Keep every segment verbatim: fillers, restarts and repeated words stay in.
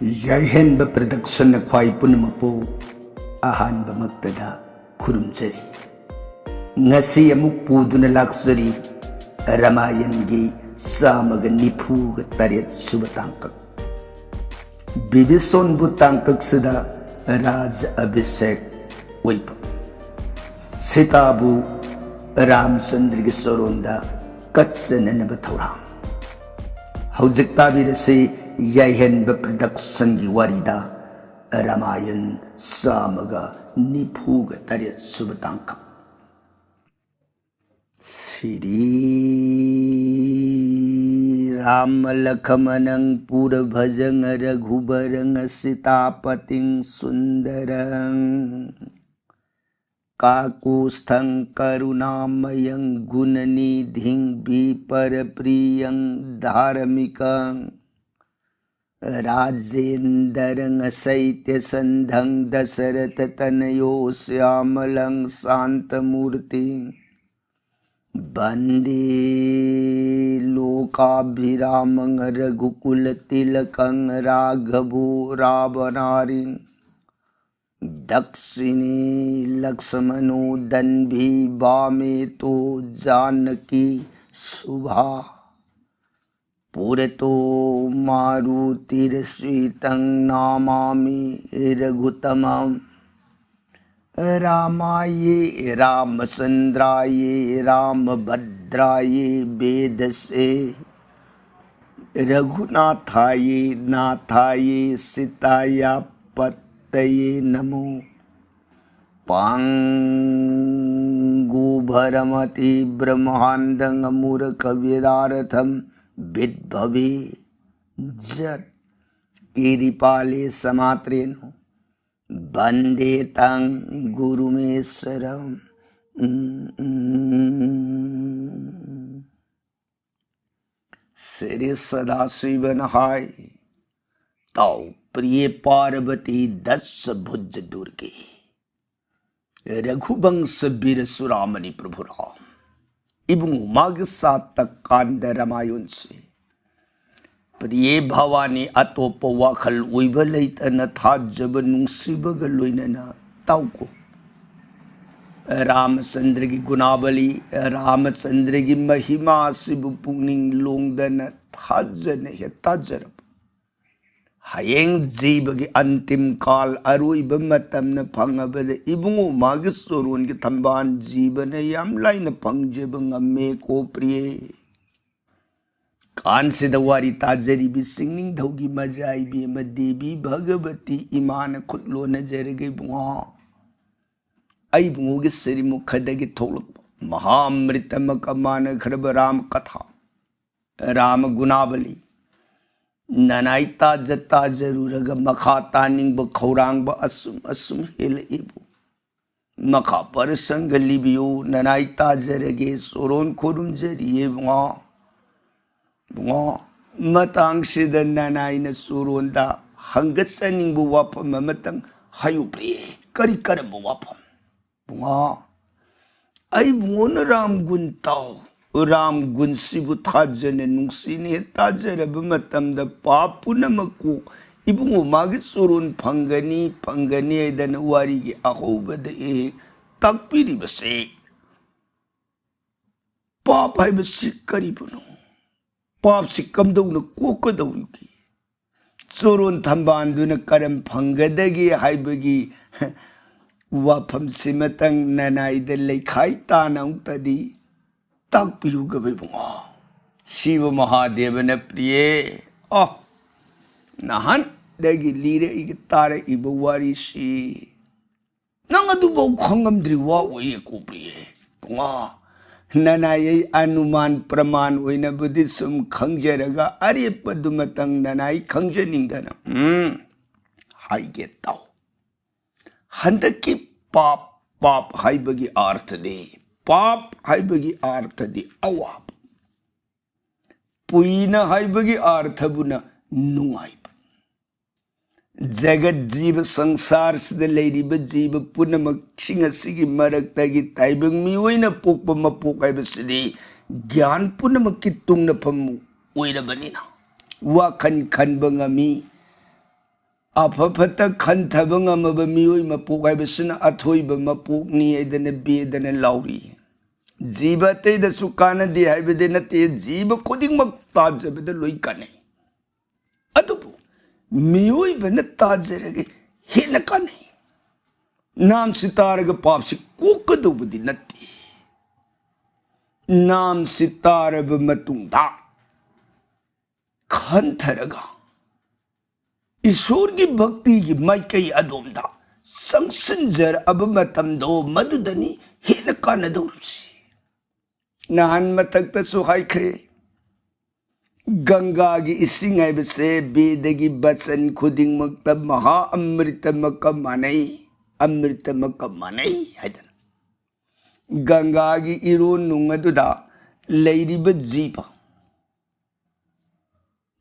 ꯌꯥꯏꯍꯦꯟꯕ ꯄ꯭ꯔꯗꯛꯁꯟꯅ ꯈ꯭ꯋꯥꯏ ꯄꯨꯝꯅꯃꯛꯄꯨ ꯑꯍꯥꯟꯕꯃꯛꯇꯗ ꯈꯨꯔꯨꯝꯖꯔꯤ꯫ ꯉꯁꯤ ꯑꯃꯨꯛ ꯄꯨꯗꯨꯅ ꯂꯥꯛꯆꯔꯤ ꯔꯥꯃꯥꯌꯟꯒꯤ ꯆꯥꯝꯃꯒ ꯅꯤꯐꯨꯒ ꯇꯔꯦꯠ ꯁꯨꯕ ꯇꯥꯡꯀꯛ꯫ ꯕꯤꯕꯤꯁꯣꯟꯕꯨ ꯇꯥꯡꯀꯛꯁꯤꯗ ꯔꯥꯖ ꯑꯚꯤꯁꯦꯛ ꯑꯣꯏꯕ, ꯁꯤꯇꯥꯕꯨ ꯔꯥꯝꯆꯟꯗ꯭ꯔꯒꯤ ꯆꯣꯔꯣꯟꯗ ꯀꯠꯆꯅꯅꯕ ꯊꯧꯔꯥꯡ꯫ ꯍꯧꯖꯤꯛ ꯇꯥꯕꯤꯔꯁꯤ ꯌꯥꯏꯍꯦꯟꯕ ꯄ꯭ꯔꯗꯛꯁꯟꯒꯤ ꯋꯥꯔꯤꯗ ꯔꯥꯃꯥꯌꯟ ꯆꯥꯝꯃꯒ ꯅꯤꯐꯨꯒ ꯇꯔꯦꯠ ꯁꯨꯕ ꯇꯥꯡꯀꯛ꯫ ꯁ꯭ꯔꯤ ꯔꯥꯃ ꯂꯈꯃꯅꯪ ꯄꯨꯔ ꯚꯖꯪ ꯔꯘꯨꯕꯔꯪ ꯁꯤꯇꯥꯄꯇꯤꯡ ꯁꯨꯟꯗꯔꯪ ꯀꯥꯀꯨꯁꯊꯪ ꯀꯔꯨꯅꯥꯃꯌꯪ ꯒꯨꯅꯅꯤꯙꯤꯡ ꯚꯤꯄꯔ ꯄ꯭ꯔꯤꯌꯪ ꯙꯥꯔꯃꯤꯀꯪ ꯔꯥꯖꯦꯟꯗꯔꯪ ꯁꯩꯇ꯭ꯌ ꯁꯟꯙꯪ ꯗꯁꯔꯊ ꯇꯅꯌꯣ ꯁ꯭ꯌꯥꯃꯂꯪ ꯁꯥꯟꯇ ꯃꯨꯔꯇꯤ ꯚꯟꯗꯦ ꯂꯣꯀꯥꯚꯤꯔꯥꯃꯪ ꯔꯘꯨꯀꯨꯂ ꯇꯤꯂꯀꯪ ꯔꯥꯘꯚꯣ ꯔꯥꯚꯅꯥꯔꯤꯡ ꯗꯛꯁꯤꯅꯦ ꯂꯛꯁꯃꯅꯣ ꯗꯟꯚꯤ ꯚꯥꯃꯦ ꯇꯣ ꯖꯥꯅꯀꯤ ꯁꯨꯚꯥ ꯄꯨꯔꯇꯣ ꯃꯥꯔꯨꯇꯤꯔꯁꯤꯇꯪ ꯅꯃꯥꯃꯤ ꯔꯘꯨꯇꯃꯝ ꯔꯥꯃꯥꯌꯦ ꯔꯥꯃꯆꯟꯗ꯭ꯔꯥꯌꯦ ꯔꯥꯃꯚꯗ꯭ꯔꯥꯌꯦ ꯚꯦꯗꯁꯦ ꯔꯘꯨꯅꯥꯊꯥꯌꯦ ꯅꯥꯊꯥꯌꯦ ꯁꯤꯇꯥꯌꯥ ꯄꯠꯇꯌꯦ ꯅꯃꯣ पाङ्गुभरमतिब्रह्माण्डं मूर्खविदारथं विद्भवे जत् गिरिपाले समात्रेणु वन्दे तं गुरुमीश्वरम्। श्री सदाशिवन हाय। ताओ प्रिय पार्वती दस भुज दुर्गे। ꯔꯘꯨꯕꯪꯁ ꯕꯤꯔ ꯆꯨꯔꯥꯃꯅꯤ ꯄ꯭ꯔꯚꯨ ꯔꯥꯝ꯫ ꯏꯕꯨꯡꯉꯣ, ꯃꯥꯒꯤ ꯁꯥꯇ ꯀꯥꯟꯗ ꯔꯥꯃꯥꯌꯟꯁꯤ ꯄ꯭ꯔꯤꯌꯦ ꯚꯋꯥꯅꯤ, ꯑꯇꯣꯞꯄ ꯋꯥꯈꯜ ꯑꯣꯏꯕ ꯂꯩꯇꯅ ꯊꯥꯖꯕ ꯅꯨꯡꯁꯤꯕꯒ ꯂꯣꯏꯅꯅ ꯇꯥꯎꯀꯣ꯫ ꯔꯥꯃꯆꯟꯗ꯭ꯔꯒꯤ ꯒꯨꯅꯥꯕꯂꯤ, ꯔꯥꯃꯆꯟꯗ꯭ꯔꯒꯤ ꯃꯍꯤꯃꯥ ꯑꯁꯤꯕꯨ ꯄꯨꯛꯅꯤꯡ ꯂꯣꯡꯗꯅ ꯊꯥꯖꯅ ꯍꯦꯛ ꯇꯥꯖꯔꯕ꯫ ꯍꯌꯦꯡ ꯖꯤꯕꯒꯤ ꯑꯟꯇꯤꯝ ꯀꯥꯜ, ꯑꯔꯣꯏꯕ ꯃꯇꯝꯅ ꯐꯪꯉꯕꯗ ꯏꯕꯨꯡꯉꯣ ꯃꯥꯒꯤ ꯆꯣꯔꯣꯟꯒꯤ ꯊꯝꯕꯥꯜ ꯖꯤꯕꯅ ꯌꯥꯝ ꯂꯥꯏꯅ ꯐꯪꯖꯕ ꯉꯝꯃꯦ ꯀꯣ ꯄ꯭ꯔꯤꯌꯦ꯫ ꯀꯥꯟꯁꯤꯗ ꯋꯥꯔꯤ ꯇꯥꯖꯔꯤꯕꯤ ꯆꯤꯡꯅꯤꯡꯊꯧꯒꯤ ꯃꯖꯥ ꯏꯕꯦꯝꯃ ꯗꯦꯕꯤ ꯚꯒꯕꯇꯤ ꯏꯃꯥꯅ ꯈꯨꯠ ꯂꯣꯟꯅꯖꯔꯒꯦ ꯏꯕꯨꯡꯉꯣ꯫ ꯑꯩ ꯏꯕꯨꯡꯉꯣꯒꯤ ꯁꯤꯔꯤꯃꯨꯈꯗꯒꯤ ꯊꯣꯛꯂꯛꯄ ꯃꯍꯥ ꯑꯃ꯭ꯔꯤꯇꯃꯛ ꯃꯥꯟꯅꯈ꯭ꯔꯕ ꯔꯥꯃ ꯀꯊꯥ, ꯔꯥꯃ ꯒꯨꯅꯥꯕꯂꯤ ꯅꯅꯥꯏ ꯇꯥꯖ ꯇꯥꯖꯔꯨꯔꯒ ꯃꯈꯥ ꯇꯥꯅꯤꯡꯕ ꯈꯧꯔꯥꯡꯕ ꯑꯁꯨꯝ ꯑꯁꯨꯝ ꯍꯦꯜꯂꯛꯏꯕꯨ꯫ ꯃꯈꯥ ꯄꯔꯁꯪꯒ ꯂꯤꯕꯤꯌꯨ, ꯅꯅꯥꯏ ꯇꯥꯖꯔꯒꯦ, ꯆꯣꯔꯣꯟ ꯈꯨꯔꯨꯝꯖꯔꯤꯌꯦ ꯏꯕꯨꯡꯉꯣ꯫ ꯏꯕꯨꯡꯉꯣ, ꯃꯇꯥꯡꯁꯤꯗ ꯅꯅꯥꯏꯅ ꯆꯣꯔꯣꯟꯗ ꯍꯪꯒꯠꯆꯅꯤꯡꯕ ꯋꯥꯐꯝ ꯑꯃꯇꯪ ꯍꯥꯏꯌꯨ ꯄ꯭ꯔꯤꯌꯦ꯫ ꯀꯔꯤ ꯀꯔꯝꯕ ꯋꯥꯐꯝ? ꯏꯕꯨꯡꯉꯣ, ꯑꯩ ꯏꯕꯨꯡꯉꯣꯅ ꯔꯥꯝꯒꯨꯟ ꯇꯥꯎ꯫ ꯔꯥꯝꯒꯨꯟꯁꯤꯕꯨ ꯊꯥꯖꯅ ꯅꯨꯡꯁꯤꯅ ꯍꯦꯛ ꯇꯥꯖꯔꯕ ꯃꯇꯝꯗ ꯄꯥꯞ ꯄꯨꯝꯅꯃꯛ ꯀꯣꯛ ꯏꯕꯨꯡꯉꯣ ꯃꯥꯒꯤ ꯆꯣꯔꯣꯟ ꯐꯪꯒꯅꯤ, ꯐꯪꯒꯅꯤ ꯍꯥꯏꯗꯅ ꯋꯥꯔꯤꯒꯤ ꯑꯍꯧꯕꯗ ꯍꯦꯛ ꯇꯥꯛꯄꯤꯔꯤꯕꯁꯦ꯫ ꯄꯥꯞ ꯍꯥꯏꯕꯁꯤ ꯀꯔꯤꯕꯨꯅꯣ? ꯄꯥꯞꯁꯤ ꯀꯝꯗꯧꯅ ꯀꯣꯛꯀꯗꯧꯔꯤꯒꯦ? ꯆꯣꯔꯣꯟ ꯊꯝꯕꯥꯜꯗꯨꯅ ꯀꯔꯝ ꯐꯪꯒꯗꯒꯦ ꯍꯥꯏꯕꯒꯤ ꯋꯥꯐꯝꯁꯤꯃꯇꯪ ꯅꯅꯥꯏꯗ ꯂꯩꯈꯥꯏ ꯇꯥꯅ ꯑꯃꯨꯛꯇꯗꯤ ꯇꯥꯛꯄꯤꯌꯨꯒꯕ ꯏꯕꯨꯡꯉꯣ꯫ ꯁꯤꯕ ꯃꯍꯥꯗꯦꯕꯅ ꯄ꯭ꯔꯤꯌꯦ, ꯑꯣ, ꯅꯍꯥꯟꯗꯒꯤ ꯂꯤꯔꯛꯏ ꯇꯥꯔꯛꯏꯕ ꯋꯥꯔꯤꯁꯤ ꯅꯪ ꯑꯗꯨꯐꯥꯎ ꯈꯪꯉꯝꯗ꯭ꯔꯤ ꯋꯥ ꯑꯣꯏꯌꯦ ꯀꯣ ꯄ꯭ꯔꯤꯌꯦ꯫ ꯏꯕꯨꯡꯉꯣ, ꯅꯅꯥꯏ ꯑꯩ ꯑꯅꯨꯃꯥꯟ ꯄ꯭ꯔꯃꯥꯟ ꯑꯣꯏꯅꯕꯨꯗꯤ ꯁꯨꯝ ꯈꯪꯖꯔꯒ ꯑꯔꯦꯞꯄꯗꯨꯃꯇꯪ ꯅꯅꯥꯏ ꯈꯪꯖꯅꯤꯡꯗꯅ, ꯎꯝ, ꯍꯥꯏꯒꯦ ꯇꯥꯎ꯫ ꯍꯟꯗꯛꯀꯤ ꯄꯥꯞ, ꯄꯥꯞ ꯍꯥꯏꯕꯒꯤ ꯑꯥꯔꯊꯗꯤ, ꯄꯥꯞ ꯍꯥꯏꯕꯒꯤ ꯑꯥꯔꯊꯗꯤ ꯑꯋꯥꯕ꯫ ꯄꯨꯏꯅ ꯍꯥꯏꯕꯒꯤ ꯑꯥꯔꯊꯕꯨꯅ ꯅꯨꯡꯉꯥꯏꯕ꯫ ꯖꯒꯠ ꯖꯤꯕ ꯁꯪꯁꯥꯔꯁꯤꯗ ꯂꯩꯔꯤꯕ ꯖꯤꯕ ꯄꯨꯝꯅꯃꯛꯁꯤꯡ ꯑꯁꯤꯒꯤ ꯃꯔꯛꯇꯒꯤ ꯇꯥꯏꯕꯪ ꯃꯤꯑꯣꯏꯅ ꯄꯣꯛꯄ ꯃꯄꯣꯛ ꯍꯥꯏꯕꯁꯤꯗꯤ ꯒ꯭ꯌꯥꯟ ꯄꯨꯝꯅꯃꯛꯀꯤ ꯇꯨꯡꯅꯐꯝ ꯑꯣꯏꯔꯕꯅꯤꯅ, ꯋꯥꯈꯜ ꯈꯟꯕ ꯉꯝꯃꯤ꯫ ꯑꯐ ꯐꯠꯇ ꯈꯟꯊꯕ ꯉꯝꯃꯕ ꯃꯤꯑꯣꯏ ꯃꯄꯣꯛ ꯍꯥꯏꯕꯁꯤꯅ ꯑꯊꯣꯏꯕ ꯃꯄꯣꯛꯅꯤ ꯍꯥꯏꯗꯅ ꯕꯦꯗꯅ ꯂꯥꯎꯔꯤ꯫ ꯖꯤꯕ ꯑꯇꯩꯗꯁꯨ ꯀꯥꯟꯅꯗꯦ ꯍꯥꯏꯕꯗꯤ ꯅꯠꯇꯦ, ꯖꯤꯕ ꯈꯨꯗꯤꯡꯃꯛ ꯇꯥꯖꯕꯗ ꯂꯣꯏ ꯀꯥꯟꯅꯩ꯫ ꯑꯗꯨꯕꯨ ꯃꯤꯑꯣꯏꯕꯅ ꯇꯥꯖꯔꯒ ꯍꯦꯟꯅ ꯀꯥꯟꯅꯩ꯫ ꯅꯥꯝꯁꯤ ꯇꯥꯔꯒ ꯄꯥꯞꯁꯤ ꯀꯣꯛꯀꯗꯧꯕꯗꯤ ꯅꯠꯇꯦ꯫ ꯅꯥꯝꯁꯤ ꯇꯥꯔꯕ ꯃꯇꯨꯡꯗ ꯈꯟꯊꯔꯒ ꯏꯁꯣꯔꯒꯤ ꯚꯛꯇꯤꯒꯤ ꯃꯥꯏꯀꯩ ꯑꯗꯣꯝꯗ ꯆꯪꯁꯤꯟꯖꯔꯛꯑꯕ ꯃꯇꯝꯗꯣ, ꯃꯗꯨꯗꯅꯤ ꯍꯦꯟꯅ ꯀꯥꯟꯅꯗꯧꯔꯤꯕꯁꯤ꯫ ꯅꯍꯥꯟ ꯃꯊꯛꯇꯁꯨ ꯍꯥꯏꯈ꯭ꯔꯦ, ꯒꯪꯒꯥꯒꯤ ꯏꯁꯤꯡ ꯍꯥꯏꯕꯁꯦ ꯕꯦꯗꯒꯤ ꯕꯆꯟ ꯈꯨꯗꯤꯡꯃꯛꯇ ꯃꯍꯥ ꯑꯃ꯭ꯔꯤꯇꯃꯛꯀ ꯃꯥꯟꯅꯩ, ꯑꯃ꯭ꯔꯤꯇꯃꯛꯀ ꯃꯥꯟꯅꯩ ꯍꯥꯏꯗꯅ꯫ ꯒꯪꯒꯥꯒꯤ ꯏꯔꯣꯟꯅꯨꯡ ꯑꯗꯨꯗ ꯂꯩꯔꯤꯕ ꯖꯤꯕ,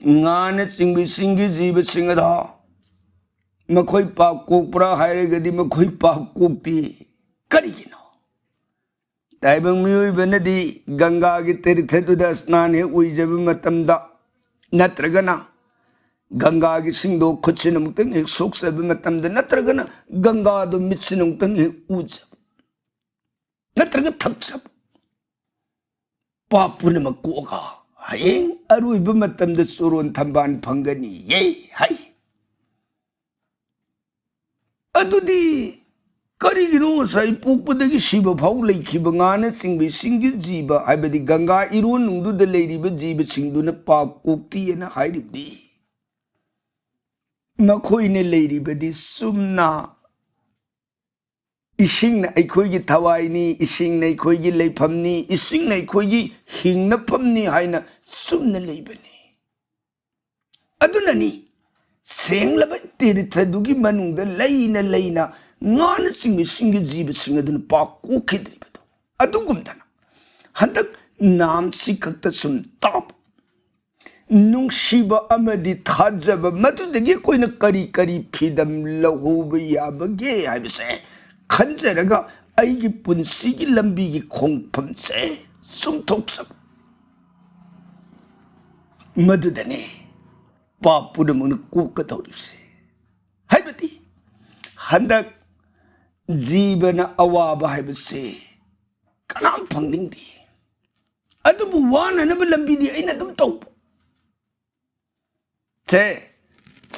ꯉꯥꯅꯆꯤꯡꯕ ꯏꯁꯤꯡꯒꯤ ꯖꯤꯕꯁꯤꯡ ꯑꯗꯣ ꯃꯈꯣꯏ ꯄꯥꯞ ꯀꯣꯛꯄ꯭ꯔꯥ ꯍꯥꯏꯔꯒꯗꯤ ꯃꯈꯣꯏ ꯄꯥꯞ ꯀꯣꯛꯇꯦ꯫ ꯀꯔꯤꯒꯤꯅꯣ? ꯇꯥꯏꯕꯪ ꯃꯤꯑꯣꯏꯕꯅꯗꯤ ꯒꯪꯒꯥꯒꯤ ꯇꯤꯔꯊꯗꯨꯗ ꯁ꯭ꯅꯥꯟ ꯍꯦꯛ ꯑꯣꯏꯖꯕ ꯃꯇꯝꯗ, ꯅꯠꯇ꯭ꯔꯒꯅ ꯒꯪꯒꯥꯒꯤ ꯏꯁꯤꯡꯗꯣ ꯈꯨꯠꯁꯤꯅ ꯑꯃꯨꯛꯇꯪ ꯍꯦꯛ ꯁꯣꯛꯆꯕ ꯃꯇꯝꯗ, ꯅꯠꯇ꯭ꯔꯒꯅ ꯒꯪꯒꯥꯗꯣ ꯃꯤꯠꯁꯤꯅ ꯑꯃꯨꯛꯇꯪ ꯍꯦꯛ ꯎꯖꯕ, ꯅꯠꯇ꯭ꯔꯒ ꯊꯛꯆꯕ, ꯄꯥꯞ ꯄꯨꯝꯅꯃꯛ ꯀꯣꯛꯑꯒ ꯍꯌꯦꯡ ꯑꯔꯣꯏꯕ ꯃꯇꯝꯗ ꯆꯣꯔꯣꯟ ꯊꯝꯕꯥꯜ ꯐꯪꯒꯅꯤꯌꯦ ꯍꯥꯏ꯫ ꯑꯗꯨꯗꯤ ꯀꯔꯤꯒꯤꯅꯣ ꯉꯁꯥꯏ ꯄꯣꯛꯄꯗꯒꯤ ꯁꯤꯕ ꯐꯥꯎ ꯂꯩꯈꯤꯕ ꯉꯥꯅꯆꯤꯡꯕ ꯏꯁꯤꯡꯒꯤ ꯖꯤꯕ, ꯍꯥꯏꯕꯗꯤ ꯒꯪꯒꯥ ꯏꯔꯣꯟꯅꯨꯡꯗꯨꯗ ꯂꯩꯔꯤꯕ ꯖꯤꯕꯁꯤꯡꯗꯨꯅ ꯄꯥꯞ ꯀꯣꯛꯇꯦꯅ ꯍꯥꯏꯔꯤꯕꯗꯤ? ꯃꯈꯣꯏꯅ ꯂꯩꯔꯤꯕꯗꯤ ꯆꯨꯝꯅ ꯏꯁꯤꯡꯅ ꯑꯩꯈꯣꯏꯒꯤ ꯊꯋꯥꯏꯅꯤ, ꯏꯁꯤꯡꯅ ꯑꯩꯈꯣꯏꯒꯤ ꯂꯩꯐꯝꯅꯤ, ꯏꯁꯤꯡꯅ ꯑꯩꯈꯣꯏꯒꯤ ꯍꯤꯡꯅꯐꯝꯅꯤ ꯍꯥꯏꯅ ꯆꯨꯝꯅ ꯂꯩꯕꯅꯤ꯫ ꯑꯗꯨꯅꯅꯤ ꯁꯦꯡꯂꯕ ꯇꯤꯔꯊꯗꯨꯒꯤ ꯃꯅꯨꯡꯗ ꯂꯩꯅ ꯂꯩꯅ ꯉꯥꯅꯆꯤꯡꯕꯁꯤꯡꯒꯤ ꯖꯤꯕꯁꯤꯡ ꯑꯗꯨꯅ ꯄꯥꯛ ꯀꯣꯛꯈꯤꯗ꯭ꯔꯤꯕꯗꯣ꯫ ꯑꯗꯨꯒꯨꯝꯗꯅ ꯍꯟꯗꯛ ꯅꯥꯝꯁꯤ ꯈꯛꯇ ꯁꯨꯝ ꯇꯥꯕ, ꯅꯨꯡꯁꯤꯕ ꯑꯃꯗꯤ ꯊꯥꯖꯕ, ꯃꯗꯨꯗꯒꯤ ꯑꯩꯈꯣꯏꯅ ꯀꯔꯤ ꯀꯔꯤ ꯐꯤꯗꯝ ꯂꯧꯍꯧꯕ ꯌꯥꯕꯒꯦ ꯍꯥꯏꯕꯁꯦ ꯈꯟꯖꯔꯒ ꯑꯩꯒꯤ ꯄꯨꯟꯁꯤꯒꯤ ꯂꯝꯕꯤꯒꯤ ꯈꯣꯡꯐꯝꯁꯦ ꯆꯨꯝꯊꯣꯛꯆꯕ꯫ ꯃꯗꯨꯗꯅꯤ ꯄꯥꯞ ꯄꯨꯝꯅꯃꯛꯅ ꯀꯣꯛꯀꯗꯧꯔꯤꯕꯁꯦ꯫ ꯍꯥꯏꯕꯗꯤ ꯍꯟꯗꯛ ꯖꯤꯕꯅ ꯑꯋꯥꯕ ꯍꯥꯏꯕꯁꯦ ꯀꯅꯥꯝ ꯐꯪꯅꯤꯡꯗꯦ꯫ ꯑꯗꯨꯕꯨ ꯋꯥꯅꯅꯕ ꯂꯝꯕꯤꯗꯤ ꯑꯩꯅ ꯑꯗꯨꯝ ꯇꯧꯕ꯫ ꯁꯦ,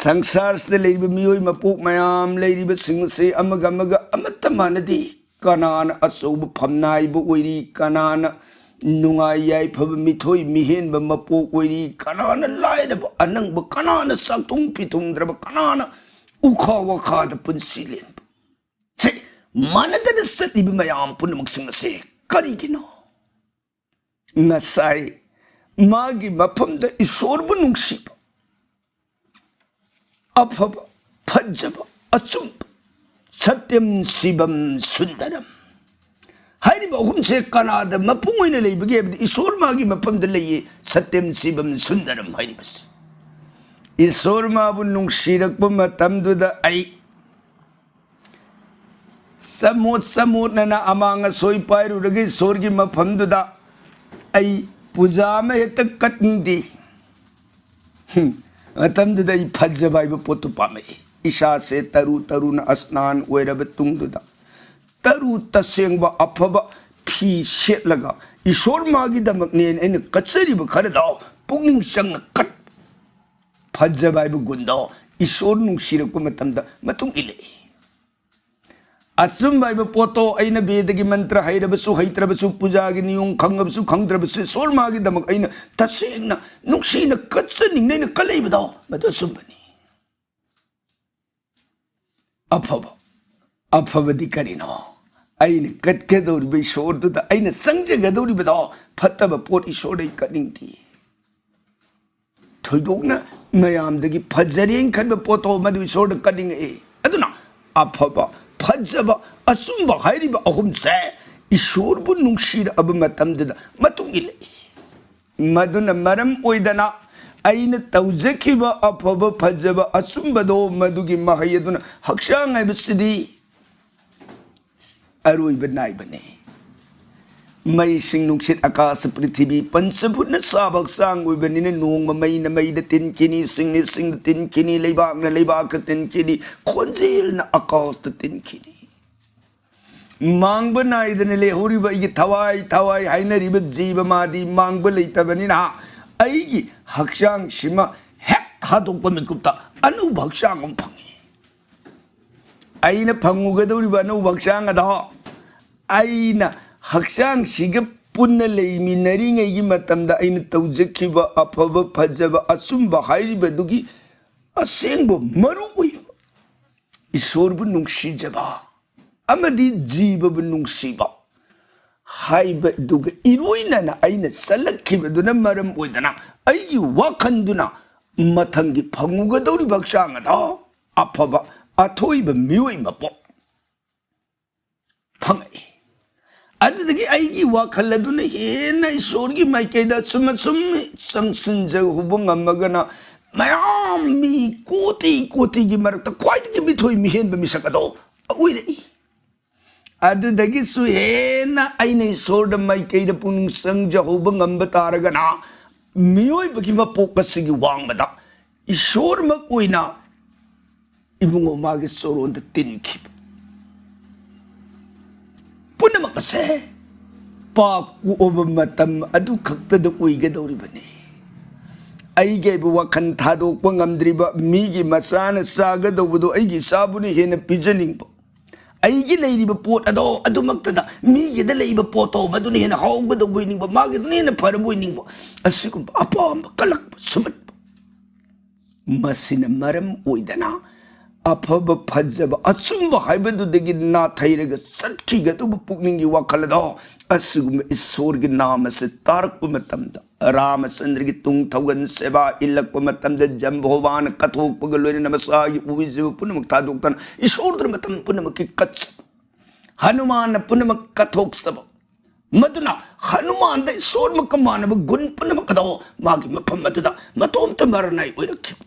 ꯁꯪꯁꯥꯔꯁꯤꯗ ꯂꯩꯔꯤꯕ ꯃꯤꯑꯣꯏ ꯃꯄꯣꯛ ꯃꯌꯥꯝ ꯂꯩꯔꯤꯕꯁꯤꯡ ꯑꯁꯤ ꯑꯃꯒ ꯑꯃꯒ ꯑꯃꯠꯇ ꯃꯥꯟꯅꯗꯦ꯫ ꯀꯅꯥꯅ ꯑꯆꯧꯕ ꯐꯝꯅꯥꯏꯕ ꯑꯣꯏꯔꯤ, ꯀꯅꯥꯅ ꯅꯨꯡꯉꯥꯏ ꯌꯥꯏꯐꯕ ꯃꯤꯊꯣꯏ ꯃꯤꯍꯦꯟꯕ ꯃꯄꯣꯛ ꯑꯣꯏꯔꯤ, ꯀꯅꯥꯅ ꯂꯥꯏꯔꯕ ꯑꯅꯪꯕ, ꯀꯅꯥꯅ ꯆꯥꯛꯊꯨꯡ ꯐꯤꯊꯨꯡꯗ꯭ꯔꯕ, ꯀꯅꯥꯅ ꯎꯈꯥ ꯋꯥꯈꯥꯗ ꯄꯨꯟꯁꯤ ꯂꯦꯟꯕ꯫ ꯁꯦ, ꯃꯥꯟꯅꯗꯅ ꯆꯠꯂꯤꯕ ꯃꯌꯥꯝ ꯄꯨꯝꯅꯃꯛꯁꯤꯡ ꯑꯁꯦ ꯀꯔꯤꯒꯤꯅꯣ? ꯉꯁꯥꯏ ꯃꯥꯒꯤ ꯃꯐꯝꯗ ꯏꯁꯣꯔꯕꯨ ꯅꯨꯡꯁꯤꯕ, ꯑꯐꯕ, ꯐꯖꯕ, ꯑꯆꯨꯝꯕ, ꯁꯇ꯭ꯌꯝ, ꯁꯤꯕꯝ, ꯁꯨꯟꯗꯔꯝ ꯍꯥꯏꯔꯤꯕ ꯑꯍꯨꯝꯁꯦ ꯀꯅꯥꯗ ꯃꯄꯨꯡ ꯑꯣꯏꯅ ꯂꯩꯕꯒꯦ ꯍꯥꯏꯕꯗ ꯏꯁꯣꯔ ꯃꯥꯒꯤ ꯃꯐꯝꯗ ꯂꯩꯌꯦ꯫ ꯁꯇ꯭ꯌꯝ, ꯁꯤꯕꯝ, ꯁꯨꯟꯗꯔꯝ ꯍꯥꯏꯔꯤꯕꯁꯦ ꯏꯁꯣꯔ ꯃꯥꯕꯨ ꯅꯨꯡꯁꯤꯔꯛꯄ ꯃꯇꯝꯗꯨꯗ ꯑꯩ ꯆꯃꯣꯠ ꯆꯃꯣꯠꯅꯅ ꯑꯃꯥꯡ ꯑꯁꯣꯏ ꯄꯥꯏꯔꯨꯔꯒ ꯏꯁꯣꯔꯒꯤ ꯃꯐꯝꯗꯨꯗ ꯑꯩ ꯄꯨꯖꯥ ꯑꯃ ꯍꯦꯛꯇ ꯀꯠꯅꯤꯡꯗꯦ꯫ ꯍꯨꯝ, ꯃꯇꯝꯗꯨꯗ ꯑꯩ ꯐꯖꯕ ꯍꯥꯏꯕ ꯄꯣꯠꯇꯨ ꯄꯥꯝꯃꯛꯏ꯫ ꯏꯁꯥꯁꯦ ꯇꯔꯨ ꯇꯔꯨꯅ ꯑꯁꯅꯥꯟ ꯑꯣꯏꯔꯕ ꯇꯨꯡꯗꯨꯗ ꯇꯔꯨ ꯇꯁꯦꯡꯕ ꯑꯐꯕ ꯐꯤ ꯁꯦꯠꯂꯒ ꯏꯁꯣꯔ ꯃꯥꯒꯤꯗꯃꯛꯅꯦꯅ ꯑꯩꯅ ꯀꯠꯆꯔꯤꯕ ꯈꯔꯗꯣ ꯄꯨꯛꯅꯤꯡ ꯆꯪꯅ ꯀꯠ ꯐꯖꯕ ꯍꯥꯏꯕ ꯒꯨꯟꯗꯣ ꯏꯁꯣꯔ ꯅꯨꯡꯁꯤꯔꯛꯄ ꯃꯇꯝꯗ ꯃꯇꯨꯡ ꯏꯜꯂꯛꯏ꯫ ꯑꯆꯨꯝꯕ ꯍꯥꯏꯕ ꯄꯣꯠꯇꯣ ꯑꯩꯅ ꯕꯦꯗꯒꯤ ꯃꯟꯇ꯭ꯔ ꯍꯩꯔꯕꯁꯨ ꯍꯩꯇ꯭ꯔꯕꯁꯨ, ꯄꯨꯖꯥꯒꯤ ꯅꯤꯌꯣꯝ ꯈꯪꯉꯕꯁꯨ ꯈꯪꯗ꯭ꯔꯕꯁꯨ, ꯏꯁꯣꯔ ꯃꯥꯒꯤꯗꯃꯛ ꯑꯩꯅ ꯇꯁꯦꯡꯅ ꯅꯨꯡꯁꯤꯅ ꯀꯠꯆꯅꯤꯡꯅ ꯑꯩꯅ ꯀꯠꯂꯛꯏꯕꯗꯣ ꯃꯗꯨ ꯑꯆꯨꯝꯕꯅꯤ꯫ ꯑꯐꯕ, ꯑꯐꯕꯗꯤ ꯀꯔꯤꯅꯣ? ꯑꯩꯅ ꯀꯠꯀꯗꯧꯔꯤꯕ ꯏꯁꯣꯔꯗꯨꯗ ꯑꯩꯅ ꯆꯪꯖꯒꯗꯧꯔꯤꯕꯗꯣ ꯐꯠꯇꯕ ꯄꯣꯠ ꯏꯁꯣꯔꯗ ꯑꯩ ꯀꯠꯅꯤꯡꯗꯦ꯫ ꯊꯣꯏꯗꯣꯛꯅ ꯃꯌꯥꯝꯗꯒꯤ ꯐꯖꯔꯦꯅ ꯈꯟꯕ ꯄꯣꯠꯇꯣ ꯃꯗꯨ ꯏꯁꯣꯔꯗ ꯀꯠꯅꯤꯡꯉꯛꯏ꯫ ꯑꯗꯨꯅ ꯑꯐꯕ, ꯐꯖꯕ, ꯑꯆꯨꯝꯕ ꯍꯥꯏꯔꯤꯕ ꯑꯍꯨꯝꯁꯦ ꯏꯁꯣꯔꯕꯨ ꯅꯨꯡꯁꯤꯔꯛꯑꯕ ꯃꯇꯝꯗꯨꯗ ꯃꯇꯨꯡ ꯏꯜꯂꯛꯏ꯫ ꯃꯗꯨꯅ ꯃꯔꯝ ꯑꯣꯏꯗꯅ ꯑꯩꯅ ꯇꯧꯖꯈꯤꯕ ꯑꯐꯕ, ꯐꯖꯕ, ꯑꯆꯨꯝꯕꯗꯣ ꯃꯗꯨꯒꯤ ꯃꯍꯩ ꯑꯗꯨꯅ ꯍꯛꯆꯥꯡ ꯍꯥꯏꯕꯁꯤꯗꯤ ꯑꯔꯣꯏꯕ ꯅꯥꯏꯕꯅꯤ꯫ ꯃꯩ, ꯏꯁꯤꯡ, ꯅꯨꯡꯁꯤꯠ, ꯑꯀꯥꯁ, ꯄ꯭ꯔꯤꯊꯤꯕꯤ, ꯄꯟꯆꯚꯨꯠꯅ ꯁꯥꯕ ꯍꯛꯆꯥꯡ ꯑꯣꯏꯕꯅꯤꯅ ꯅꯣꯡꯃ ꯃꯩꯅ ꯃꯩꯗ ꯇꯤꯟꯈꯤꯅꯤ, ꯏꯁꯤꯡꯅ ꯏꯁꯤꯡꯗ ꯇꯤꯟꯈꯤꯅꯤ, ꯂꯩꯕꯥꯛꯅ ꯂꯩꯕꯥꯛꯇ ꯇꯤꯟꯈꯤꯅꯤ, ꯈꯣꯟꯖꯦꯜꯅ ꯑꯀꯥꯁꯇ ꯇꯤꯟꯈꯤꯅꯤ꯫ ꯃꯥꯡꯕ ꯅꯥꯏꯗꯅ ꯂꯩꯍꯧꯔꯤꯕ ꯑꯩꯒꯤ ꯊꯋꯥꯏ, ꯊꯋꯥꯏ ꯍꯥꯏꯅꯔꯤꯕ ꯖꯤꯕ ꯃꯥꯗꯤ ꯃꯥꯡꯕ ꯂꯩꯇꯕꯅꯤꯅ ꯑꯩꯒꯤ ꯍꯛꯆꯥꯡꯁꯤꯃ ꯍꯦꯛ ꯊꯥꯗꯣꯛꯄ ꯃꯤꯀꯨꯞꯇ ꯑꯅꯧꯕ ꯍꯛꯆꯥꯡ ꯑꯃ ꯐꯪꯉꯤ꯫ ꯑꯩꯅ ꯐꯪꯉꯨꯒꯗꯧꯔꯤꯕ ꯑꯅꯧꯕ ꯍꯛꯆꯥꯡ ꯑꯗꯣ ꯑꯩꯅ ꯍꯛꯆꯥꯡꯁꯤꯒ ꯄꯨꯟꯅ ꯂꯩꯃꯤꯟꯅꯔꯤꯉꯩꯒꯤ ꯃꯇꯝꯗ ꯑꯩꯅ ꯇꯧꯖꯈꯤꯕ ꯑꯐꯕ, ꯐꯖꯕ, ꯑꯆꯨꯝꯕ ꯍꯥꯏꯔꯤꯕꯗꯨꯒꯤ ꯑꯁꯦꯡꯕ ꯃꯔꯨ ꯑꯣꯏꯕ ꯏꯁꯣꯔꯕꯨ ꯅꯨꯡꯁꯤꯖꯕ ꯑꯃꯗꯤ ꯖꯤꯕꯕꯨ ꯅꯨꯡꯁꯤꯕ ꯍꯥꯏꯕꯗꯨꯒ ꯏꯔꯣꯏꯅꯅ ꯑꯩꯅ ꯆꯠꯂꯛꯈꯤꯕꯗꯨꯅ ꯃꯔꯝ ꯑꯣꯏꯗꯅ ꯑꯩꯒꯤ ꯋꯥꯈꯜꯗꯨꯅ ꯃꯊꯪꯒꯤ ꯐꯪꯉꯨꯒꯗꯧꯔꯤꯕ ꯍꯛꯆꯥꯡ ꯑꯗꯣ ꯑꯐꯕ ꯑꯊꯣꯏꯕ ꯃꯤꯑꯣꯏ ꯃꯄꯣꯛ ꯐꯪꯉꯛꯏ꯫ ꯑꯗꯨꯗꯒꯤ ꯑꯩꯒꯤ ꯋꯥꯈꯜ ꯑꯗꯨꯅ ꯍꯦꯟꯅ ꯏꯁꯣꯔꯒꯤ ꯃꯥꯏꯀꯩꯗ ꯑꯁꯨꯝ ꯑꯁꯨꯝ ꯆꯪꯁꯤꯟꯖꯍꯧꯕ ꯉꯝꯃꯒꯅ ꯃꯌꯥꯝ ꯃꯤ ꯀꯣꯇꯤ ꯀꯣꯇꯤꯒꯤ ꯃꯔꯛꯇ ꯈ꯭ꯋꯥꯏꯗꯒꯤ ꯃꯤꯊꯣꯏ ꯃꯤꯍꯦꯟꯕ ꯃꯤꯁꯛ ꯑꯗꯣ ꯑꯣꯏꯔꯛꯏ꯫ ꯑꯗꯨꯗꯒꯤꯁꯨ ꯍꯦꯟꯅ ꯑꯩꯅ ꯏꯁꯣꯔꯗ ꯃꯥꯏꯀꯩꯗ ꯄꯨꯛꯅꯤꯡ ꯆꯪꯖꯍꯧꯕ ꯉꯝꯕ ꯇꯥꯔꯒꯅ ꯃꯤꯑꯣꯏꯕꯒꯤ ꯃꯄꯣꯛ ꯑꯁꯤꯒꯤ ꯋꯥꯡꯃꯗ ꯏꯁꯣꯔꯃꯛ ꯑꯣꯏꯅ ꯏꯕꯨꯡꯉꯣ ꯃꯥꯒꯤ ꯆꯣꯔꯣꯟꯗ ꯇꯤꯟꯈꯤꯕ ꯄꯨꯝꯅꯃꯛ ꯑꯁꯦ ꯄꯥꯞ ꯀꯣꯛꯑꯕ ꯃꯇꯝ ꯑꯗꯨ ꯈꯛꯇꯗ ꯑꯣꯏꯒꯗꯧꯔꯤꯕꯅꯤ꯫ ꯑꯩꯒꯤ ꯑꯣꯏꯕ ꯋꯥꯈꯜ ꯊꯥꯗꯣꯛꯄ ꯉꯝꯗ꯭ꯔꯤꯕ ꯃꯤꯒꯤ ꯃꯆꯥꯅ ꯆꯥꯒꯗꯧꯕꯗꯣ ꯑꯩꯒꯤ ꯏꯆꯥꯕꯨꯅ ꯍꯦꯟꯅ ꯄꯤꯖꯅꯤꯡꯕ, ꯑꯩꯒꯤ ꯂꯩꯔꯤꯕ ꯄꯣꯠ ꯑꯗꯣ ꯑꯗꯨꯃꯛꯇꯗ ꯃꯤꯒꯤꯗ ꯂꯩꯕ ꯄꯣꯠꯇꯣ ꯃꯗꯨꯅ ꯍꯦꯟꯅ ꯍꯥꯎꯒꯗꯧꯕ ꯑꯣꯏꯅꯤꯡꯕ, ꯃꯥꯒꯤꯗꯨꯅ ꯍꯦꯟꯅ ꯐꯔꯕ ꯑꯣꯏꯅꯤꯡꯕ, ꯑꯁꯤꯒꯨꯝꯕ ꯑꯄꯥꯝꯕ ꯀꯜꯂꯛꯄ ꯁꯨꯝꯍꯠꯄ, ꯃꯁꯤꯅ ꯃꯔꯝ ꯑꯣꯏꯗꯅ ꯑꯐꯕ, ꯐꯖꯕ, ꯑꯆꯨꯝꯕ ꯍꯥꯏꯕꯗꯨꯗꯒꯤ ꯅꯥꯊꯩꯔꯒ ꯆꯠꯈꯤꯒꯗꯧꯕ ꯄꯨꯛꯅꯤꯡꯒꯤ ꯋꯥꯈꯜ ꯑꯗꯣ ꯑꯁꯤꯒꯨꯝꯕ ꯏꯁꯣꯔꯒꯤ ꯅꯥꯝ ꯑꯁꯤ ꯇꯥꯔꯛꯄ ꯃꯇꯝꯗ, ꯔꯥꯃꯆꯟꯗ꯭ꯔꯒꯤ ꯇꯨꯡ ꯊꯧꯒꯟ ꯁꯦꯕꯥ ꯏꯜꯂꯛꯄ ꯃꯇꯝꯗ ꯖꯝꯕꯣꯕꯥꯅ ꯀꯠꯊꯣꯛꯄꯒ ꯂꯣꯏꯅꯅ ꯃꯁꯥꯒꯤ ꯎꯍꯩꯁꯤꯕꯨ ꯄꯨꯝꯅꯃꯛ ꯊꯥꯗꯣꯛꯇꯅ ꯏꯁꯣꯔꯗꯨꯅ ꯃꯇꯝ ꯄꯨꯝꯅꯃꯛꯀꯤ ꯀꯠꯆꯕ, ꯍꯅꯨꯃꯥꯟꯅ ꯄꯨꯝꯅꯃꯛ ꯀꯠꯊꯣꯛꯆꯕ, ꯃꯗꯨꯅ ꯍꯅꯨꯃꯥꯟꯗ ꯏꯁꯣꯔꯃꯛꯀ ꯃꯥꯟꯅꯕ ꯒꯨꯟ ꯄꯨꯝꯅꯃꯛ ꯑꯗꯣ ꯃꯥꯒꯤ ꯃꯐꯝ ꯑꯗꯨꯗ ꯃꯇꯣꯝꯇ ꯃꯔꯅꯥꯏ ꯑꯣꯏꯔꯛꯈꯤꯕ꯫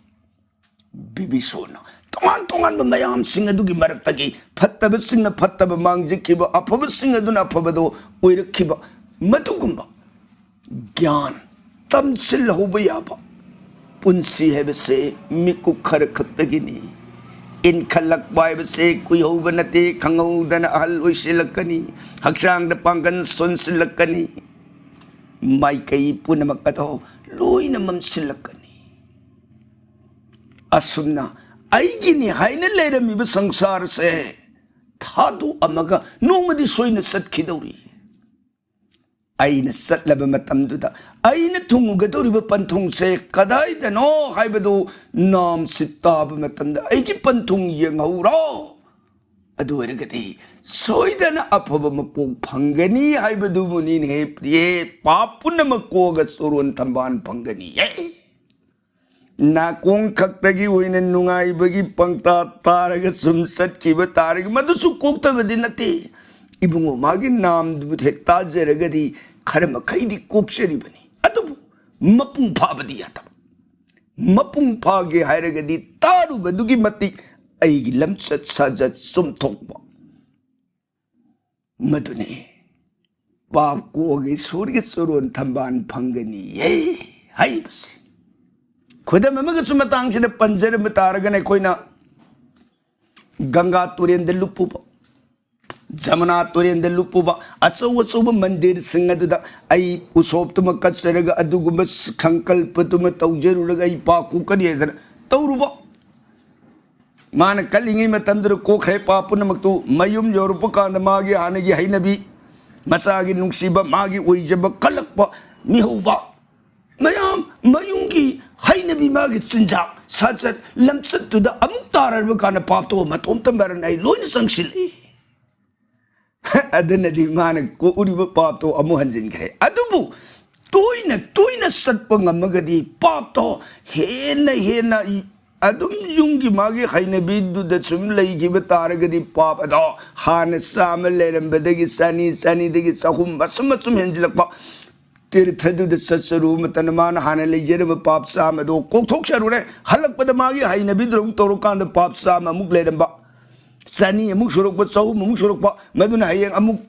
ꯕꯤꯕꯤꯁꯣꯔꯅ ꯇꯣꯉꯥꯟ ꯇꯣꯉꯥꯟꯕ ꯃꯌꯥꯝꯁꯤꯡ ꯑꯗꯨꯒꯤ ꯃꯔꯛꯇꯒꯤ ꯐꯠꯇꯕꯁꯤꯡꯅ ꯐꯠꯇꯕ ꯃꯥꯡꯖꯈꯤꯕ, ꯑꯐꯕꯁꯤꯡ ꯑꯗꯨꯅ ꯑꯐꯕꯗꯣ ꯑꯣꯏꯔꯛꯈꯤꯕ, ꯃꯗꯨꯒꯨꯝꯕ ꯒ꯭ꯌꯥꯟ ꯇꯝꯁꯤꯜꯍꯧꯕ ꯌꯥꯕ ꯄꯨꯟꯁꯤ ꯍꯥꯏꯕꯁꯦ ꯃꯤꯀꯨꯞ ꯈꯔ ꯈꯛꯇꯒꯤꯅꯤ꯫ ꯏꯟꯈꯠꯂꯛꯄ ꯍꯥꯏꯕꯁꯦ ꯀꯨꯏꯍꯧꯕ ꯅꯠꯇꯦ, ꯈꯪꯍꯧꯗꯅ ꯑꯍꯜ ꯑꯣꯏꯁꯤꯜꯂꯛꯀꯅꯤ, ꯍꯛꯆꯥꯡꯗ ꯄꯥꯡꯒꯜ ꯁꯣꯟꯁꯤꯜꯂꯛꯀꯅꯤ, ꯃꯥꯏꯀꯩ ꯄꯨꯝꯅꯃꯛ ꯑꯗꯣ ꯂꯣꯏꯅ ꯃꯝꯁꯤꯜꯂꯛꯀꯅꯤ꯫ ꯑꯁꯨꯝꯅ ꯑꯩꯒꯤꯅꯤ ꯍꯥꯏꯅ ꯂꯩꯔꯝꯃꯤꯕ ꯁꯪꯁꯥꯔꯁꯦ ꯊꯥꯗꯣꯛꯑꯝꯃꯒ ꯅꯣꯡꯃꯗꯤ ꯁꯣꯏꯅ ꯆꯠꯈꯤꯗꯧꯔꯤ꯫ ꯑꯩꯅ ꯆꯠꯂꯕ ꯃꯇꯝꯗꯨꯗ ꯑꯩꯅ ꯊꯨꯡꯉꯨꯒꯗꯧꯔꯤꯕ ꯄꯟꯊꯨꯡꯁꯦ ꯀꯗꯥꯏꯗꯅꯣ ꯍꯥꯏꯕꯗꯨ ꯅꯥꯝꯁꯤ ꯇꯥꯕ ꯃꯇꯝꯗ ꯑꯩꯒꯤ ꯄꯟꯊꯨꯡ ꯌꯦꯡꯍꯧꯔꯣ꯫ ꯑꯗꯨ ꯑꯣꯏꯔꯒꯗꯤ ꯁꯣꯏꯗꯅ ꯑꯐꯕ ꯃꯄꯣꯛ ꯐꯪꯒꯅꯤ ꯍꯥꯏꯕꯗꯨꯕꯨꯅꯤꯅꯦꯍꯦ ꯄ꯭ꯔꯤꯌꯦ꯫ ꯄꯥꯞ ꯄꯨꯝꯅꯃꯛ ꯀꯣꯛꯑꯒ ꯆꯣꯔꯣꯟ ꯊꯝꯕꯥꯜ ꯐꯪꯒꯅꯤꯌꯦ꯫ ꯅꯥꯀꯣꯡ ꯈꯛꯇꯒꯤ ꯑꯣꯏꯅ ꯅꯨꯡꯉꯥꯏꯕꯒꯤ ꯄꯪꯇꯥ ꯇꯥꯔꯒ ꯁꯨꯝ ꯆꯠꯈꯤꯕ ꯇꯥꯔꯒꯗꯤ ꯃꯗꯨꯁꯨ ꯀꯣꯛꯇꯕꯗꯤ ꯅꯠꯇꯦ꯫ ꯏꯕꯨꯡꯉꯣ, ꯃꯥꯒꯤ ꯅꯥꯝꯗꯨꯕꯨ ꯍꯦꯛ ꯇꯥꯖꯔꯒꯗꯤ ꯈꯔ ꯃꯈꯩꯗꯤ ꯀꯣꯛꯆꯔꯤꯕꯅꯤ꯫ ꯑꯗꯨꯕꯨ ꯃꯄꯨꯡ ꯐꯥꯕꯗꯤ ꯌꯥꯗꯕ꯫ ꯃꯄꯨꯡ ꯐꯥꯒꯦ ꯍꯥꯏꯔꯒꯗꯤ ꯇꯥꯔꯨꯕꯗꯨꯒꯤ ꯃꯇꯤꯛ ꯑꯩꯒꯤ ꯂꯝꯆꯠ ꯁꯥꯖꯠ ꯆꯨꯝꯊꯣꯛꯄ, ꯃꯗꯨꯅꯤ ꯄꯥꯞ ꯀꯣꯛꯑꯒ ꯏꯁꯣꯔꯒꯤ ꯆꯨꯔꯣꯟ ꯊꯝꯕꯥꯜ ꯐꯪꯒꯅꯤꯌꯦ ꯍꯥꯏꯕꯁꯦ꯫ ꯈꯨꯗꯝ ꯑꯃꯒꯁꯨ ꯃꯇꯥꯡꯁꯤꯗ ꯄꯟꯖꯔꯝꯕ ꯇꯥꯔꯒꯅ, ꯑꯩꯈꯣꯏꯅ ꯒꯪꯒꯥ ꯇꯨꯔꯦꯜꯗ ꯂꯨꯞꯄꯨꯕ, ꯖꯃꯨꯅꯥ ꯇꯨꯔꯦꯜꯗ ꯂꯨꯞꯄꯨꯕ, ꯑꯆꯧ ꯑꯆꯧꯕ ꯃꯟꯗꯤꯔꯁꯤꯡ ꯑꯗꯨꯗ ꯑꯩ ꯎꯁꯣꯞꯇꯨꯃ ꯀꯠꯆꯔꯒ ꯑꯗꯨꯒꯨꯝꯕ ꯁ-, ꯁꯪꯀꯜꯄꯗꯨꯃ ꯇꯧꯖꯔꯨꯔꯒ ꯑꯩ ꯄꯥꯞ ꯀꯣꯛꯀꯅꯤ ꯍꯥꯏꯗꯅ ꯇꯧꯔꯨꯕ꯫ ꯃꯥꯅ ꯀꯜꯂꯤꯉꯩ ꯃꯇꯝꯗꯨꯗ ꯀꯣꯛꯈ꯭ꯔꯦ ꯄꯥꯞ ꯄꯨꯝꯅꯃꯛꯇꯨ꯫ ꯃꯌꯨꯝ ꯌꯧꯔꯛꯄ ꯀꯥꯟꯗ ꯃꯥꯒꯤ ꯍꯥꯟꯅꯒꯤ ꯍꯩꯅꯕꯤ, ꯃꯆꯥꯒꯤ ꯅꯨꯡꯁꯤꯕ, ꯃꯥꯒꯤ ꯑꯣꯏꯖꯕ ꯀꯜꯂꯛꯄ, ꯃꯤꯍꯧꯕ ꯃꯌꯥꯝ, ꯃꯌꯨꯝꯒꯤ ꯍꯩꯅꯕꯤ, ꯃꯥꯒꯤ ꯆꯤꯟꯖꯥꯛ, ꯁꯥꯖꯠ, ꯂꯝꯆꯠꯇꯨꯗ ꯑꯃꯨꯛ ꯇꯥꯔꯕ ꯀꯥꯟꯗ ꯄꯥꯞꯇꯣ ꯃꯇꯣꯝꯇ ꯃꯔꯟ ꯑꯩ ꯂꯣꯏꯅ ꯆꯪꯁꯤꯜꯂꯤ꯫ ꯑꯗꯨꯅꯗꯤ ꯃꯥꯅ ꯀꯣꯛꯎꯔꯤꯕ ꯄꯥꯞꯇꯣ ꯑꯃꯨꯛ ꯍꯟꯖꯤꯟꯈ꯭ꯔꯦ꯫ ꯑꯗꯨꯕꯨ ꯇꯣꯏꯅ ꯇꯣꯏꯅ ꯆꯠꯄ ꯉꯝꯃꯒꯗꯤ ꯄꯥꯞꯇꯣ ꯍꯦꯟꯅ ꯍꯦꯟꯅ ꯑꯗꯨꯝ ꯌꯨꯝꯒꯤ ꯃꯥꯒꯤ ꯍꯩꯅꯕꯤꯗꯨꯗ ꯁꯨꯝ ꯂꯩꯈꯤꯕ ꯇꯥꯔꯒꯗꯤ ꯄꯥꯞ ꯑꯗꯣ ꯍꯥꯟꯅ ꯆꯥꯝꯃ ꯂꯩꯔꯝꯕꯗꯒꯤ ꯆꯅꯤ, ꯆꯅꯤꯗꯒꯤ ꯆꯍꯨꯝ, ꯑꯁꯨꯝ ꯑꯁꯨꯝ ꯍꯦꯟꯖꯤꯜꯂꯛꯄ, ꯇꯤꯔꯊꯗꯨꯗ ꯆꯠꯆꯔꯨꯕ ꯃꯇꯝꯗ ꯃꯥꯅ ꯍꯥꯟꯅ ꯂꯩꯖꯔꯝꯕ ꯄꯥꯞ ꯆꯥꯝꯃꯗꯣ ꯀꯣꯛꯊꯣꯛꯆꯔꯨꯔꯦ꯫ ꯍꯜꯂꯛꯄꯗ ꯃꯥꯒꯤ ꯍꯩꯅꯕꯤꯗꯨꯗ ꯑꯃꯨꯛ ꯇꯧꯔꯀꯥꯟꯗ ꯄꯥꯞ ꯆꯥꯝꯃ ꯑꯃꯨꯛ ꯂꯩꯔꯝꯕ, ꯆꯅꯤ ꯑꯃꯨꯛ ꯁꯨꯔꯛꯄ, ꯆꯍꯨꯝ ꯑꯃꯨꯛ ꯁꯨꯔꯛꯄ, ꯃꯗꯨꯅ ꯍꯌꯦꯡ ꯑꯃꯨꯛ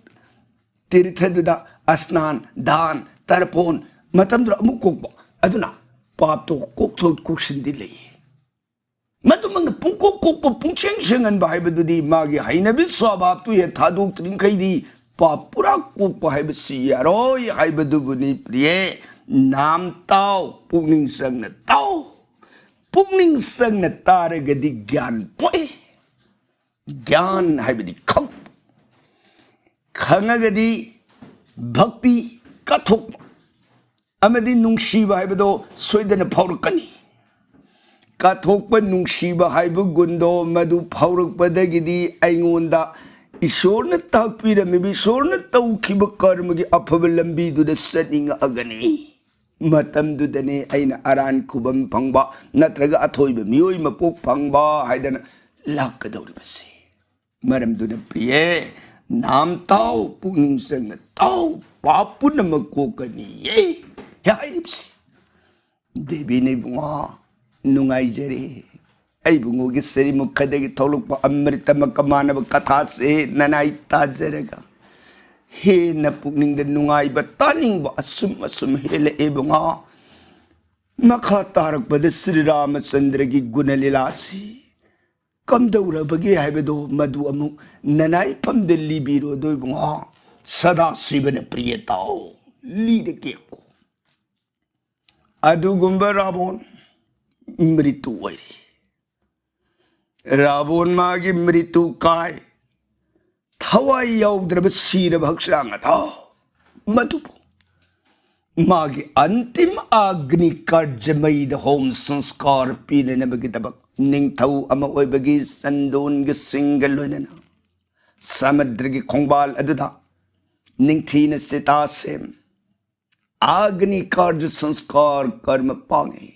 ꯇꯤꯔꯊꯗꯨꯗ ꯑꯁꯅꯥꯟ, ꯗꯥꯟ, ꯇꯔꯄꯣꯟ ꯃꯇꯝꯗꯨꯗ ꯑꯃꯨꯛ ꯀꯣꯛꯄ꯫ ꯑꯗꯨꯅ ꯄꯥꯞꯇꯣ ꯀꯣꯛꯊꯣꯛ ꯀꯣꯛꯁꯤꯟꯗꯤ ꯂꯩꯌꯦ꯫ ꯃꯗꯨꯃꯛꯅ ꯄꯨꯡꯀꯣꯛ ꯀꯣꯛꯄ, ꯄꯨꯡꯁꯦꯡ ꯁꯦꯡꯍꯟꯕ ꯍꯥꯏꯕꯗꯨꯗꯤ ꯃꯥꯒꯤ ꯍꯩꯅꯕꯤ ꯁ꯭ꯋꯥꯚꯥꯕꯇꯨ ꯍꯦꯛ ꯊꯥꯗꯣꯛꯇ꯭ꯔꯤꯡꯈꯩꯗꯤ ꯄꯥꯞ ꯄꯨꯔꯥ ꯀꯣꯛꯄ ꯍꯥꯏꯕꯁꯤ ꯌꯥꯔꯣꯏ ꯍꯥꯏꯕꯗꯨꯕꯨꯅꯤ, ꯄ꯭ꯔꯤꯌꯦ꯫ ꯅꯥꯝ ꯇꯥꯎ, ꯄꯨꯛꯅꯤꯡ ꯆꯪꯅ ꯇꯥꯎ꯫ ꯄꯨꯛꯅꯤꯡ ꯆꯪꯅ ꯇꯥꯔꯒꯗꯤ ꯒ꯭ꯌꯥꯟ ꯄꯣꯛꯏ꯫ ꯒ꯭ꯌꯥꯟ ꯍꯥꯏꯕꯗꯤ ꯈꯪ, ꯈꯪꯉꯒꯗꯤ ꯚꯛꯇꯤ, ꯀꯠꯊꯣꯛꯄ ꯑꯃꯗꯤ ꯅꯨꯡꯁꯤꯕ ꯍꯥꯏꯕꯗꯣ ꯁꯣꯏꯗꯅ ꯐꯥꯎꯔꯛꯀꯅꯤ꯫ ꯀꯠꯊꯣꯛꯄ, ꯅꯨꯡꯁꯤꯕ ꯍꯥꯏꯕ ꯒꯨꯟꯗꯣ ꯃꯗꯨ ꯐꯥꯎꯔꯛꯄꯗꯒꯤꯗꯤ ꯑꯩꯉꯣꯟꯗ ꯏꯁꯣꯔꯅ ꯇꯥꯛꯄꯤꯔꯝꯃꯤꯕ, ꯏꯁꯣꯔꯅ ꯇꯧꯈꯤꯕ ꯀꯔꯃꯒꯤ ꯑꯐꯕ ꯂꯝꯕꯤꯗꯨꯗ ꯆꯠꯅꯤꯡꯉꯛꯑꯒꯅꯤ꯫ ꯃꯇꯝꯗꯨꯗꯅꯦ ꯑꯩꯅ ꯑꯔꯥꯟ ꯈꯨꯕꯝ ꯐꯪꯕ ꯅꯠꯇ꯭ꯔꯒ ꯑꯊꯣꯏꯕ ꯃꯤꯑꯣꯏ ꯃꯄꯣꯛ ꯐꯪꯕ ꯍꯥꯏꯗꯅ ꯂꯥꯛꯀꯗꯧꯔꯤꯕꯁꯦ꯫ ꯃꯔꯝꯗꯨꯅ ꯄ꯭ꯔꯤꯌꯦ, ꯅꯥꯝ ꯇꯥꯎ, ꯄꯨꯛꯅꯤꯡ ꯆꯪꯅ ꯇꯥꯎ, ꯄꯥꯞ ꯄꯨꯝꯅꯃꯛ ꯀꯣꯛꯀꯅꯤꯌꯦ ꯍꯥꯏꯔꯤꯕꯁꯤ꯫ ꯗꯦꯕꯤꯅ ꯏꯕꯨꯡꯉꯣ, ꯅꯨꯡꯉꯥꯏꯖꯔꯦ꯫ ꯑꯩ ꯏꯕꯨꯡꯉꯣꯒꯤ ꯁꯔꯤꯃꯨꯈꯗꯒꯤ ꯊꯣꯛꯂꯛꯄ ꯑꯃ꯭ꯔꯤꯇꯃꯛꯀ ꯃꯥꯟꯅꯕ ꯀꯊꯥꯁꯦ ꯅꯅꯥꯏ ꯇꯥꯖꯔꯒ ꯍꯦꯟꯅ ꯄꯨꯛꯅꯤꯡꯗ ꯅꯨꯡꯉꯥꯏꯕ, ꯇꯥꯅꯤꯡꯕ ꯑꯁꯨꯝ ꯑꯁꯨꯝ ꯍꯦꯜꯂꯛꯑꯦ ꯏꯕꯨꯡꯉꯣ꯫ ꯃꯈꯥ ꯇꯥꯔꯛꯄꯗ ꯁ꯭ꯔꯤ ꯔꯥꯃꯆꯟꯗ꯭ꯔꯒꯤ ꯒꯨꯅ ꯂꯤꯂꯥꯁꯤ ꯀꯝꯗꯧꯔꯕꯒꯦ ꯍꯥꯏꯕꯗꯣ ꯃꯗꯨ ꯑꯃꯨꯛ ꯅꯅꯥꯏꯐꯝꯗ ꯂꯤꯕꯤꯔꯣ ꯏꯕꯨꯡꯉꯣ꯫ ꯁꯗꯥꯁꯤꯕꯅ ꯄ꯭ꯔꯤꯌ ꯇꯥꯎ, ꯂꯤꯔꯒꯦꯀꯣ꯫ ꯑꯗꯨꯒꯨꯝꯕ ꯔꯥꯕꯣꯟ ꯃ꯭ꯔꯤꯇꯨ ꯑꯣꯏꯔꯦ꯫ ꯔꯥꯕꯣꯟ ꯃꯥꯒꯤ ꯃ꯭ꯔꯤꯇꯨ ꯀꯥꯏ, ꯊꯋꯥꯏ ꯌꯥꯎꯗ꯭ꯔꯕ ꯁꯤꯔꯕ ꯍꯛꯆꯥꯡ ꯑꯗꯣ ꯃꯗꯨꯕꯨ ꯃꯥꯒꯤ ꯑꯟꯇꯤꯝ ꯑꯒ꯭ꯅꯤ ꯀꯥꯔꯖ ꯃꯩꯗ ꯍꯣꯝ ꯁꯪꯁꯀꯥꯔ ꯄꯤꯅꯅꯕꯒꯤꯗꯃꯛ ꯅꯤꯡꯊꯧ ꯑꯃ ꯑꯣꯏꯕꯒꯤ ꯆꯟꯗꯣꯟꯒ ꯁꯤꯡꯒ ꯂꯣꯏꯅꯅ ꯁꯃꯨꯗ꯭ꯔꯒꯤ ꯈꯣꯡꯕꯥꯜ ꯑꯗꯨꯗ ꯅꯤꯡꯊꯤꯅ ꯆꯤꯇꯥ ꯁꯦꯝ, ꯑꯒ꯭ꯅꯤ ꯀꯥꯔꯖ ꯁꯪꯁꯀꯥꯔ ꯀꯔꯃ ꯄꯥꯡꯉꯤ꯫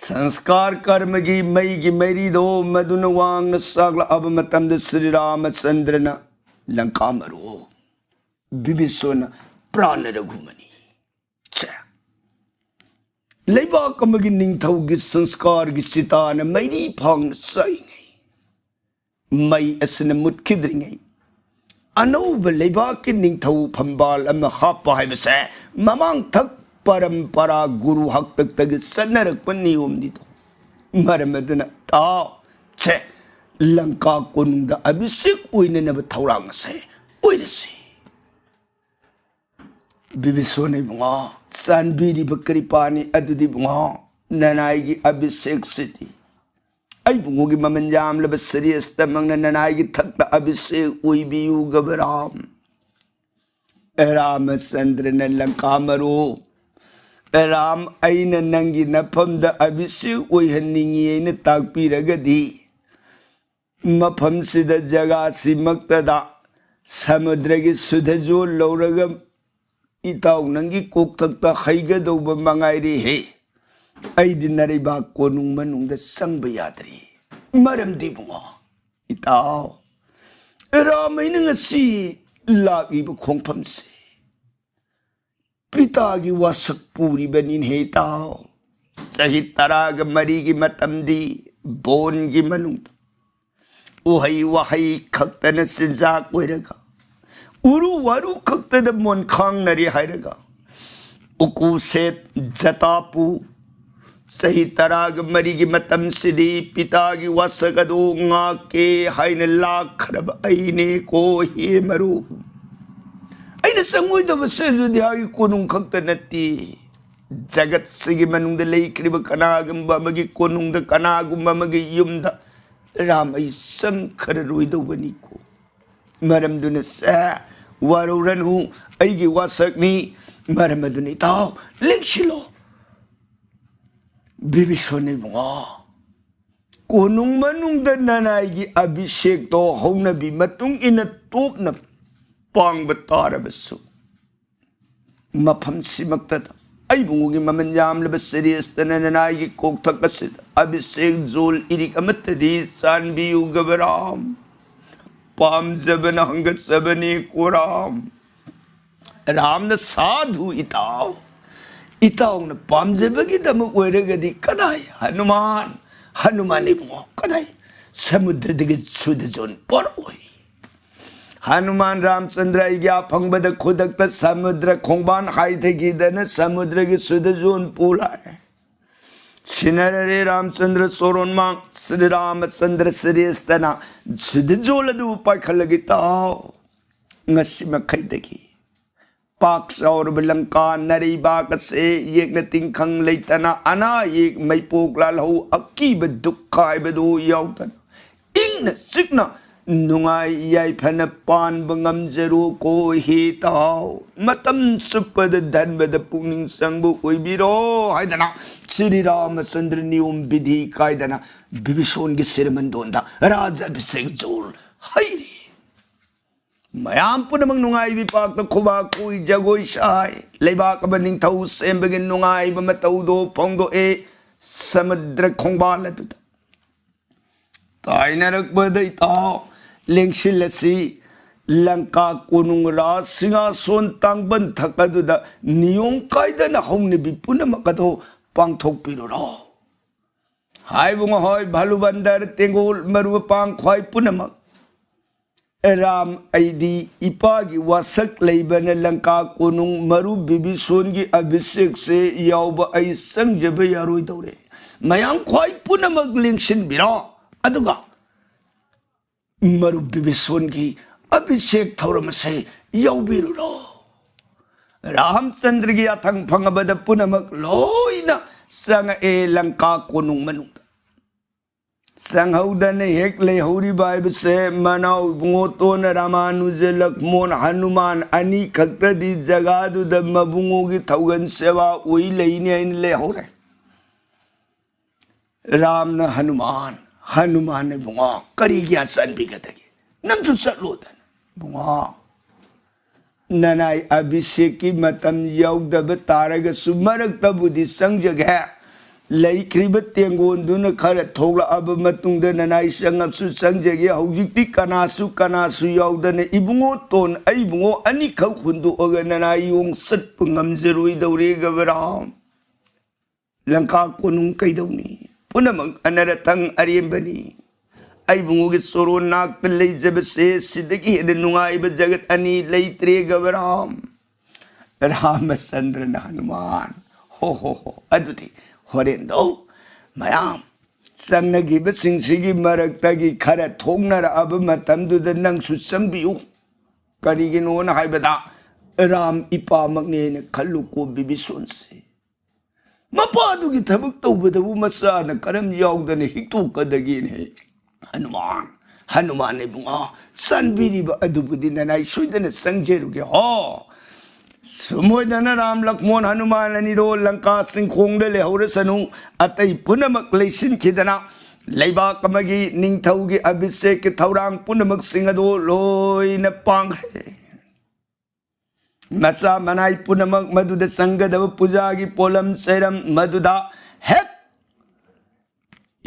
ꯁꯪꯁꯀꯥꯔ ꯀꯔꯃꯒꯤ ꯃꯩꯒꯤ ꯃꯩꯔꯤꯗꯣ ꯃꯗꯨꯅ ꯋꯥꯡꯅ ꯁꯥꯒꯠꯂꯛꯑꯕ ꯃꯇꯝꯗ ꯁ꯭ꯔꯤ ꯔꯥꯃꯆꯟꯗ꯭ꯔꯅ ꯂꯪꯀꯥ ꯃꯔꯨ ꯕꯤꯕꯤꯁꯣꯟꯅ ꯄ꯭ꯔꯥꯅ ꯔꯘꯨꯃꯅꯤ꯫ ꯁꯦ, ꯂꯩꯕꯥꯛ ꯑꯃꯒꯤ ꯅꯤꯡꯊꯧꯒꯤ ꯁꯪꯁꯀꯥꯔꯒꯤ ꯆꯤꯇꯥꯅ ꯃꯩꯔꯤ ꯐꯥꯡꯅ ꯆꯥꯏꯉꯩ, ꯃꯩ ꯑꯁꯤꯅ ꯃꯨꯠꯈꯤꯗ꯭ꯔꯤꯉꯩ, ꯑꯅꯧꯕ ꯂꯩꯕꯥꯛꯀꯤ ꯅꯤꯡꯊꯧ ꯐꯝꯕꯥꯜ ꯑꯃ ꯍꯥꯞꯄ ꯍꯥꯏꯕꯁꯦ ꯃꯃꯥꯡꯊꯛ ꯄꯔꯝꯄꯔꯥ ꯒꯨꯔꯨ ꯍꯥꯛꯇꯛꯇꯒꯤ ꯆꯠꯅꯔꯛꯄ ꯅꯤꯌꯣꯝꯅꯤꯗꯣ꯫ ꯃꯔꯝ ꯑꯗꯨꯅ ꯇꯥꯎ, ꯁꯦ, ꯂꯪꯀꯥ ꯀꯣꯅꯨꯡꯗ ꯑꯚꯤꯁꯦꯛ ꯑꯣꯏꯅꯅꯕ ꯊꯧꯔꯥꯡ ꯑꯁꯦ ꯑꯣꯏꯔꯁꯤ꯫ ꯕꯤꯕꯤꯁꯣꯅ ꯏꯕꯨꯡꯉꯣ, ꯆꯥꯟꯕꯤꯔꯤꯕ ꯀ꯭ꯔꯤꯄꯥꯅꯤ ꯑꯗꯨꯗꯤ ꯏꯕꯨꯡꯉꯣ, ꯅꯅꯥꯏꯒꯤ ꯑꯚꯤꯁꯦꯛꯁꯤꯗꯤ ꯑꯩ ꯏꯕꯨꯡꯉꯣꯒꯤ ꯃꯃꯜ ꯌꯥꯝꯂꯕ ꯁꯤꯔꯦꯁꯇꯃꯛꯅ ꯅꯅꯥꯏꯒꯤ ꯊꯛꯇ ꯑꯚꯤꯁꯦꯛ ꯑꯣꯏꯕꯤꯌꯨ ꯒꯕꯔꯥꯝ꯫ ꯔꯥꯃꯆꯟꯗ꯭ꯔꯅ ꯂꯪꯀꯥ ꯃꯔꯨ, ꯔꯥꯝ, ꯑꯩꯅ ꯅꯪꯒꯤ ꯅꯐꯝꯗ ꯑꯚꯤꯁꯦꯛ ꯑꯣꯏꯍꯟꯅꯤꯡꯉꯤ ꯑꯩꯅ ꯇꯥꯛꯄꯤꯔꯒꯗꯤ, ꯃꯐꯝꯁꯤꯗ ꯖꯒꯥꯁꯤꯃꯛꯇꯗ ꯁꯃꯨꯗ꯭ꯔꯒꯤ ꯁꯨꯗꯖꯣ ꯂꯧꯔꯒ ꯏꯇꯥꯎ ꯅꯪꯒꯤ ꯀꯣꯛꯊꯛꯇ ꯍꯩꯒꯗꯧꯕ ꯃꯉꯥꯏꯔꯦꯍꯦ꯫ ꯑꯩꯗꯤ ꯅꯔꯩꯕꯥꯛ ꯀꯣꯅꯨꯡ ꯃꯅꯨꯡꯗ ꯆꯪꯕ ꯌꯥꯗ꯭ꯔꯤ꯫ ꯃꯔꯝꯗꯤ ꯏꯕꯨꯡꯉꯣ, ꯏꯇꯥꯎ, ꯔꯥꯃꯩꯅ ꯉꯁꯤ ꯂꯥꯛꯂꯤꯕ ꯈꯣꯡꯐꯝꯁꯦ ꯄꯤꯇꯥꯒꯤ ꯋꯥꯁꯛ ꯄꯨꯔꯤꯕꯅꯤꯅꯦꯍꯦ ꯏꯇꯥꯎ꯫ ꯆꯍꯤ ꯇꯔꯥꯒ ꯃꯔꯤꯒꯤ ꯃꯇꯝꯗꯤ ꯕꯣꯟꯒꯤ ꯃꯅꯨꯡꯗ ꯎꯍꯩ ꯋꯥꯍꯩ ꯈꯛꯇꯅ ꯆꯤꯟꯖꯥꯛ ꯑꯣꯏꯔꯒ, ꯎꯔꯨ ꯋꯥꯔꯨ ꯈꯛꯇꯗ ꯃꯣꯟꯈꯥꯡꯅꯔꯤ ꯍꯥꯏꯔꯒ, ꯎꯀꯨ ꯁꯦꯠ, ꯖꯇꯥꯄꯨ, ꯆꯍꯤ ꯇꯔꯥꯒ ꯃꯔꯤꯒꯤ ꯃꯇꯝꯁꯤꯗꯤ ꯄꯤꯇꯥꯒꯤ ꯋꯥꯁꯛ ꯑꯗꯨ ꯉꯥꯛꯀꯦ ꯍꯥꯏꯅ ꯂꯥꯛꯈ꯭ꯔꯕ ꯑꯩꯅꯦꯀꯣ ꯍꯦ ꯃꯔꯨꯞ꯫ ꯑꯩꯅ ꯆꯪꯉꯣꯏꯗꯕꯁꯦ ꯑꯌꯨꯙ꯭ꯌꯥꯒꯤ ꯀꯣꯅꯨꯡ ꯈꯛꯇ ꯅꯠꯇꯦ, ꯖꯒꯠꯁꯤꯒꯤ ꯃꯅꯨꯡꯗ ꯂꯩꯈ꯭ꯔꯤꯕ ꯀꯅꯥꯒꯨꯝꯕ ꯑꯃꯒꯤ ꯀꯣꯅꯨꯡꯗ, ꯀꯅꯥꯒꯨꯝꯕ ꯑꯃꯒꯤ ꯌꯨꯝꯗ ꯔꯥꯝ ꯑꯩ ꯆꯪꯈ꯭ꯔꯔꯣꯏꯗꯧꯕꯅꯤꯀꯣ꯫ ꯃꯔꯝꯗꯨꯅ ꯁꯦ, ꯋꯥꯔꯧꯔꯅꯨ, ꯑꯩꯒꯤ ꯋꯥꯁꯛꯅꯤ꯫ ꯃꯔꯝ ꯑꯗꯨꯅ ꯏꯇꯥꯎ, ꯂꯦꯡꯁꯤꯜꯂꯣ꯫ ꯕꯤꯕꯤꯁꯣꯟ ꯏꯕꯨꯡꯉꯣ, ꯀꯣꯅꯨꯡ ꯃꯅꯨꯡꯗ ꯅꯅꯥꯏꯒꯤ ꯑꯚꯤꯁꯦꯛꯇꯣ ꯍꯧꯅꯕꯤ ꯃꯇꯨꯡ ꯏꯟꯅ ꯇꯣꯞꯅ ꯄꯥꯡꯕ ꯇꯥꯔꯕꯁꯨ, ꯃꯐꯝꯁꯤꯃꯛꯇꯗ ꯑꯩꯕꯨꯡꯒꯤ ꯃꯃꯜ ꯌꯥꯝꯂꯕ ꯁꯤꯔꯦꯁꯇꯅ ꯅꯅꯥꯏꯒꯤ ꯀꯣꯛꯊꯛ ꯑꯁꯤꯗ ꯑꯚꯤꯁꯦꯛ ꯖꯣꯜ ꯏꯔꯤꯛ ꯑꯃꯠꯇꯗꯤ ꯆꯥꯟꯕꯤꯌꯨ ꯒꯕꯔꯥꯝ꯫ ꯄꯥꯝꯖꯕꯅ ꯍꯪꯒꯠꯆꯕꯅꯤ ꯀꯣꯔꯥꯝ꯫ ꯔꯥꯝꯅ, "ꯁꯥꯙꯨ ꯏꯇꯥꯎ, ꯏꯇꯥꯎꯅ ꯄꯥꯝꯖꯕꯒꯤꯗꯃꯛ ꯑꯣꯏꯔꯒꯗꯤ ꯀꯗꯥꯏ ꯍꯅꯨꯃꯥꯟ, ꯍꯅꯨꯃꯥꯟ ꯏꯕꯨꯡꯉꯣ, ꯀꯗꯥꯏ ꯁꯃꯨꯗ꯭ꯔꯗꯒꯤ ꯁꯨꯗꯖꯣꯟ ꯄꯣꯔꯛꯑꯣꯏ?" ꯍꯅꯨꯃꯥꯟ ꯔꯥꯝꯆꯟꯗ꯭ꯔ ꯑꯩꯒꯤ ꯑꯐꯪꯕꯗ ꯈꯨꯗꯛꯇ ꯁꯃꯨꯗ꯭ꯔ ꯈꯣꯡꯕꯥꯟ ꯍꯥꯏꯊꯈꯤꯗꯅ ꯁꯃꯨꯗ꯭ꯔꯒꯤ ꯁꯨꯗꯖꯣꯟ ꯄꯨ ꯂꯥꯛꯑꯦ꯫ ꯁꯤꯟꯅꯔꯔꯦ ꯔꯥꯝꯆꯟꯗ꯭ꯔ ꯆꯣꯔꯣꯟꯃꯥꯡ, ꯁ꯭ꯔꯤ ꯔꯥꯃꯆꯟꯗ꯭ꯔ ꯁ꯭ꯔꯦꯁꯇꯅ ꯁꯨꯗꯖꯣꯟ ꯑꯗꯨꯕꯨ ꯄꯥꯏꯈꯠꯂꯒ, "ꯏꯇꯥꯎ, ꯉꯁꯤ ꯃꯈꯩꯗꯒꯤ ꯄꯥꯛ ꯆꯥꯎꯔꯕ ꯂꯪꯀꯥ ꯅꯔꯩꯕꯥꯛ ꯑꯁꯦ ꯌꯦꯛꯅ ꯇꯤꯡꯈꯪ ꯂꯩꯇꯅ, ꯑꯅꯥ ꯑꯌꯦꯛ, ꯃꯩꯄꯣꯛ ꯂꯥꯜꯍꯧ, ꯑꯀꯤꯕ ꯗꯨꯛꯈ ꯍꯥꯏꯕꯗꯨ ꯌꯥꯎꯗꯅ, ꯏꯪꯅ ꯆꯤꯛꯅ ꯅꯨꯡꯉꯥꯏ ꯌꯥꯏꯐꯅ ꯄꯥꯟꯕ ꯉꯝꯖꯔꯣꯀꯣ ꯍꯦ ꯏꯇꯥꯎ꯫ ꯃꯇꯝ ꯆꯨꯞꯄꯗ ꯙꯔꯃꯗ ꯄꯨꯛꯅꯤꯡ ꯆꯪꯕ ꯑꯣꯏꯕꯤꯔꯣ" ꯍꯥꯏꯗꯅ ꯁ꯭ꯔꯤ ꯔꯥꯃꯆꯟꯗ꯭ꯔ ꯅꯤꯌꯣꯝ ꯕꯤꯙꯤ ꯀꯥꯏꯗꯅ ꯕꯤꯕꯤꯁꯣꯟꯒꯤ ꯁꯤꯔꯃꯟꯗꯣꯟꯗ ꯔꯥꯖ ꯑꯚꯤꯁꯦꯛ ꯖꯣꯜ ꯍꯩꯔꯤ꯫ ꯃꯌꯥꯝ ꯄꯨꯝꯅꯃꯛ ꯅꯨꯡꯉꯥꯏꯕꯤ ꯄꯥꯛꯇ ꯈꯨꯕꯥꯛ ꯈꯨꯏ, ꯖꯒꯣꯏ ꯁꯥꯏ꯫ ꯂꯩꯕꯥꯛ ꯑꯃ ꯅꯤꯡꯊꯧ ꯁꯦꯝꯕꯒꯤ ꯅꯨꯡꯉꯥꯏꯕ ꯃꯇꯧꯗꯣ ꯐꯣꯡꯗꯣꯛꯑꯦ ꯁꯃꯨꯗ꯭ꯔ ꯈꯣꯡꯕꯥꯜ ꯑꯗꯨꯗ꯫ ꯇꯥꯏꯅꯔꯛꯄꯗ ꯏꯇꯥꯎ, ꯂꯦꯡꯁꯤꯜꯂꯁꯤ꯫ ꯂꯪꯀꯥ ꯀꯣꯅꯨꯡ ꯔꯥꯖ ꯁꯤꯡꯍꯥꯁꯣꯟ ꯇꯥꯡꯕꯟ ꯊꯛ ꯑꯗꯨꯗ ꯅꯤꯌꯣꯝ ꯀꯥꯏꯗꯅ ꯍꯧꯅꯕꯤ ꯄꯨꯝꯅꯃꯛ ꯑꯗꯨ ꯄꯥꯡꯊꯣꯛꯄꯤꯔꯨꯔꯣ꯫ ꯍꯥꯏꯕꯨꯡ ꯍꯣꯏ, ꯚꯂꯨꯕꯟꯗꯔ, ꯇꯦꯡꯒꯣꯜ, ꯃꯔꯨꯞ ꯃꯄꯥꯡ ꯈ꯭ꯋꯥꯏ ꯄꯨꯝꯅꯃꯛ, ꯔꯥꯝ ꯑꯩꯗꯤ ꯏꯄꯥꯒꯤ ꯋꯥꯁꯛ ꯂꯩꯕꯅ ꯂꯪꯀꯥ ꯀꯣꯅꯨꯡ ꯃꯔꯨꯞ ꯕꯤꯕꯤꯁꯣꯟꯒꯤ ꯑꯚꯤꯁꯦꯛꯁꯦ ꯌꯥꯎꯕ ꯑꯩ ꯆꯪꯖꯕ ꯌꯥꯔꯣꯏꯗꯧꯔꯦ꯫ ꯃꯌꯥꯝ ꯈ꯭ꯋꯥꯏ ꯄꯨꯝꯅꯃꯛ ꯂꯦꯡꯁꯤꯟꯕꯤꯔꯣ, ꯑꯗꯨꯒ ꯃꯔꯨꯞ ꯕꯤꯕꯤꯁꯣꯟꯒꯤ ꯑꯚꯤꯁꯦꯛ ꯊꯧꯔꯝ ꯑꯁꯦ ꯌꯥꯎꯕꯤꯔꯨꯔꯣ꯫ ꯔꯥꯝꯆꯟꯗ꯭ꯔꯒꯤ ꯌꯥꯊꯪ ꯐꯪꯉꯕꯗ ꯄꯨꯝꯅꯃꯛ ꯂꯣꯏꯅ ꯆꯪꯉꯛꯑꯦ ꯂꯪꯀꯥ ꯀꯣꯅꯨꯡ ꯃꯅꯨꯡꯗ꯫ ꯆꯪꯍꯧꯗꯅ ꯍꯦꯛ ꯂꯩꯍꯧꯔꯤꯕ ꯍꯥꯏꯕꯁꯦ ꯃꯅꯥꯎ ꯏꯕꯨꯡꯉꯣꯇꯣꯟ, ꯔꯥꯃꯥꯅꯨꯖ, ꯂꯛꯃꯣꯟ, ꯍꯅꯨꯃꯥꯟ ꯑꯅꯤ ꯈꯛꯇꯗꯤ ꯖꯒꯥꯗꯨꯗ ꯃꯕꯨꯡꯉꯣꯒꯤ ꯊꯧꯒꯜ ꯁꯦꯕꯥ ꯑꯣꯏ ꯂꯩꯅꯤ ꯍꯥꯏꯅ ꯂꯩꯍꯧꯔꯦ꯫ ꯔꯥꯝꯅ ꯍꯅꯨꯃꯥꯟ, ꯍꯅꯨꯃꯥꯟ ꯏꯕꯨꯡꯉꯣ, ꯀꯔꯤꯒꯤ ꯑꯆꯥꯟꯕꯤꯒꯗꯒꯦ? ꯅꯪꯁꯨ ꯆꯠꯂꯣꯗꯅ꯫ ꯏꯕꯨꯡꯉꯣ, ꯅꯅꯥꯏ ꯑꯚꯤꯁꯦꯛꯀꯤ ꯃꯇꯝ ꯌꯧꯗꯕ ꯇꯥꯔꯒꯁꯨ ꯃꯔꯛꯇꯕꯨꯗꯤ ꯆꯪꯖꯒꯦ꯫ ꯂꯩꯈ꯭ꯔꯤꯕ ꯇꯦꯡꯒꯣꯟꯗꯨꯅ ꯈꯔ ꯊꯣꯛꯂꯛꯑꯕ ꯃꯇꯨꯡꯗ ꯅꯅꯥꯏ ꯆꯪꯉꯕꯁꯨ ꯆꯪꯖꯒꯦ, ꯍꯧꯖꯤꯛꯇꯤ ꯀꯅꯥꯁꯨ ꯀꯅꯥꯁꯨ ꯌꯥꯎꯗꯅ ꯏꯕꯨꯡꯉꯣ ꯇꯣꯟ ꯑꯩꯕꯨꯡꯉꯣ ꯑꯅꯤꯈꯛ ꯍꯨꯟꯗꯣꯛꯑꯒ ꯅꯅꯥꯏ ꯌꯣꯡ ꯆꯠꯄ ꯉꯝꯖꯔꯣꯏꯗꯧꯔꯦ ꯒꯕꯔꯥꯝ꯫ ꯂꯪꯀꯥ ꯀꯣꯅꯨꯡ ꯀꯩꯗꯧꯅꯤ? ꯄꯨꯝꯅꯃꯛ ꯑꯅꯔꯊꯪ ꯑꯔꯦꯝꯕꯅꯤ꯫ ꯑꯩꯕꯨꯡꯉꯣꯒꯤ ꯆꯣꯔꯣꯟ ꯅꯥꯛꯇ ꯂꯩꯖꯕꯁꯦ ꯁꯤꯗꯒꯤ ꯍꯦꯟꯅ ꯅꯨꯡꯉꯥꯏꯕ ꯖꯒꯠ ꯑꯅꯤ ꯂꯩꯇ꯭ꯔꯦ ꯒꯕꯔꯥꯝ꯫ ꯔꯥꯃꯆꯟꯗ꯭ꯔꯅ ꯍꯅꯨꯃꯥꯟ, "ꯍꯣ ꯍꯣ ꯍꯣ, ꯑꯗꯨꯗꯤ ꯍꯣꯔꯦꯟꯗꯣ ꯃꯌꯥꯝ ꯆꯪꯅꯈꯤꯕꯁꯤꯡꯁꯤꯒꯤ ꯃꯔꯛꯇꯒꯤ ꯈꯔ ꯊꯣꯛꯅꯔꯛꯑꯕ ꯃꯇꯝꯗꯨꯗ ꯅꯪꯁꯨ ꯆꯪꯕꯤꯌꯨ꯫ ꯀꯔꯤꯒꯤꯅꯣꯅ ꯍꯥꯏꯕꯗ ꯔꯥꯝ ꯏꯄꯥꯃꯛꯅꯦꯅ ꯈꯜꯂꯨꯀꯣ ꯕꯤꯕꯤꯁꯣꯟꯁꯦ꯫ ꯃꯄꯥꯗꯨꯒꯤ ꯊꯕꯛ ꯇꯧꯕꯗꯕꯨ ꯃꯆꯥꯅ ꯀꯔꯝ ꯌꯥꯎꯗꯅ ꯍꯤꯛꯇꯣꯛꯀꯗꯒꯦꯅꯦ?" ꯍꯅꯨꯃꯥꯟ, ꯍꯅꯨꯃꯥꯟ ꯏꯕꯨꯡꯉꯣ, ꯆꯥꯟꯕꯤꯔꯤꯕ ꯑꯗꯨꯕꯨꯗꯤ ꯅꯅꯥꯏ ꯁꯣꯏꯗꯅ ꯆꯪꯖꯔꯨꯒꯦ ꯍꯣ꯫ ꯁꯨꯝ ꯑꯣꯏꯗꯅ ꯔꯥꯝ ꯂꯛꯃꯣꯟ ꯍꯅꯨꯃꯥꯟ ꯑꯅꯤꯗꯣ ꯂꯪꯀꯥ ꯆꯤꯡꯈꯣꯡꯗ ꯂꯩꯍꯧꯔꯁꯅꯨ, ꯑꯇꯩ ꯄꯨꯝꯅꯃꯛ ꯂꯩꯁꯤꯟꯈꯤꯗꯅ ꯂꯩꯕꯥꯛ ꯑꯃꯒꯤ ꯅꯤꯡꯊꯧꯒꯤ ꯑꯚꯤꯁꯦꯛꯀꯤ ꯊꯧꯔꯥꯡ ꯄꯨꯝꯅꯃꯛꯁꯤꯡ ꯑꯗꯣ ꯂꯣꯏꯅ ꯄꯥꯡꯈ꯭ꯔꯦ꯫ ꯃꯆꯥ ꯃꯅꯥꯏ ꯄꯨꯝꯅꯃꯛ ꯃꯗꯨꯗ ꯆꯪꯒꯗꯕ ꯄꯨꯖꯥꯒꯤ ꯄꯣꯠꯂꯝ ꯆꯩꯔꯝ, ꯃꯗꯨꯗ ꯍꯦꯛ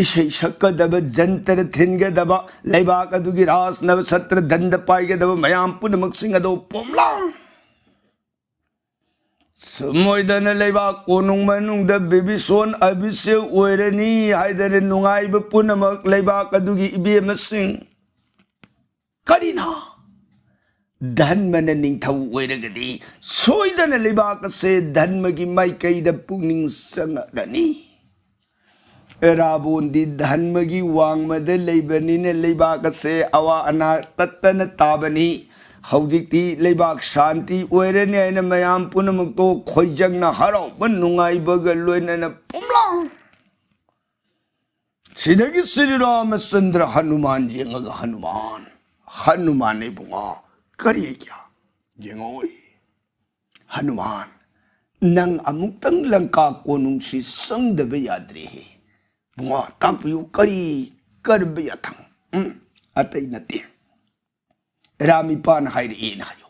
ꯏꯁꯩ ꯁꯛꯀꯗꯕ, ꯖꯟꯇꯔ ꯊꯤꯟꯒꯗꯕ, ꯂꯩꯕꯥꯛ ꯑꯗꯨꯒꯤ ꯔꯥꯖ ꯅꯕꯁꯇ꯭ꯔ ꯗꯟꯗ ꯄꯥꯏꯒꯗꯕ ꯃꯌꯥꯝ ꯄꯨꯝꯅꯃꯛꯁꯤꯡ ꯑꯗꯨ ꯄꯣꯝꯂꯥꯡ ꯁꯨꯝ ꯑꯣꯏꯗꯅ ꯂꯩꯕꯥꯛ ꯀꯣꯅꯨꯡ ꯃꯅꯨꯡꯗ ꯕꯤꯕꯤꯁꯣꯟ ꯑꯚꯤꯁꯦꯛ ꯑꯣꯏꯔꯅꯤ ꯍꯥꯏꯗꯅ ꯅꯨꯡꯉꯥꯏꯕ ꯄꯨꯝꯅꯃꯛ ꯂꯩꯕꯥꯛ ꯑꯗꯨꯒꯤ ꯏꯕꯦꯝꯃꯁꯤꯡ꯫ ꯀꯔꯤꯅꯣ? ꯙꯟꯃꯅ ꯅꯤꯡꯊꯧ ꯑꯣꯏꯔꯒꯗꯤ ꯁꯣꯏꯗꯅ ꯂꯩꯕꯥꯛ ꯑꯁꯦ ꯙꯟꯃꯒꯤ ꯃꯥꯏꯀꯩꯗ ꯄꯨꯛꯅꯤꯡ ꯆꯪꯉꯛꯂꯅꯤ꯫ ꯔꯥꯕꯣꯟꯗꯤ ꯙꯟꯃꯒꯤ ꯋꯥꯡꯃꯗ ꯂꯩꯕꯅꯤꯅ ꯂꯩꯕꯥꯛ ꯑꯁꯦ ꯑꯋꯥ ꯑꯅꯥ ꯇꯠꯇꯅ ꯇꯥꯕꯅꯤ꯫ ꯍꯧꯖꯤꯛꯇꯤ ꯂꯩꯕꯥꯛ ꯁꯥꯟꯇꯤ ꯑꯣꯏꯔꯅꯤ ꯍꯥꯏꯅ ꯃꯌꯥꯝ ꯄꯨꯝꯅꯃꯛꯇꯣ ꯈꯣꯏꯖꯪꯅ ꯍꯔꯥꯎꯕ ꯅꯨꯡꯉꯥꯏꯕꯒ ꯂꯣꯏꯅꯅ ꯄꯨꯝꯂꯥꯡ꯫ ꯁꯤꯗꯒꯤ ꯁ꯭ꯔꯤ ꯔꯥꯃꯆꯟꯗ꯭ꯔ ꯍꯅꯨꯃꯥꯟ ꯌꯦꯡꯉꯒ, "ꯍꯅꯨꯃꯥꯟ, ꯍꯅꯨꯃꯥꯟ ꯏꯕꯨꯡꯉꯣ, ꯀꯔꯤ ꯀꯌꯥ ꯌꯦꯡꯉꯛꯑꯣꯏ?" ꯍꯅꯨꯃꯥꯟ, ꯅꯪ ꯑꯃꯨꯛꯇꯪ ꯂꯪꯀꯥ ꯀꯣꯅꯨꯡꯁꯤ ꯆꯪꯗꯕ ꯌꯥꯗ꯭ꯔꯦꯍꯦ꯫ ꯕꯨꯡꯉꯣ, ꯇꯥꯛꯄꯤꯌꯨ, ꯀꯔꯤ ꯀꯔꯝꯕ ꯌꯥꯊꯪ? ꯎꯝ, ꯑꯇꯩ ꯅꯠꯇꯦ꯫ ꯔꯥꯝ ꯏꯄꯥꯅ ꯍꯥꯏꯔꯛꯑꯦꯅ ꯍꯥꯏꯌꯨ꯫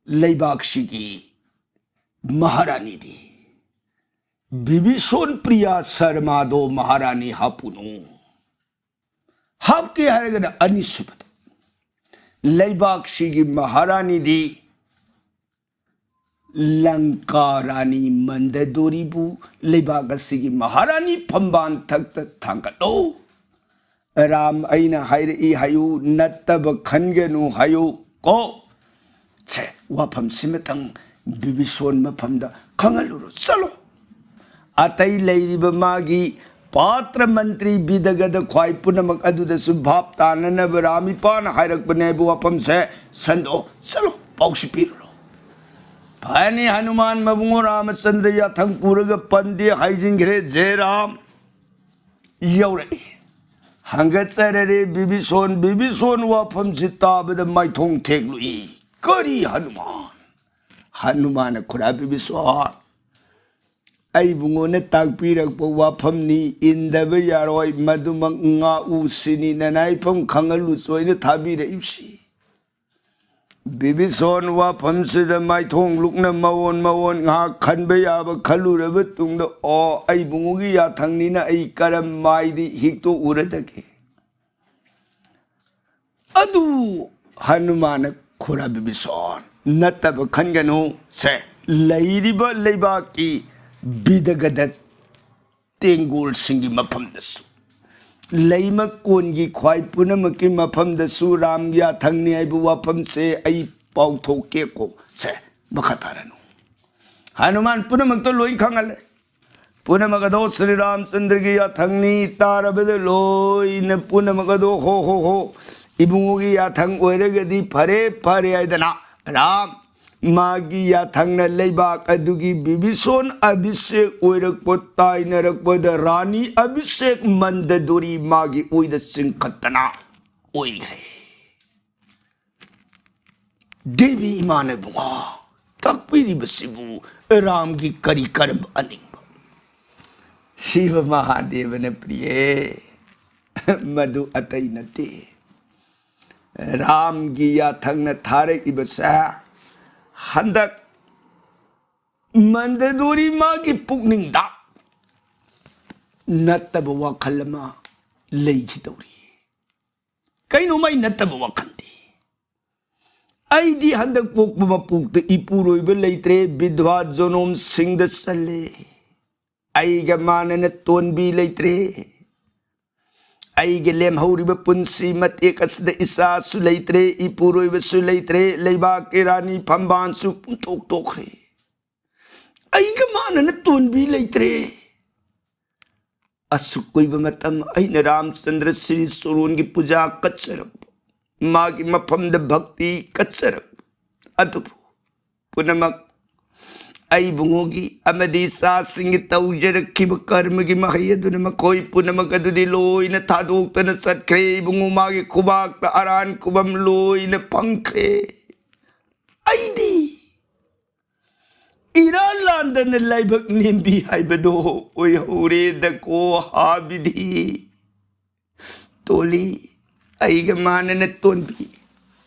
ꯂꯩꯕꯥꯛꯁꯤꯒꯤ ꯃꯍꯥꯔꯥꯅꯤꯗꯤ ꯕꯤꯕꯤꯁꯣꯟ ꯄ꯭ꯔꯤꯌꯥ ꯁꯔꯃꯥꯗꯣ ꯃꯍꯥꯔꯥꯅꯤ ꯍꯥꯞꯄꯨꯅꯨ꯫ ꯍꯥꯞꯀꯦ ꯍꯥꯏꯔꯒꯅ ꯑꯅꯤꯁꯨꯕꯗ꯫ ꯂꯩꯕꯥꯛꯁꯤꯒꯤ ꯃꯍꯥꯔꯥꯅꯤꯗꯤ ꯂꯪꯀꯥ ꯔꯥꯅꯤ ꯃꯟꯗꯗꯣꯔꯤꯕꯨ ꯂꯩꯕꯥꯛ ꯑꯁꯤꯒꯤ ꯃꯍꯥꯔꯥꯅꯤ ꯐꯝꯕꯥꯟ ꯊꯛꯇ ꯊꯥꯡꯒꯠꯂꯣ꯫ ꯔꯥꯝ ꯑꯩꯅ ꯍꯥꯏꯔꯛꯏ ꯍꯥꯏꯌꯨ, ꯅꯠꯇꯕ ꯈꯟꯒꯅꯨ ꯍꯥꯏꯌꯨ ꯀꯣ꯫ ꯁꯦ, ꯋꯥꯐꯝꯁꯤꯃꯇꯪ ꯕꯤꯕꯤꯁꯣꯟ ꯃꯐꯝꯗ ꯈꯪꯍꯜꯂꯨꯔꯣ꯫ ꯆꯠꯂꯣ꯫ ꯑꯇꯩ ꯂꯩꯔꯤꯕ ꯃꯥꯒꯤ ꯄꯥꯇ꯭ꯔ ꯃꯟꯇ꯭ꯔꯤ ꯕꯤꯗꯒꯗ ꯈ꯭ꯋꯥꯏ ꯄꯨꯝꯅꯃꯛ ꯑꯗꯨꯗꯁꯨ ꯚꯥꯞ ꯇꯥꯅꯅꯕ ꯔꯥꯝ ꯏꯄꯥꯅ ꯍꯥꯏꯔꯛꯄꯅꯦ ꯍꯥꯏꯕ ꯋꯥꯐꯝꯁꯦ ꯁꯟꯗꯣꯛꯑꯣ꯫ ꯆꯠꯂꯣ, ꯄꯥꯎꯁꯤ ꯄꯤꯔꯨꯔꯣ꯫ ꯐꯅꯤ, ꯍꯅꯨꯃꯥꯟ ꯃꯕꯨꯡꯉꯣ ꯔꯥꯃꯆꯟꯗ꯭ꯔ ꯌꯥꯊꯪ ꯄꯨꯔꯒ ꯄꯟꯗꯦ ꯍꯥꯏꯖꯤꯟꯈ꯭ꯔꯦ꯫ ꯖꯦ ꯔꯥꯝ ꯌꯧꯔꯛꯏ꯫ ꯍꯪꯒꯠꯆꯔꯔꯦ ꯕꯤꯕꯤꯁꯣꯟ꯫ ꯕꯤꯕꯤꯁꯣꯟ ꯋꯥꯐꯝꯁꯤ ꯇꯥꯕꯗ ꯃꯥꯏꯊꯣꯡ ꯊꯦꯛꯂꯨꯏ꯫ ꯀꯔꯤ ꯍꯅꯨꯃꯥꯟ? ꯍꯅꯨꯃꯥꯟꯅ ꯈꯨꯔꯥ ꯕꯤꯕꯤꯁꯣꯟ, ꯑꯩ ꯏꯕꯨꯡꯉꯣꯅ ꯇꯥꯛꯄꯤꯔꯛꯄ ꯋꯥꯐꯝꯅꯤ, ꯏꯟꯗꯕ ꯌꯥꯔꯣꯏ, ꯃꯗꯨꯃꯛ ꯉꯥꯛꯎ ꯁꯤꯅꯤ ꯅꯅꯥꯏꯐꯝ ꯈꯪꯍꯜꯂꯨ ꯆꯣꯏꯅ ꯊꯥꯕꯤꯔꯛꯏꯕꯁꯤ꯫ ꯕꯤꯕꯤꯁꯣꯟ ꯋꯥꯐꯝꯁꯤꯗ ꯃꯥꯏꯊꯣꯡ ꯂꯨꯛꯅ ꯃꯑꯣꯟ ꯃꯑꯣꯟ ꯉꯥꯏꯍꯥꯛ ꯈꯟꯕ ꯌꯥꯕ ꯈꯜꯂꯨꯔꯕ ꯇꯨꯡꯗ, ꯑꯣ, ꯑꯩ ꯏꯕꯨꯡꯉꯣꯒꯤ ꯌꯥꯊꯪꯅꯤꯅ ꯑꯩ ꯀꯔꯝ ꯃꯥꯏꯗꯤ ꯍꯤꯛꯇꯣꯛꯎꯔꯗꯒꯦ? ꯑꯗꯨ ꯍꯅꯨꯃꯥꯟꯅ ꯈꯨꯔꯥ ꯕꯤꯕꯤꯁꯣꯟ ꯅꯠꯇꯕ ꯈꯟꯒꯅꯨ꯫ ꯁꯦ, ꯂꯩꯔꯤꯕ ꯂꯩꯕꯥꯛꯀꯤ ꯕꯤꯗꯒꯗ ꯇꯦꯡꯒꯣꯜꯁꯤꯡꯒꯤ ꯃꯐꯝꯗꯁꯨ, ꯂꯩꯃ ꯀꯣꯟꯒꯤ ꯈ꯭ꯋꯥꯏ ꯄꯨꯝꯅꯃꯛꯀꯤ ꯃꯐꯝꯗꯁꯨ ꯔꯥꯝ ꯌꯥꯊꯪꯅꯤ ꯍꯥꯏꯕ ꯋꯥꯐꯝꯁꯦ ꯑꯩ ꯄꯥꯎꯊꯣꯛꯀꯦꯀꯣ꯫ ꯁꯦ, ꯃꯈꯥ ꯇꯥꯔꯅꯨ꯫ ꯍꯅꯨꯃꯥꯟ ꯄꯨꯝꯅꯃꯛꯇ ꯂꯣꯏ ꯈꯪꯍꯜꯂꯦ꯫ ꯄꯨꯝꯅꯃꯛ ꯑꯗꯣ ꯁ꯭ꯔꯤ ꯔꯥꯝꯆꯟꯗ꯭ꯔꯒꯤ ꯌꯥꯊꯪꯅꯤ ꯇꯥꯔꯕꯗ ꯂꯣꯏꯅ ꯄꯨꯝꯅꯃꯛ ꯑꯗꯣ ꯍꯣ ꯍꯣ ꯍꯣ, ꯏꯕꯨꯡꯉꯣꯒꯤ ꯌꯥꯊꯪ ꯑꯣꯏꯔꯒꯗꯤ ꯐꯔꯦ ꯐꯔꯦ ꯍꯥꯏꯗꯅ ꯔꯥꯝ ꯃꯥꯒꯤ ꯌꯥꯊꯪꯅ ꯂꯩꯕꯥꯛ ꯑꯗꯨꯒꯤ ꯕꯤꯕꯤꯁꯣꯟ ꯑꯚꯤꯁꯦꯛ ꯑꯣꯏꯔꯛꯄ ꯇꯥꯏꯅꯔꯛꯄꯗ ꯔꯥꯅꯤ ꯑꯚꯤꯁꯦꯛ ꯃꯟꯗꯗꯣꯔꯤ ꯃꯥꯒꯤ ꯑꯣꯏꯗ ꯆꯤꯡꯈꯠꯇꯅ ꯑꯣꯏꯈ꯭ꯔꯦ꯫ ꯗꯦꯕꯤ ꯏꯃꯥꯅ ꯏꯕꯨꯡꯉꯣ, ꯇꯥꯛꯄꯤꯔꯤꯕꯁꯤꯕꯨ ꯔꯥꯝꯒꯤ ꯀꯔꯤ ꯀꯔꯝꯕ ꯑꯅꯤꯡꯕ? ꯁꯤꯕ ꯃꯍꯥꯗꯦꯕꯅ ꯄ꯭ꯔꯤꯌꯦ, ꯃꯗꯨ ꯑꯇꯩ ꯅꯠꯇꯦ꯫ ꯔꯥꯝꯒꯤ ꯌꯥꯊꯪꯅ ꯊꯥꯔꯛꯏꯕꯁꯦ ꯍꯟꯗꯛ ꯃꯟꯗꯗꯣꯔꯤ ꯃꯥꯒꯤ ꯄꯨꯛꯅꯤꯡꯗ ꯅꯠꯇꯕ ꯋꯥꯈꯜ ꯑꯃ ꯂꯩꯈꯤꯗꯧꯔꯤ꯫ ꯀꯩꯅꯣ ꯃꯥꯏ ꯅꯠꯇꯕ ꯋꯥꯈꯜꯗꯤ? "ꯑꯩꯗꯤ ꯍꯟꯗꯛ ꯄꯣꯛꯄ ꯃꯄꯣꯛꯇ ꯏꯄꯨꯔꯣꯏꯕ ꯂꯩꯇ꯭ꯔꯦ, ꯕꯤꯙꯋꯥ ꯖꯣꯅꯣꯝꯁꯤꯡꯗ ꯆꯜꯂꯦ꯫ ꯑꯩꯒ ꯃꯥꯟꯅꯅ ꯇꯣꯟꯕꯤ ꯂꯩꯇ꯭ꯔꯦ꯫ ꯑꯩꯒꯤ ꯂꯦꯝꯍꯧꯔꯤꯕ ꯄꯨꯟꯁꯤ ꯃꯇꯦꯛ ꯑꯁꯤꯗ ꯏꯆꯥꯁꯨ ꯂꯩꯇ꯭ꯔꯦ, ꯏꯄꯨꯔꯣꯏꯕꯁꯨ ꯂꯩꯇ꯭ꯔꯦ, ꯂꯩꯕꯥꯛꯀꯤ ꯔꯥꯅꯤ ꯐꯝꯕꯥꯜꯁꯨ ꯄꯨꯝꯊꯣꯛ ꯇꯣꯛꯈ꯭ꯔꯦ꯫ ꯑꯩꯒ ꯃꯥꯟꯅꯅ ꯇꯣꯟꯕꯤ ꯂꯩꯇ꯭ꯔꯦ꯫ ꯑꯁꯨꯛ ꯀꯨꯏꯕ ꯃꯇꯝ ꯑꯩꯅ ꯔꯥꯝꯆꯟꯗ꯭ꯔ ꯁ꯭ꯔꯤ ꯆꯣꯔꯣꯟꯒꯤ ꯄꯨꯖꯥ ꯀꯠꯆꯔꯛꯄ, ꯃꯥꯒꯤ ꯃꯐꯝꯗ ꯚꯛꯇꯤ ꯀꯠꯆꯔꯛꯄ, ꯑꯗꯨꯕꯨ ꯄꯨꯝꯅꯃꯛ ꯑꯩ ꯏꯕꯨꯡꯉꯣꯒꯤ ꯑꯃꯗꯤ ꯏꯆꯥꯁꯤꯡꯒꯤ ꯇꯧꯖꯔꯛꯈꯤꯕ ꯀꯔꯃꯒꯤ ꯃꯍꯩ ꯑꯗꯨꯅ ꯃꯈꯣꯏ ꯄꯨꯝꯅꯃꯛ ꯑꯗꯨꯗꯤ ꯂꯣꯏꯅ ꯊꯥꯗꯣꯛꯇꯅ ꯆꯠꯈ꯭ꯔꯦ꯫ ꯏꯕꯨꯡꯉꯣ ꯃꯥꯒꯤ ꯈꯨꯕꯥꯛꯇ ꯑꯔꯥꯟ ꯈꯨꯕꯝ ꯂꯣꯏꯅ ꯐꯪꯈ꯭ꯔꯦ꯫ ꯑꯩꯗꯤ ꯏꯔꯥꯟ ꯂꯥꯟꯗꯅ ꯂꯥꯏꯕꯛ ꯅꯦꯝꯕꯤ ꯍꯥꯏꯕꯗꯣ ꯑꯣꯏꯍꯧꯔꯦꯗꯀꯣ ꯍꯥ ꯕꯤꯙꯤ꯫ ꯇꯣꯜꯂꯤ, ꯑꯩꯒ ꯃꯥꯟꯅꯅ ꯇꯣꯟꯕꯤ꯫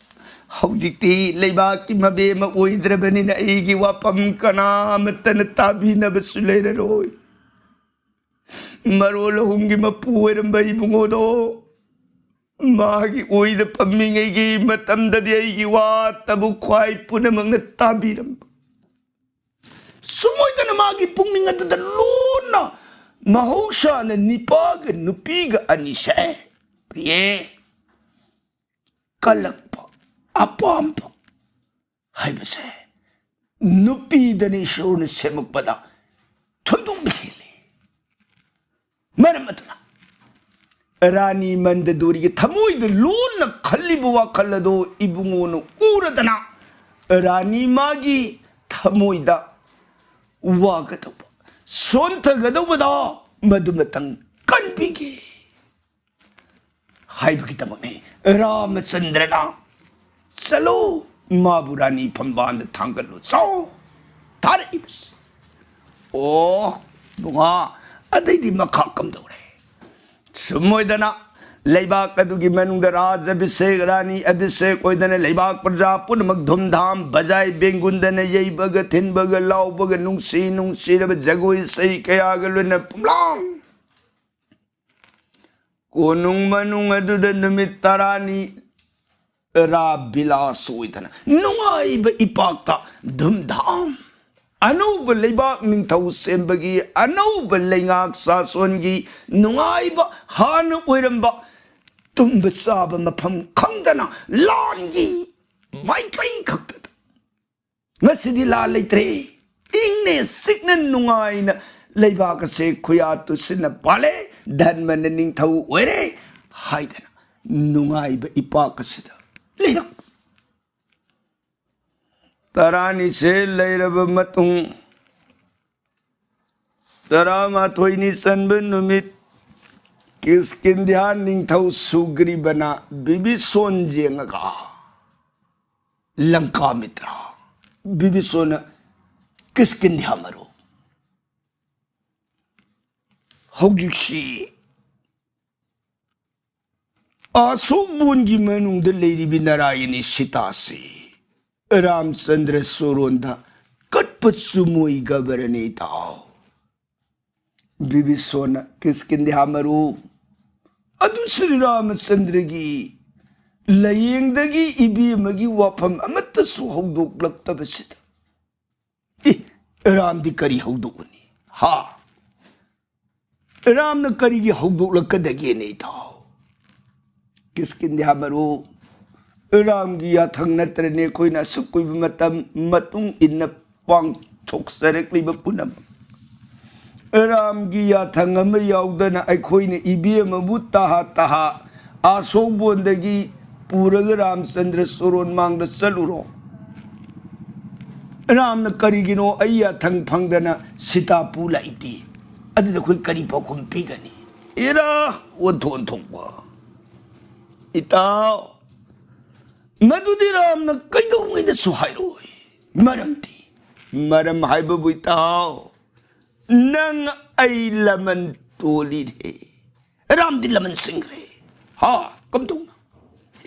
ꯍꯧꯖꯤꯛꯇꯤ ꯂꯩꯕꯥꯛꯀꯤ ꯃꯕꯦꯝꯃ ꯑꯣꯏꯗ꯭ꯔꯕꯅꯤꯅ ꯑꯩꯒꯤ ꯋꯥꯐꯝ ꯀꯅꯥꯃꯠꯇꯅ ꯇꯥꯕꯤꯅꯕꯁꯨ ꯂꯩꯔꯔꯣꯏ꯫ ꯃꯔꯣꯜ ꯑꯍꯨꯝꯒꯤ ꯃꯄꯨ ꯑꯣꯏꯔꯝꯕ ꯏꯕꯨꯡꯉꯣꯗꯣ ꯃꯥꯒꯤ ꯑꯣꯏꯗ ꯐꯝꯃꯤꯉꯩꯒꯤ ꯃꯇꯝꯗꯗꯤ ꯑꯩꯒꯤ ꯋꯥꯇꯕꯨ ꯈ꯭ꯋꯥꯏ ꯄꯨꯝꯅꯃꯛꯅ ꯇꯥꯕꯤꯔꯝꯕ꯫ ꯁꯨꯝ ꯑꯣꯏꯗꯅ ꯃꯥꯒꯤ ꯄꯨꯛꯅꯤꯡ ꯑꯗꯨꯗ ꯂꯣꯟꯅ ꯃꯍꯧꯁꯥꯅ ꯅꯤꯄꯥꯒ ꯅꯨꯄꯤꯒ ꯑꯅꯤꯁꯦ, ꯄ꯭ꯔꯤꯌꯦ, ꯀꯜꯂꯛꯄ, ꯑꯄꯥꯝꯕ ꯍꯥꯏꯕꯁꯦ ꯅꯨꯄꯤꯗꯅ ꯏꯁꯣꯔꯅ ꯁꯦꯝꯃꯛꯄꯗ ꯊꯣꯏꯗꯣꯛꯅ ꯍꯦꯜꯂꯤ꯫ ꯃꯔꯝ ꯑꯗꯨꯅ ꯔꯥꯅꯤ ꯃꯟꯗꯗꯣꯔꯤꯒꯤ ꯊꯃꯣꯏꯗ ꯂꯣꯟꯅ ꯈꯜꯂꯤꯕ ꯋꯥꯈꯜ ꯑꯗꯣ ꯏꯕꯨꯡꯉꯣꯅ ꯎꯔꯗꯅ ꯔꯥꯅꯤ ꯃꯥꯒꯤ ꯊꯃꯣꯏꯗ ꯋꯥꯒꯗꯧꯕ, ꯁꯣꯟꯊꯒꯗꯧꯕꯗꯣ ꯃꯗꯨꯃꯇꯪ ꯀꯟꯕꯤꯒꯦ ꯍꯥꯏꯕꯒꯤꯗꯃꯛꯅꯤ ꯔꯥꯃꯆꯟꯗ꯭ꯔꯅ "ꯆꯠꯂꯣ, ꯃꯥꯕꯨ ꯔꯥꯅꯤ ꯐꯝꯕꯥꯜꯗ ꯊꯥꯡꯒꯠꯂꯨ ꯆꯣ" ꯊꯥꯔꯛꯏꯕꯁꯤ꯫ ꯑꯣ ꯏꯕꯨꯡꯉꯣ, ꯑꯗꯩꯗꯤ ꯃꯈꯥ ꯀꯝꯗꯧꯔꯦ? ꯁꯨꯝ ꯑꯣꯏꯗꯅ ꯂꯩꯕꯥꯛ ꯑꯗꯨꯒꯤ ꯃꯅꯨꯡꯗ ꯔꯥꯖ ꯑꯚꯤꯁꯦꯛ, ꯔꯥꯅꯤ ꯑꯚꯤꯁꯦꯛ ꯑꯣꯏꯗꯅ ꯂꯩꯕꯥꯛ ꯄ꯭ꯔꯖꯥ ꯄꯨꯝꯅꯃꯛ ꯙꯨꯝꯙꯥꯝ ꯕꯖꯥꯏ ꯕꯦꯡꯒꯨꯟꯗꯅ ꯌꯩꯕꯒ ꯊꯤꯟꯕꯒ ꯂꯥꯎꯕꯒ ꯅꯨꯡꯁꯤ ꯅꯨꯡꯁꯤꯔꯕ ꯖꯒꯣꯏ ꯏꯁꯩ ꯀꯌꯥꯒ ꯂꯣꯏꯅ ꯄꯨꯝꯂꯥꯡ ꯀꯣꯅꯨꯡ ꯃꯅꯨꯡ ꯑꯗꯨꯗ ꯅꯨꯃꯤꯠ ꯇꯔꯥꯅꯤ ꯔꯥ ꯕꯤꯂꯥꯁ ꯑꯣꯏꯗꯅ ꯅꯨꯡꯉꯥꯏꯕ ꯏꯄꯥꯛꯇ ꯙꯨꯝꯙꯥꯝ ꯑꯅꯧꯕ ꯂꯩꯕꯥꯛ ꯅꯤꯡꯊꯧ ꯁꯦꯝꯕꯒꯤ, ꯑꯅꯧꯕ ꯂꯩꯉꯥꯛ ꯁꯥꯁꯣꯟꯒꯤ ꯅꯨꯡꯉꯥꯏꯕ, ꯍꯥꯟꯅ ꯑꯣꯏꯔꯝꯕ ꯇꯨꯝꯕ ꯆꯥꯕ ꯃꯐꯝ ꯈꯪꯗꯅ ꯂꯥꯟꯒꯤ ꯃꯥꯏꯀꯩ ꯈꯛꯇꯗ꯫ ꯉꯁꯤꯗꯤ ꯂꯥꯟ ꯂꯩꯇ꯭ꯔꯦ, ꯏꯪꯅ ꯆꯤꯛꯅ ꯅꯨꯡꯉꯥꯏꯅ ꯂꯩꯕꯥꯛ ꯑꯁꯦ ꯈꯨꯌꯥ ꯇꯨꯁꯤꯟꯅ ꯄꯥꯜꯂꯦ, ꯙꯔꯃꯅ ꯅꯤꯡꯊꯧ ꯑꯣꯏꯔꯦ ꯍꯥꯏꯗꯅ ꯅꯨꯡꯉꯥꯏꯕ ꯏꯄꯥꯛ ꯑꯁꯤꯗ ꯂꯩꯔꯛ ꯇꯔꯥꯅꯤꯁꯦ ꯂꯩꯔꯕ ꯃꯇꯨꯡ, ꯇꯔꯥꯃꯥꯊꯣꯏꯅꯤ ꯆꯟꯕ ꯅꯨꯃꯤꯠ, ꯀꯤꯁꯀꯤꯟꯙ꯭ꯌꯥ ꯅꯤꯡꯊꯧ ꯁꯨꯒ꯭ꯔꯤꯕꯅ ꯕꯤꯕꯤꯁꯣꯟ ꯌꯦꯡꯉꯒ, ꯂꯪꯀꯥ ꯃꯤꯇ꯭ꯔ, ꯕꯤꯕꯤꯁꯣꯟꯅ ꯀꯤꯁꯀꯤꯟꯙ꯭ꯌꯥ ꯃꯔꯨ, ꯍꯧꯖꯤꯛꯁꯤ ꯑꯁꯣꯛꯕꯣꯟꯒꯤ ꯃꯅꯨꯡꯗ ꯂꯩꯔꯤꯕꯤ ꯅꯥꯔꯥꯌꯅꯤ ꯁꯤꯇꯥꯁꯤ ꯔꯥꯝꯆꯟꯗ꯭ꯔ ꯁꯣꯔꯣꯟꯗ ꯀꯠꯄ ꯆꯨꯃꯣꯏꯒꯕꯔꯅꯦ ꯇꯥꯎ꯫ ꯕꯤꯕꯤꯁꯣꯟꯅ ꯀꯤꯁꯀꯤꯟꯙ꯭ꯌꯥ ꯃꯔꯨ, ꯑꯗꯨ ꯁ꯭ꯔꯤ ꯔꯥꯃꯆꯟꯗ꯭ꯔꯒꯤ ꯂꯥꯏꯌꯦꯡꯗꯒꯤ ꯏꯕꯦꯝꯃꯒꯤ ꯋꯥꯐꯝ ꯑꯃꯠꯇꯁꯨ ꯍꯧꯗꯣꯛꯂꯛꯇꯕꯁꯤꯗ, ꯏ, ꯔꯥꯝꯗꯤ ꯀꯔꯤ ꯍꯧꯗꯣꯛꯎꯅꯤ? ꯍꯥ? ꯔꯥꯝꯅ ꯀꯔꯤꯒꯤ ꯍꯧꯗꯣꯛꯂꯛꯀꯗꯒꯦꯅꯦ, ꯏꯇꯥꯎ? ꯀꯤꯁꯀꯤꯟꯙ꯭ꯌꯥ ꯃꯔꯨ, ꯔꯥꯝꯒꯤ ꯌꯥꯊꯪ ꯅꯠꯇ꯭ꯔꯅꯦ ꯑꯩꯈꯣꯏꯅ ꯑꯁꯨꯛ ꯀꯨꯏꯕ ꯃꯇꯝ ꯃꯇꯨꯡ ꯏꯟꯅ ꯄꯥꯡꯊꯣꯛꯆꯔꯛꯂꯤꯕ ꯄꯨꯝꯅꯃꯛ? ꯔꯥꯝꯒꯤ ꯌꯥꯊꯪ ꯑꯃ ꯌꯥꯎꯗꯅ ꯑꯩꯈꯣꯏꯅ ꯏꯕꯦꯝꯃꯕꯨ ꯇꯍꯥ ꯇꯍꯥ ꯑꯁꯣꯛꯕꯣꯟꯗꯒꯤ ꯄꯨꯔꯒ ꯔꯥꯝꯆꯟꯗ꯭ꯔ ꯁꯣꯔꯣꯟ ꯃꯥꯡꯗ ꯆꯠꯂꯨꯔꯣ꯫ ꯔꯥꯝꯅ ꯀꯔꯤꯒꯤꯅꯣ ꯑꯩ ꯌꯥꯊꯪ ꯐꯪꯗꯅ ꯁꯤꯇꯥ ꯄꯨ ꯂꯥꯛꯏꯕꯗꯤ? ꯑꯗꯨꯗ ꯑꯩꯈꯣꯏ ꯀꯔꯤ ꯄꯥꯎꯈꯨꯝ ꯄꯤꯒꯅꯤ? ꯏꯔꯥ, ꯑꯣꯟꯊꯣꯛ ꯑꯣꯟꯊꯣꯛꯄ꯫ ꯏꯇꯥꯎ, ꯃꯗꯨꯗꯤ ꯔꯥꯝꯅ ꯀꯩꯗꯧꯉꯩꯗꯁꯨ ꯍꯥꯏꯔꯣꯏ꯫ ꯃꯔꯝꯗꯤ, ꯃꯔꯝ ꯍꯥꯏꯕꯕꯨ ꯏꯇꯥꯎ, ꯅꯪ ꯑꯩ ꯂꯃꯟ ꯇꯣꯜꯂꯤꯔꯦ꯫ ꯔꯥꯝꯗꯤ ꯂꯃꯟ ꯁꯤꯡꯈ꯭ꯔꯦ꯫ ꯍꯥ? ꯀꯝꯗꯧꯅ?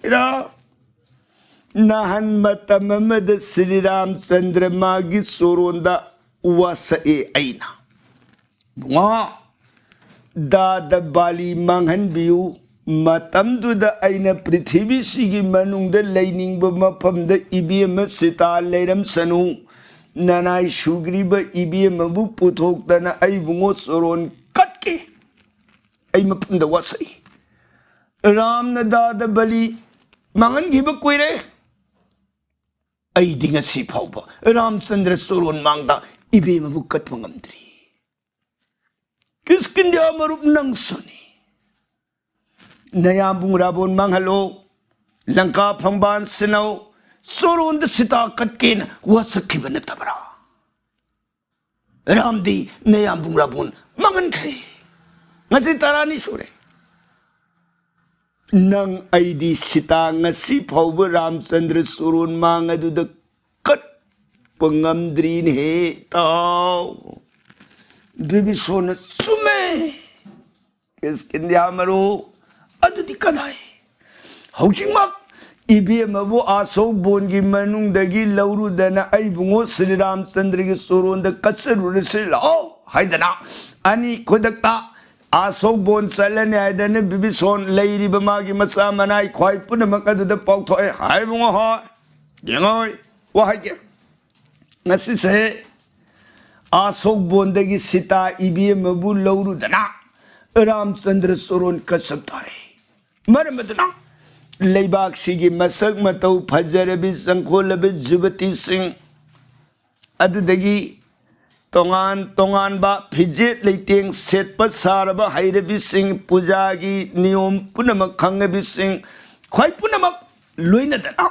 ꯏꯔꯥ, ꯅꯍꯥꯟ ꯃꯇꯝ ꯑꯃꯗ ꯁ꯭ꯔꯤ ꯔꯥꯝꯆꯟꯗ꯭ꯔ ꯃꯥꯒꯤ ꯆꯣꯔꯣꯟꯗ ꯋꯥꯁꯛꯑꯦ ꯑꯩꯅ꯫ ꯏꯕꯨꯡꯉꯣ, ꯗꯥꯗ ꯕꯥꯂꯤ ꯃꯥꯡꯍꯟꯕꯤꯌꯨ꯫ ꯃꯇꯝꯗꯨꯗ ꯑꯩꯅ ꯄ꯭ꯔꯤꯊꯤꯕꯤꯁꯤꯒꯤ ꯃꯅꯨꯡꯗ ꯂꯩꯅꯤꯡꯕ ꯃꯐꯝꯗ ꯏꯕꯦꯝꯃ ꯁꯤꯇꯥ ꯂꯩꯔꯝꯁꯅꯨ꯫ ꯅꯅꯥꯏ ꯁꯨꯒ꯭ꯔꯤꯕ ꯏꯕꯦꯝꯃꯕꯨ ꯄꯨꯊꯣꯛꯇꯅ ꯑꯩꯕꯨꯡꯉꯣ ꯆꯣꯔꯣꯟ ꯀꯠꯀꯦ꯫ ꯑꯩ ꯃꯐꯝꯗ ꯋꯥꯁꯛꯏ꯫ ꯔꯥꯝꯅ ꯗꯥꯗ ꯕꯂꯤ ꯃꯥꯡꯍꯟꯈꯤꯕ ꯀꯨꯏꯔꯦ꯫ ꯑꯩꯗꯤ ꯉꯁꯤ ꯐꯥꯎꯕ ꯔꯥꯝꯆꯟꯗ꯭ꯔ ꯆꯣꯔꯣꯟ ꯃꯥꯡꯗ ꯏꯕꯦꯝꯃꯕꯨ ꯀꯠꯄ ꯉꯝꯗ꯭ꯔꯤ꯫ ꯀꯤꯁꯀꯤꯟꯗ꯭ꯌꯥ ꯃꯔꯨꯞ ꯅꯪꯁꯨꯅꯤ꯫ ꯅꯌꯥꯝꯕꯨꯡ ꯔꯥꯕꯣꯟ ꯃꯥꯡꯍꯜꯂꯣ, ꯂꯪꯀꯥ ꯐꯪꯕꯥꯟ ꯁꯤꯟꯅꯧ, ꯆꯣꯔꯣꯟꯗ ꯁꯤꯇꯥ ꯀꯠꯀꯦꯅ ꯋꯥꯁꯛꯈꯤꯕ ꯅꯠꯇꯕ꯭ꯔꯥ? ꯔꯥꯝꯗꯤ ꯅꯌꯥꯝꯕꯨꯡ ꯔꯥꯕꯣꯟ ꯃꯥꯡꯍꯟꯈ꯭ꯔꯦ꯫ ꯉꯁꯤ ꯇꯔꯥꯅꯤ ꯁꯨꯔꯦ꯫ ꯅꯪ ꯑꯩꯗꯤ ꯁꯤꯇꯥ ꯉꯁꯤ ꯐꯥꯎꯕ ꯔꯥꯝꯆꯟꯗ꯭ꯔ ꯆꯣꯔꯣꯟ ꯃꯥꯡ ꯑꯗꯨꯗ ꯀꯠꯄ ꯉꯝꯗ꯭ꯔꯤꯅꯦꯍꯦ, ꯇꯥꯎ꯫ ꯕꯤꯕꯤꯁꯣꯟꯅ ꯆꯨꯝꯃꯦ꯫ ꯀꯤꯁꯀꯤꯟꯗ꯭ꯌꯥ ꯃꯔꯨ, ꯑꯗꯨꯗꯤ ꯀꯗꯥꯏ? ꯍꯧꯖꯤꯛꯃꯛ ꯏꯕꯦꯝꯃꯕꯨ ꯑꯁꯣꯛ ꯕꯣꯟꯒꯤ ꯃꯅꯨꯡꯗꯒꯤ ꯂꯧꯔꯨꯗꯅ ꯑꯩꯕꯨꯡꯉꯣ ꯁ꯭ꯔꯤ ꯔꯥꯝꯆꯟꯗ꯭ꯔꯒꯤ ꯆꯣꯔꯣꯟꯗ ꯀꯠꯆꯔꯨꯔꯁꯤ ꯂꯥꯛꯑꯣ ꯍꯥꯏꯗꯅ ꯑꯅꯤ ꯈꯨꯗꯛꯇ ꯑꯁꯣꯛ ꯕꯣꯟ ꯆꯠꯂꯅꯤ ꯍꯥꯏꯗꯅ ꯕꯤꯕꯤꯁꯣꯟ ꯂꯩꯔꯤꯕ ꯃꯥꯒꯤ ꯃꯆꯥ ꯃꯅꯥꯏ ꯈ꯭ꯋꯥꯏ ꯄꯨꯝꯅꯃꯛ ꯑꯗꯨꯗ ꯄꯥꯎꯊꯣꯛꯑꯦ꯫ ꯍꯥꯏꯕꯨꯡꯉꯣ ꯍꯣꯏ, ꯌꯦꯡꯉꯣꯏ, ꯋꯥ ꯍꯥꯏꯒꯦ꯫ ꯉꯁꯤꯁꯦ ꯑꯁꯣꯛ ꯕꯣꯟꯗꯒꯤ ꯁꯤꯇꯥ ꯏꯕꯦꯝꯃꯕꯨ ꯂꯧꯔꯨꯗꯅ ꯔꯥꯝꯆꯟꯗ꯭ꯔ ꯆꯣꯔꯣꯟ ꯀꯠꯆꯕ ꯇꯥꯔꯦ꯫ ꯃꯔꯝ ꯑꯗꯨꯅ ꯂꯩꯕꯥꯛꯁꯤꯒꯤ ꯃꯁꯛ ꯃꯇꯧ ꯐꯖꯔꯕꯤ ꯆꯪꯈꯣꯜꯂꯕ ꯖꯨꯕꯇꯤꯁꯤꯡ, ꯑꯗꯨꯗꯒꯤ ꯇꯣꯉꯥꯟ ꯇꯣꯉꯥꯟꯕ ꯐꯤꯖꯦꯠ ꯂꯩꯇꯦꯡ ꯁꯦꯠꯄ ꯁꯥꯔꯕ ꯍꯩꯔꯕꯤꯁꯤꯡ, ꯄꯨꯖꯥꯒꯤ ꯅꯤꯌꯣꯝ ꯄꯨꯝꯅꯃꯛ ꯈꯪꯉꯕꯤꯁꯤꯡ, ꯈ꯭ꯋꯥꯏ ꯄꯨꯝꯅꯃꯛ ꯂꯣꯏꯅꯗꯅ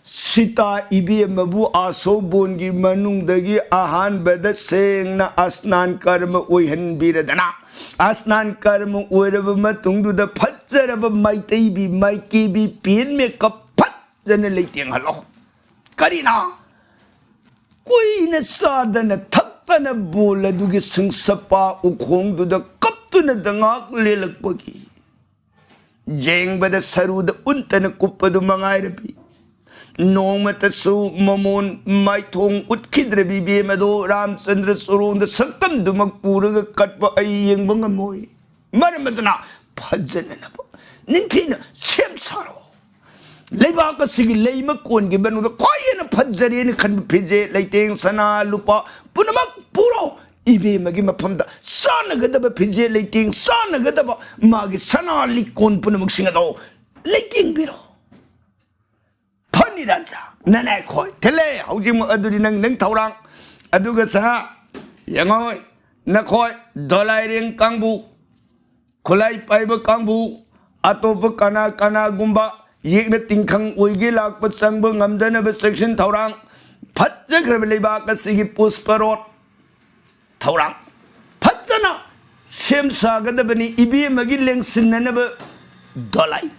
ꯁꯤꯇꯥ ꯏꯕꯦꯝꯃꯕꯨ ꯑꯁꯣꯛ ꯕꯣꯟꯒꯤ ꯃꯅꯨꯡꯗꯒꯤ ꯑꯍꯥꯟꯕꯗ ꯁꯦꯡꯅ ꯑꯁꯅꯥꯟ ꯀꯔꯃ ꯑꯣꯏꯍꯟꯕꯤꯔꯗꯅ, ꯑꯁꯅꯥꯟ ꯀꯔꯃ ꯑꯣꯏꯔꯕ ꯃꯇꯨꯡꯗꯨꯗ ꯐꯖꯔꯕ ꯃꯩꯇꯩꯕꯤ, ꯃꯥꯏꯀꯩꯕꯤ, ꯄꯦꯟ ꯃꯦꯀꯞ ꯐꯖꯅ ꯂꯩꯇꯦꯡꯍꯜꯂꯣ꯫ ꯀꯔꯤꯅ? ꯀꯨꯏꯅ ꯆꯥꯗꯅ ꯊꯛꯇꯅ ꯕꯣꯜ ꯑꯗꯨꯒꯤ ꯁꯤꯡꯁꯄꯥ ꯎꯈꯣꯡꯗꯨꯗ ꯀꯞꯇꯨꯅꯗ ꯉꯥꯏꯍꯥꯛ ꯂꯦꯜꯂꯛꯄꯒꯤ ꯌꯦꯡꯕꯗ ꯁꯔꯨꯗ ꯎꯟꯇꯅ ꯀꯨꯞꯄꯗꯨ ꯃꯉꯥꯏꯔꯕꯤ, ꯅꯣꯡꯃꯇꯁꯨ ꯃꯃꯣꯟ ꯃꯥꯏꯊꯣꯡ ꯎꯠꯈꯤꯗ꯭ꯔꯕꯤ ꯏꯕꯦꯝ ꯑꯗꯣ ꯔꯥꯝꯆꯟꯗ꯭ꯔ ꯆꯣꯔꯣꯟꯗ ꯁꯛꯇꯝꯗꯨꯃꯛ ꯄꯨꯔꯒ ꯀꯠꯄ ꯑꯩ ꯌꯦꯡꯕ ꯉꯝꯃꯣꯏ꯫ ꯃꯔꯝ ꯑꯗꯨꯅ ꯐꯖꯅꯅꯕ ꯅꯤꯡꯊꯤꯅ ꯁꯦꯝ ꯁꯥꯔꯣ꯫ ꯂꯩꯕꯥꯛ ꯑꯁꯤꯒꯤ ꯂꯩꯃ ꯀꯣꯟꯒꯤ ꯃꯅꯨꯡꯗ ꯈ꯭ꯋꯥꯏ ꯍꯦꯟꯅ ꯐꯖꯔꯦꯅ ꯈꯟꯕ ꯐꯤꯖꯦꯠ ꯂꯩꯇꯦꯡ, ꯁꯅꯥ ꯂꯨꯄꯥ ꯄꯨꯝꯅꯃꯛ ꯄꯨꯔꯣ꯫ ꯏꯕꯦꯝꯃꯒꯤ ꯃꯐꯝꯗ ꯆꯥꯟꯅꯒꯗꯕ ꯐꯤꯖꯦꯠ ꯂꯩꯇꯦꯡ, ꯆꯥꯟꯅꯒꯗꯕ ꯃꯥꯒꯤ ꯁꯅꯥ ꯂꯤꯛꯀꯣꯟ ꯄꯨꯝꯅꯃꯛꯁꯤꯡ ꯑꯗꯣ ꯂꯩꯇꯦꯡꯕꯤꯔꯣ꯫ ꯐꯅꯤ ꯔꯥꯖꯥ, ꯅꯅꯥꯏ ꯈꯣꯏ ꯊꯤꯜꯂꯦ ꯍꯧꯖꯤꯛꯃꯛ꯫ ꯑꯗꯨꯗꯤ ꯅꯪ, ꯅꯪ ꯊꯧꯔꯥꯡ꯫ ꯑꯗꯨꯒ ꯁꯥ, ꯌꯦꯡꯉꯣ, ꯅꯈꯣꯏ ꯗꯣꯂꯥꯏꯔꯦꯡ ꯀꯥꯡꯕꯨ, ꯈꯨꯠꯂꯥꯏ ꯄꯥꯏꯕ ꯀꯥꯡꯕꯨ, ꯑꯇꯣꯞꯄ ꯀꯅꯥ ꯀꯅꯥꯒꯨꯝꯕ ꯌꯦꯛꯅ ꯇꯤꯡꯈꯪ ꯑꯣꯏꯒꯦ ꯂꯥꯛꯄ ꯆꯪꯕ ꯉꯝꯗꯅꯕ ꯆꯦꯛꯁꯤꯟ ꯊꯧꯔꯥꯡ꯫ ꯐꯠꯖꯈ꯭ꯔꯕ ꯂꯩꯕꯥꯛ ꯑꯁꯤꯒꯤ ꯄꯨꯁꯄ ꯔꯣꯠ ꯊꯧꯔꯥꯡ ꯐꯖꯅ ꯁꯦꯝ ꯁꯥꯒꯗꯕꯅꯤ꯫ ꯏꯕꯦꯝꯃꯒꯤ ꯂꯦꯡꯁꯤꯟꯅꯅꯕ ꯗꯣꯂꯥꯏꯅꯤ꯫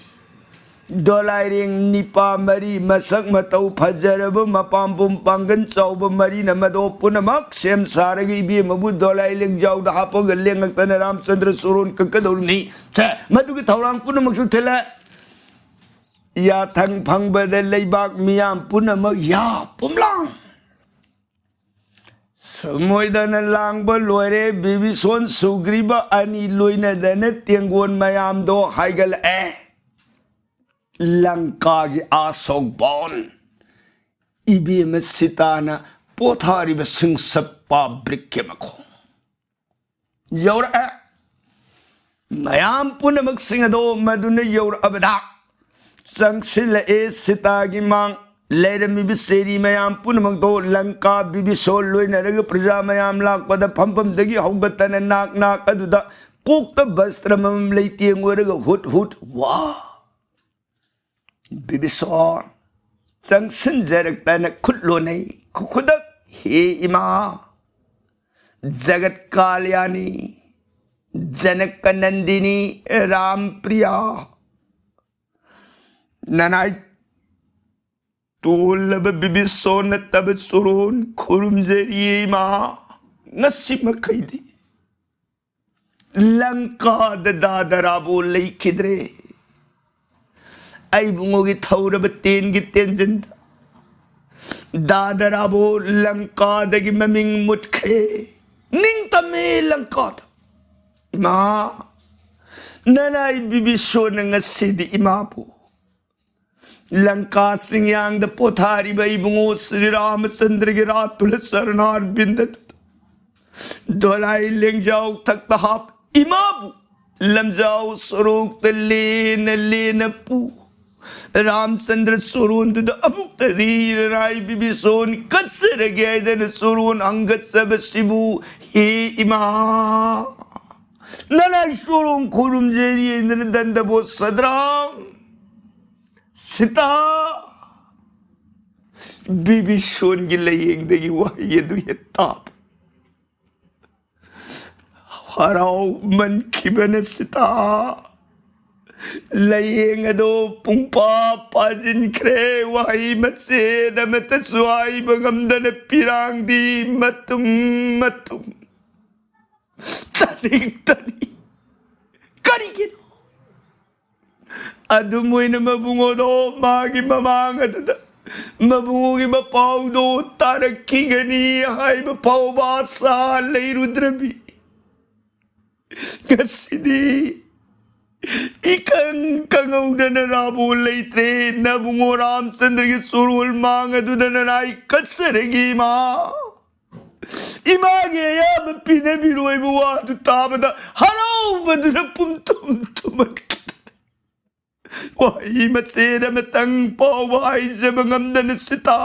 ꯗꯣꯂꯥꯏꯔꯦꯡ ꯅꯤꯄꯥ ꯃꯔꯤ, ꯃꯁꯛ ꯃꯇꯧ ꯐꯖꯔꯕ, ꯃꯄꯥꯝꯕꯣꯝ ꯄꯥꯡꯒꯜ ꯆꯥꯎꯕ ꯃꯔꯤꯅ ꯃꯗꯣ ꯄꯨꯝꯅꯃꯛ ꯁꯦꯝ ꯁꯥꯔꯒ ꯏꯕꯦꯝꯃꯕꯨ ꯗꯣꯂꯥꯏ ꯂꯦꯡꯖꯥꯎꯗ ꯍꯥꯞꯄꯒ ꯂꯦꯡꯉꯛꯇꯅ ꯔꯥꯝꯆꯟꯗ꯭ꯔ ꯆꯣꯔꯣꯟ ꯀꯛꯀꯗꯧꯔꯤꯅꯤ꯫ ꯁꯦ, ꯃꯗꯨꯒꯤ ꯊꯧꯔꯥꯡ ꯄꯨꯝꯅꯃꯛꯁꯨ ꯊꯤꯜꯂꯦ꯫ ꯌꯥꯊꯪ ꯐꯪꯕꯗ ꯂꯩꯕꯥꯛ ꯃꯤꯌꯥꯝ ꯄꯨꯝꯅꯃꯛ ꯌꯥ ꯄꯨꯝꯂꯥꯡ ꯁꯃꯣꯏꯗꯅ ꯂꯥꯡꯕ ꯂꯣꯏꯔꯦ꯫ ꯕꯤꯕꯤꯁꯣꯟ ꯁꯨꯒ꯭ꯔꯤꯕ ꯑꯅꯤ ꯂꯣꯏꯅꯗꯅ ꯇꯦꯡꯒꯣꯟ ꯃꯌꯥꯝꯗꯣ ꯍꯥꯏꯒꯠꯂꯛꯑꯦ꯫ ꯂꯪꯀꯥꯒꯤ ꯑꯁꯣꯛ ꯚꯋꯟ, ꯏꯕꯦꯝꯃ ꯁꯤꯇꯥꯅ ꯄꯣꯊꯥꯔꯤꯕ ꯁꯤꯡꯁꯞꯄ ꯕ꯭ꯔꯤꯛꯀꯤ ꯃꯈꯣꯡ ꯌꯧꯔꯛꯑꯦ꯫ ꯃꯌꯥꯝ ꯄꯨꯝꯅꯃꯛꯁꯤꯡ ꯑꯗꯣ ꯃꯗꯨꯅ ꯌꯧꯔꯛꯑꯕꯗ ꯆꯪꯁꯤꯜꯂꯛꯑꯦ ꯁꯤꯇꯥꯒꯤ ꯃꯥꯡ꯫ ꯂꯩꯔꯝꯃꯤꯕ ꯆꯦꯔꯤ ꯃꯌꯥꯝ ꯄꯨꯝꯅꯃꯛꯇꯣ ꯂꯪꯀꯥ ꯕꯤꯕꯤꯁꯣ ꯂꯣꯏꯅꯔꯒ ꯄ꯭ꯔꯖꯥ ꯃꯌꯥꯝ ꯂꯥꯛꯄꯗ ꯐꯝꯐꯝꯗꯒꯤ ꯍꯧꯒꯠꯇꯅ ꯅꯥꯛ ꯅꯥꯛ ꯑꯗꯨꯗ ꯀꯣꯛꯇ ꯕꯁꯇ꯭ꯔ ꯑꯃꯃꯝ ꯂꯩꯇꯦꯡ ꯑꯣꯏꯔꯒ ꯍꯨꯠ ꯍꯨꯠ ꯋꯥ꯫ ꯕꯤꯕꯤꯁꯣꯟ ꯆꯪꯁꯤꯟꯖꯔꯛꯇꯅ ꯈꯨꯠ ꯂꯣꯟꯅꯩ꯫ ꯈꯨ-, ꯈꯨꯗꯛ, ꯍꯦ ꯏꯃꯥ, ꯖꯒꯠ ꯀꯥꯂ꯭ꯌꯥꯅꯤ, ꯖꯅꯀ ꯅꯟꯗꯤꯅꯤ, ꯔꯥꯝ ꯄ꯭ꯔꯤꯌꯥ, ꯅꯅꯥꯏ ꯇꯣꯜꯂꯕ ꯕꯤꯕꯤꯁꯣꯟ ꯅꯠꯇꯕ ꯆꯣꯔꯣꯟ ꯈꯨꯔꯨꯝꯖꯔꯤꯌꯦ ꯏꯃꯥ꯫ ꯉꯁꯤ ꯃꯈꯩꯗꯤ ꯂꯪꯀꯥꯗ ꯗꯥꯗꯔꯥꯕꯨ ꯂꯩꯈꯤꯗ꯭ꯔꯦ꯫ ꯑꯩ ꯏꯕꯨꯡꯉꯣꯒꯤ ꯊꯧꯔꯕ ꯇꯦꯟꯒꯤ ꯇꯦꯟꯖꯤꯟꯗ ꯗꯥꯗꯥ ꯔꯥꯕꯣ ꯂꯪꯀꯥꯗꯒꯤ ꯃꯃꯤꯡ ꯃꯨꯠꯈ꯭ꯔꯦ꯫ ꯅꯤꯡꯇꯝꯃꯦ ꯂꯪꯀꯥꯗ꯫ ꯏꯃꯥ, ꯅꯅꯥꯏ ꯕꯤꯕꯤꯁꯣꯟꯅ ꯉꯁꯤꯗꯤ ꯏꯃꯥꯕꯨ ꯂꯪꯀꯥ ꯆꯤꯡꯌꯥꯡꯗ ꯄꯣꯊꯥꯔꯤꯕ ꯏꯕꯨꯡꯉꯣ ꯁ꯭ꯔꯤ ꯔꯥꯃꯆꯟꯗ꯭ꯔꯒꯤ ꯔꯥꯇꯨꯂ ꯆꯔꯅꯥꯔꯕꯤꯟꯗ ꯗꯣꯂꯥꯏ ꯂꯦꯡꯖꯥꯎ ꯊꯛꯇ ꯍꯥꯞ ꯏꯃꯥꯕꯨ ꯂꯝꯖꯥꯎ ꯁꯣꯔꯣꯛꯇ ꯂꯦꯟꯅ ꯂꯦꯟꯅ ꯄꯨ꯫ ꯔꯥꯝꯆꯟꯗ꯭ꯔ ꯁꯣꯔꯣꯟꯗꯨꯗ ꯑꯃꯨꯛꯇꯗꯤ ꯅꯅꯥꯏ ꯕꯤꯕꯤꯁꯣꯟ ꯀꯠꯆꯔꯒꯦ ꯍꯥꯏꯗꯅ ꯁꯣꯔꯣꯟ ꯍꯪꯒꯠꯆꯕꯁꯤꯕꯨ, ꯍꯦ ꯏꯃꯥ, ꯅꯅꯥꯏ ꯁꯣꯔꯣꯟ ꯈꯨꯔꯨꯝꯖꯔꯤ ꯍꯥꯏꯗꯅ ꯗꯟꯗꯕꯣ ꯁꯗ꯭ꯔꯥꯡ ꯁꯤꯇꯥ ꯕꯤꯕꯤꯁꯣꯟꯒꯤ ꯂꯥꯏꯌꯦꯡꯗꯒꯤ ꯋꯥꯍꯩ ꯑꯗꯨ ꯍꯦꯛ ꯇꯥꯕ ꯍꯔꯥꯎꯃꯟꯈꯤꯕꯅ ꯁꯤꯇꯥ ꯂꯥꯏꯌꯦꯡ ꯑꯗꯣ ꯄꯨꯡꯄꯥ ꯄꯥꯁꯤꯟꯈ꯭ꯔꯦ꯫ ꯋꯥꯍꯩ ꯃꯆꯦꯠ ꯑꯃꯠꯇꯁꯨ ꯍꯥꯏꯕ ꯉꯝꯗꯅ ꯄꯤꯔꯥꯡꯗꯤ ꯃꯇꯨꯝ ꯃꯇꯨꯝ ꯇꯥꯅꯤꯡ ꯇꯥꯅꯤꯡ꯫ ꯀꯔꯤꯒꯤꯅꯣ? ꯑꯗꯨꯝ ꯑꯣꯏꯅ ꯃꯕꯨꯡꯉꯣꯗꯣ ꯃꯥꯒꯤ ꯃꯃꯥꯡ ꯑꯗꯨꯗ ꯃꯕꯨꯡꯉꯣꯒꯤ ꯃꯄꯥꯎꯗꯣ ꯇꯥꯔꯛꯈꯤꯒꯅꯤ ꯍꯥꯏꯕ ꯐꯥꯎꯕ ꯑꯁꯥ ꯂꯩꯔꯨꯗ꯭ꯔꯕꯤ꯫ ꯉꯁꯤꯗꯤ ꯏꯀꯪ ꯀꯪꯍꯧꯗꯅ ꯔꯥꯕꯣ ꯂꯩꯇ꯭ꯔꯦ꯫ ꯅꯕꯨꯡꯉꯣ ꯔꯥꯝꯆꯟꯗ꯭ꯔꯒꯤ ꯁꯣꯔꯣꯜ ꯃꯥꯡ ꯑꯗꯨꯗ ꯅꯅꯥꯏ ꯀꯠꯆꯔꯒꯦ ꯏꯃꯥ꯫ ꯏꯃꯥꯒꯤ ꯑꯌꯥꯕ ꯄꯤꯅꯕꯤꯔꯣꯏꯕ ꯋꯥꯗꯨ ꯇꯥꯕꯗ ꯍꯔꯥꯎꯕꯗꯨꯅ ꯄꯨꯝꯊꯨꯝ ꯊꯨꯝꯃꯛꯈꯤꯗꯅ ꯋꯥꯍꯩ ꯃꯆꯦꯠ ꯑꯃꯇꯪ ꯐꯥꯎꯕ ꯍꯥꯏꯖꯕ ꯉꯝꯗꯅ ꯁꯤꯇꯥ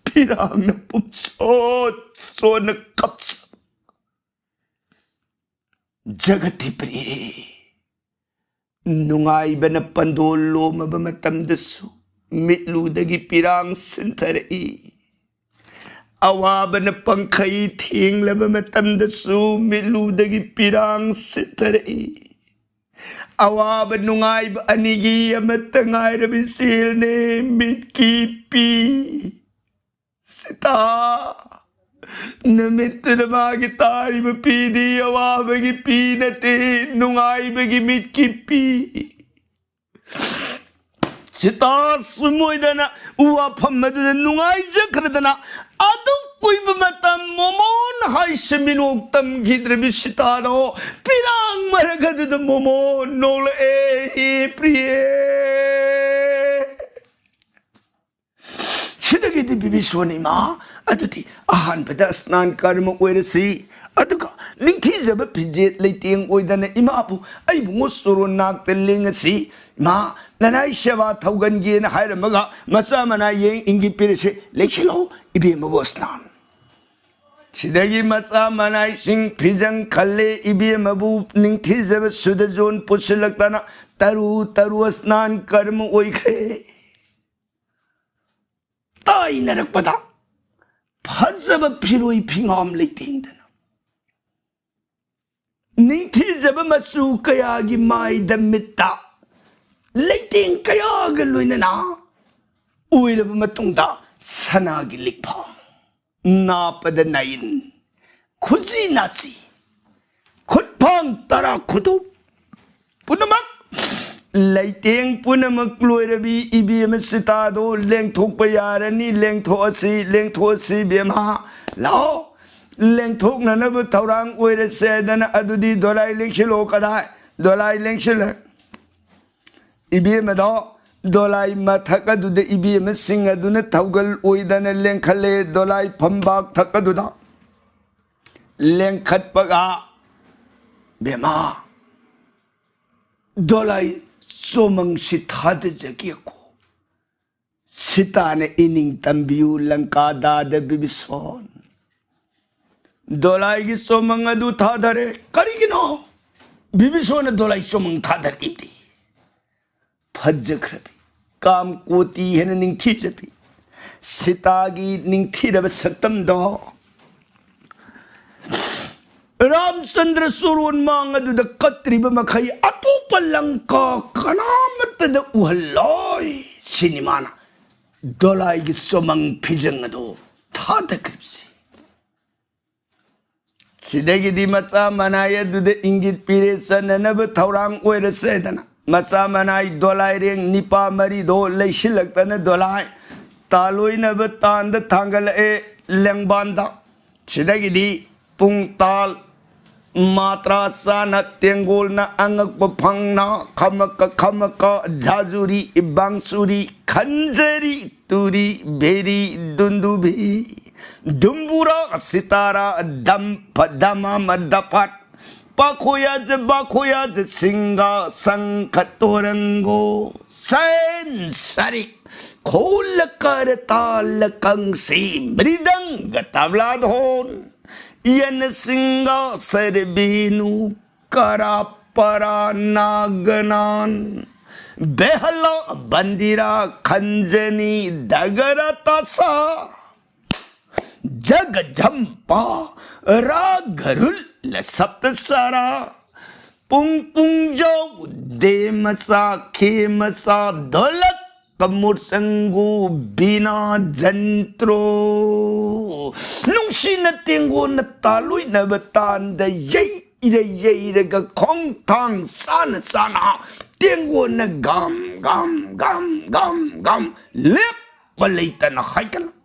ꯄꯤꯔꯥꯡꯅ ꯄꯨꯝꯁꯣꯠ ꯁꯣꯟꯅ ꯀꯞꯆ ꯖꯒꯇꯤꯄ꯭ꯔꯤ꯫ ꯅꯨꯡꯉꯥꯏꯕꯅ ꯄꯟꯗꯣꯜ ꯂꯣꯝꯃꯕ ꯃꯇꯝꯗꯁꯨ ꯃꯤꯠꯂꯨꯗꯒꯤ ꯄꯤꯔꯥꯡ ꯁꯤꯟꯊꯔꯛꯏ꯫ ꯑꯋꯥꯕꯅ ꯄꯪꯈꯩ ꯊꯦꯡꯂꯕ ꯃꯇꯝꯗꯁꯨ ꯃꯤꯠꯂꯨꯗꯒꯤ ꯄꯤꯔꯥꯡ ꯁꯤꯟꯊꯔꯛꯏ꯫ ꯑꯋꯥꯕ ꯅꯨꯡꯉꯥꯏꯕ ꯑꯅꯤꯒꯤ ꯑꯃꯠꯇ ꯉꯥꯏꯔꯕ ꯏꯆꯦꯜꯅꯦ ꯃꯤꯠꯀꯤ ꯄꯤ꯫ ꯁꯤꯇꯥ, ꯅꯨꯃꯤꯠꯇꯨꯗ ꯃꯥꯒꯤ ꯇꯥꯔꯤꯕ ꯄꯤꯗꯤ ꯑꯋꯥꯕꯒꯤ ꯄꯤ ꯅꯠꯇꯦ, ꯅꯨꯡꯉꯥꯏꯕꯒꯤ ꯃꯤꯠꯀꯤ ꯄꯤ꯫ ꯁꯤꯇꯥ ꯁꯨꯝꯃꯣꯏꯗꯅ ꯎ ꯋꯥꯐꯝ ꯑꯗꯨꯗ ꯅꯨꯡꯉꯥꯏꯖꯈ꯭ꯔꯗꯅ, ꯑꯗꯨꯛ ꯀꯨꯏꯕ ꯃꯇꯝ ꯃꯣꯃꯣꯟ ꯍꯥꯏꯁꯦ ꯃꯤꯅꯣꯛ ꯇꯝꯈꯤꯗ꯭ꯔꯕꯤ ꯁꯤꯇꯥꯗꯣ ꯄꯤꯔꯥꯡ ꯃꯔꯛ ꯑꯗꯨꯗ ꯃꯣꯃꯣꯟ ꯅꯣꯛꯂꯛꯑꯦ, ꯄ꯭ꯔꯤꯌꯦ꯫ ꯁꯤꯗꯒꯤꯗꯤ ꯕꯤꯕꯤꯁꯣꯟ ꯏꯃꯥ ꯑꯗꯨꯗꯤ ꯑꯍꯥꯟꯕꯗ ꯁ꯭ꯅꯥꯟ ꯀꯔꯃ ꯑꯣꯏꯔꯁꯤ, ꯑꯗꯨꯒ ꯅꯤꯡꯊꯤꯖꯕ ꯐꯤꯖꯦꯠ ꯂꯩꯇꯦꯡ ꯑꯣꯏꯗꯅ ꯏꯃꯥꯕꯨ ꯑꯩꯕꯨ ꯉꯣ ꯆꯣꯔꯣꯟ ꯅꯥꯛꯇ ꯂꯦꯡꯉꯁꯤ꯫ ꯏꯃꯥ, ꯅꯅꯥꯏ ꯁꯦꯕꯥ ꯊꯧꯒꯟꯒꯦꯅ ꯍꯥꯏꯔꯝꯃꯒ ꯃꯆꯥ ꯃꯅꯥ ꯌꯦꯡ ꯏꯪꯒꯤꯠ ꯄꯤꯔꯁꯤ, ꯂꯦꯡꯁꯤꯜꯂꯣ ꯏꯕꯦꯝꯃꯕꯨ ꯁ꯭ꯅꯥꯟ꯫ ꯁꯤꯗꯒꯤ ꯃꯆꯥ ꯃꯅꯥꯏꯁꯤꯡ ꯐꯤꯖꯪ ꯈꯜꯂꯦ, ꯏꯕꯦꯝꯃꯕꯨ ꯅꯤꯡꯊꯤꯖꯕ ꯁꯨꯗꯖꯣꯟ ꯄꯨꯁꯤꯜꯂꯛꯇꯅ ꯇꯔꯨ ꯇꯔꯨ ꯁ꯭ꯅꯥꯟ ꯀꯔꯃ ꯑꯣꯏꯈ꯭ꯔꯦ꯫ ꯇꯥꯏꯅꯔꯛꯄꯗ ꯐꯖꯕ ꯐꯤꯔꯣꯏ ꯐꯤꯉꯥꯝ ꯂꯩꯇꯦꯡꯗꯅ, ꯅꯤꯡꯊꯤꯖꯕ ꯃꯆꯨ ꯀꯌꯥꯒꯤ ꯃꯥꯏꯗ ꯃꯤꯠꯇ ꯂꯩꯇꯦꯡ ꯀꯌꯥꯒ ꯂꯣꯏꯅꯅ ꯑꯣꯏꯔꯕ ꯃꯇꯨꯡꯗ ꯁꯅꯥꯒꯤ ꯂꯤꯛꯐꯥꯡ, ꯅꯥꯄꯗ ꯅꯥꯏꯟ, ꯈꯨꯖꯤ ꯅꯥꯆꯤ, ꯈꯨꯠꯐꯥꯡ ꯇꯔꯥ ꯈꯨꯗꯣꯞ ꯄꯨꯝꯅꯃꯛ, ꯂꯩꯇꯦꯡ ꯄꯨꯝꯅꯃꯛ ꯂꯣꯏꯔꯕꯤ ꯏꯕꯦꯝꯃ ꯁꯤꯇꯥꯗꯣ ꯂꯦꯡꯊꯣꯛꯄ ꯌꯥꯔꯅꯤ꯫ ꯂꯦꯡꯊꯣꯛꯑꯁꯤ, ꯂꯦꯡꯊꯣꯛꯑꯁꯤ ꯏꯕꯦꯝꯃ, ꯂꯥꯛꯑꯣ꯫ ꯂꯦꯡꯊꯣꯛꯅꯅꯕ ꯊꯧꯔꯥꯡ ꯑꯣꯏꯔꯁꯦꯗꯅ ꯑꯗꯨꯗꯤ ꯗꯣꯂꯥꯏ ꯂꯦꯡꯁꯤꯜꯂꯣ꯫ ꯀꯗꯥꯏ? ꯗꯣꯂꯥꯏ ꯂꯦꯡꯁꯤꯜꯂꯦ꯫ ꯏꯕꯦꯝꯃꯗꯣ ꯗꯣꯂꯥꯏ ꯃꯊꯛ ꯑꯗꯨꯗ ꯏꯕꯦꯝꯃꯁꯤꯡ ꯑꯗꯨꯅ ꯊꯧꯒꯜ ꯑꯣꯏꯗꯅ ꯂꯦꯡꯈꯠꯂꯦ꯫ ꯗꯣꯂꯥꯏ ꯐꯝꯕꯥꯛ ꯊꯛ ꯑꯗꯨꯗ ꯂꯦꯡꯈꯠꯄꯒ, ꯕꯦꯝꯃ, ꯗꯣꯂꯥꯏ ꯆꯣꯃꯪꯁꯤ ꯊꯥꯗꯖꯒꯦꯀꯣ꯫ ꯁꯤꯇꯥꯅ ꯏꯅꯤꯡ ꯇꯝꯕꯤꯌꯨ ꯂꯪꯀꯥꯗꯥꯗ ꯕꯤꯕꯤꯁꯣꯟ꯫ ꯗꯣꯂꯥꯏꯒꯤ ꯆꯣꯃꯪ ꯑꯗꯨ ꯊꯥꯗꯔꯦ꯫ ꯀꯔꯤꯒꯤꯅꯣ ꯕꯤꯕꯤꯁꯣꯟꯅ ꯗꯣꯂꯥꯏ ꯆꯣꯃꯪ ꯊꯥꯗꯔꯤꯕꯗꯤ? ꯐꯖꯈ꯭ꯔꯕꯤ, ꯀꯥꯝ ꯀꯣꯇꯤ ꯍꯦꯟꯅ ꯅꯤꯡꯊꯤꯖꯕꯤ ꯁꯤꯇꯥꯒꯤ ꯅꯤꯡꯊꯤꯔꯕ ꯁꯛꯇꯝꯗꯣ ꯔꯥꯝꯆꯟꯗ꯭ꯔ ꯆꯣꯔꯣꯟ ꯃꯥꯡ ꯑꯗꯨꯗ ꯀꯠꯇ꯭ꯔꯤꯕ ꯃꯈꯩ ꯑꯇꯣꯞꯄ ꯂꯪꯀꯥ ꯀꯅꯥꯃꯠꯇꯗ ꯎꯍꯜꯂꯣꯏ ꯁꯤꯅꯤ ꯃꯥꯅ ꯗꯣꯂꯥꯏꯒꯤ ꯆꯣꯃꯪ ꯐꯤꯖꯪ ꯑꯗꯨ ꯊꯥꯗꯈ꯭ꯔꯤꯕꯁꯤ꯫ ꯁꯤꯗꯒꯤꯗꯤ ꯃꯆꯥ ꯃꯅꯥꯏ ꯑꯗꯨꯗ ꯏꯪꯒꯤꯠ ꯄꯤꯔꯦ, ꯆꯟꯅꯅꯕ ꯊꯧꯔꯥꯡ ꯑꯣꯏꯔꯁꯦꯗꯅ ꯃꯆꯥ ꯃꯅꯥꯏ ꯗꯣꯂꯥꯏꯔꯦꯡ ꯅꯤꯄꯥ ꯃꯔꯤꯗꯣ ꯂꯩꯁꯤꯜꯂꯛꯇꯅ ꯗꯣꯂꯥꯏ ꯇꯥꯂꯣꯏꯅꯕ ꯇꯥꯟꯗ ꯊꯥꯡꯒꯠꯂꯛꯑꯦ ꯂꯦꯡꯕꯥꯟꯗ꯫ ꯁꯤꯗꯒꯤꯗꯤ ꯄꯨꯡ ꯇꯥꯜ ꯃꯥꯇ꯭ꯔꯥ ꯆꯥꯅ ꯇꯦꯡꯒꯣꯜꯅ ꯑꯉꯛꯄ ꯐꯪꯅ ꯈꯃꯛꯀ ꯈꯃꯛꯀ ꯖꯥꯖꯨꯔꯤ ꯕꯥꯡꯁꯨꯔꯤ ꯈꯟꯖꯔꯤ ꯇꯨꯔꯤ ꯚꯦꯔꯤ ꯗꯨꯟꯗꯨꯚꯤ ꯗꯨꯝꯕꯨꯔꯥ ꯁꯤꯇꯥꯔꯥ ꯗꯝ ꯐ ꯗꯃꯥ ꯃ ꯗꯄꯥꯠ ꯄꯥꯈꯣꯌꯥꯖ ꯕꯥꯈꯣꯌꯥꯖ ꯁꯤꯡꯒꯥ ꯁꯪꯈ ꯇꯣꯔꯪꯒꯣ ꯁꯦꯟ ꯁꯔꯤꯛ ꯈꯣꯜꯂ ꯀꯔ ꯇꯥꯜꯂ ꯀꯪꯁꯤ ꯃ꯭ꯔꯤꯗꯪꯒ ꯇꯕ꯭ꯂꯥ ꯙꯣꯟ ꯌꯅ ꯁꯤꯡꯒꯥ ꯁꯔ ꯕꯤꯅꯨ ꯀꯔꯥ ꯄꯔꯥ ꯅꯥꯒꯅꯥꯟ ꯕꯦꯍꯂꯥ ꯕꯟꯗꯤꯔꯥ ꯈꯟꯖꯅꯤ ꯗꯒꯔ ꯇꯥꯁꯥ ꯖꯒ ꯖꯝꯄꯥ ꯔꯥ ꯒꯔꯨꯜ ꯂ ꯁꯞꯇ ꯁꯥꯔꯥ ꯄꯨꯡ ꯄꯨꯡꯖꯧ ꯗꯦ ꯃꯆꯥ ꯈꯦ ꯃꯆꯥ ꯙꯣꯂꯛ ꯀꯃꯨꯔ ꯆꯪꯒꯨ ꯕꯤꯅꯥ ꯖꯟꯇ꯭ꯔꯣ ꯅꯨꯡꯁꯤꯅ ꯇꯦꯡꯒꯣꯟꯅ ꯇꯥꯂꯣꯏꯅꯕ ꯇꯥꯟꯗ ꯌꯩꯔ ꯌꯩꯔꯒ ꯈꯣꯡꯊꯥꯡ ꯆꯥꯅ ꯆꯥꯅ ꯇꯦꯡꯒꯣꯟꯅ ꯒꯝ ꯒꯝ ꯒꯝ ꯒꯝ ꯒꯝ ꯂꯦꯞꯄ ꯂꯩꯇꯅ ꯍꯥꯏꯒꯠꯂꯛꯄ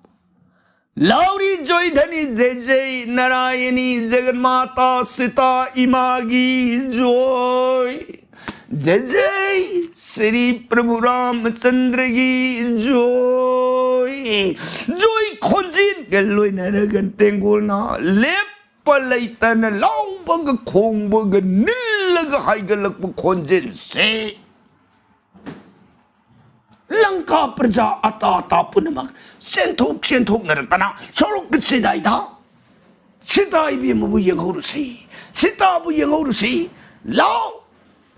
ꯂꯥꯎꯔꯤ ꯖꯣꯏꯙꯅꯤ ꯖꯦ ꯖꯦ ꯅꯥꯔꯥꯌꯅꯤ ꯖꯒꯟꯃꯥꯇꯥ ꯁꯤꯇꯥ ꯏꯃꯥꯒꯤ ꯖꯣꯏ ꯖꯦ ꯖꯦ ꯁ꯭ꯔꯤ ꯄ꯭ꯔꯚꯨ ꯔꯥꯃꯆꯟꯗ꯭ꯔꯒꯤ ꯖꯣꯏ ꯖꯣꯏ ꯈꯣꯟꯖꯦꯜꯒ ꯂꯣꯏꯅꯔꯒ ꯇꯦꯡꯒꯣꯜꯅ ꯂꯦꯞꯄ ꯂꯩꯇꯅ ꯂꯥꯎꯕꯒ ꯈꯣꯡꯕꯒ ꯅꯤꯜꯂꯒ ꯍꯥꯏꯒꯠꯂꯛꯄ ꯈꯣꯟꯖꯦꯜꯁꯦ ꯂꯪꯀꯥ ꯄ꯭ꯔꯖꯥ ꯑꯇꯥ ꯑꯇꯥ ꯄꯨꯝꯅꯃꯛ ꯆꯦꯟꯊꯣꯛ ꯆꯦꯟꯊꯣꯛꯅꯔꯛꯇꯅ ꯁꯣꯔꯣꯛꯀꯤ ꯆꯤꯗꯥꯏꯗ ꯁꯤꯇꯥ ꯏꯕꯦꯝꯃꯕꯨ ꯌꯦꯡꯍꯧꯔꯨꯁꯤ, ꯁꯤꯇꯥꯕꯨ ꯌꯦꯡꯍꯧꯔꯨꯁꯤ, ꯂꯥꯎ꯫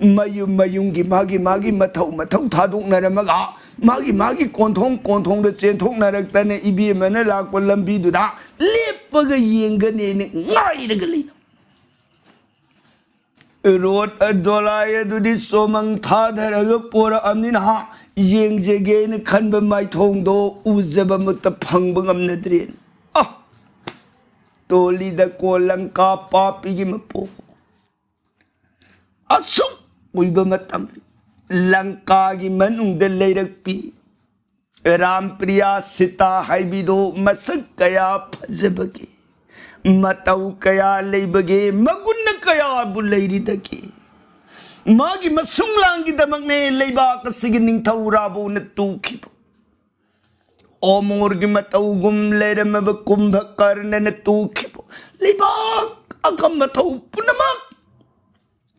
ꯃꯌꯨꯝ ꯃꯌꯨꯝꯒꯤ ꯃꯥꯒꯤ ꯃꯥꯒꯤ ꯃꯊꯧ ꯃꯊꯧ ꯊꯥꯗꯣꯛꯅꯔꯝꯃꯒ ꯃꯥꯒꯤ ꯃꯥꯒꯤ ꯀꯣꯟꯊꯣꯡ ꯀꯣꯟꯊꯣꯡꯗ ꯆꯦꯟꯊꯣꯛꯅꯔꯛꯇꯅ ꯏꯕꯦꯝꯃꯅ ꯂꯥꯛꯄ ꯂꯝꯕꯤꯗꯨꯗ ꯂꯦꯞꯄꯒ ꯌꯦꯡꯒꯅꯦꯅ ꯉꯥꯏꯔꯒ ꯂꯩꯅ ꯔꯣꯠ ꯗꯣꯂꯥꯏ ꯑꯗꯨꯗꯤ ꯆꯣꯃꯪ ꯊꯥꯗꯔꯒ ꯄꯣꯔꯛꯑꯕꯅꯤꯅ ꯌꯦꯡꯖꯒꯦꯅ ꯈꯟꯕ ꯃꯥꯏꯊꯣꯡꯗꯣ ꯎꯖꯕ ꯃꯠꯇ ꯐꯪꯕ ꯉꯝꯅꯗ꯭ꯔꯦꯅ꯫ ꯑ! ꯇꯣꯂꯤꯗ ꯀꯣꯂꯪꯀꯥ ꯄꯥꯄꯤꯒꯤ ꯃꯄꯣꯛ ꯑꯁꯨꯛ ꯀꯨꯏꯕ ꯃꯇꯝ ꯂꯪꯀꯥꯒꯤ ꯃꯅꯨꯡꯗ ꯂꯩꯔꯛꯄꯤ ꯔꯥꯝꯄ꯭ꯔꯤꯌꯥ ꯁꯤꯇꯥ ꯍꯥꯏꯕꯤꯗꯣ ꯃꯁꯛ ꯀꯌꯥ ꯐꯖꯕꯒꯦ, ꯃꯇꯧ ꯀꯌꯥ ꯂꯩꯕꯒꯦ, ꯃꯒꯨꯟꯅ ꯀꯌꯥꯕꯨ ꯂꯩꯔꯤꯗꯒꯦ? ꯃꯥꯒꯤ ꯃꯁꯨꯡꯂꯥꯡꯒꯤꯗꯃꯛꯅꯦ ꯂꯩꯕꯥꯛ ꯑꯁꯤꯒꯤ ꯅꯤꯡꯊꯧ ꯔꯥꯕꯣꯅ ꯇꯨꯈꯤꯕ꯫ ꯑꯣꯃꯣꯔꯒꯤ ꯃꯇꯧꯒꯨꯝ ꯂꯩꯔꯝꯃꯕ ꯀꯨꯝꯚꯀꯔꯅꯅ ꯇꯨꯈꯤꯕ ꯂꯩꯕꯥꯛ ꯑꯀꯝꯕ ꯊꯧ ꯄꯨꯝꯅꯃꯛ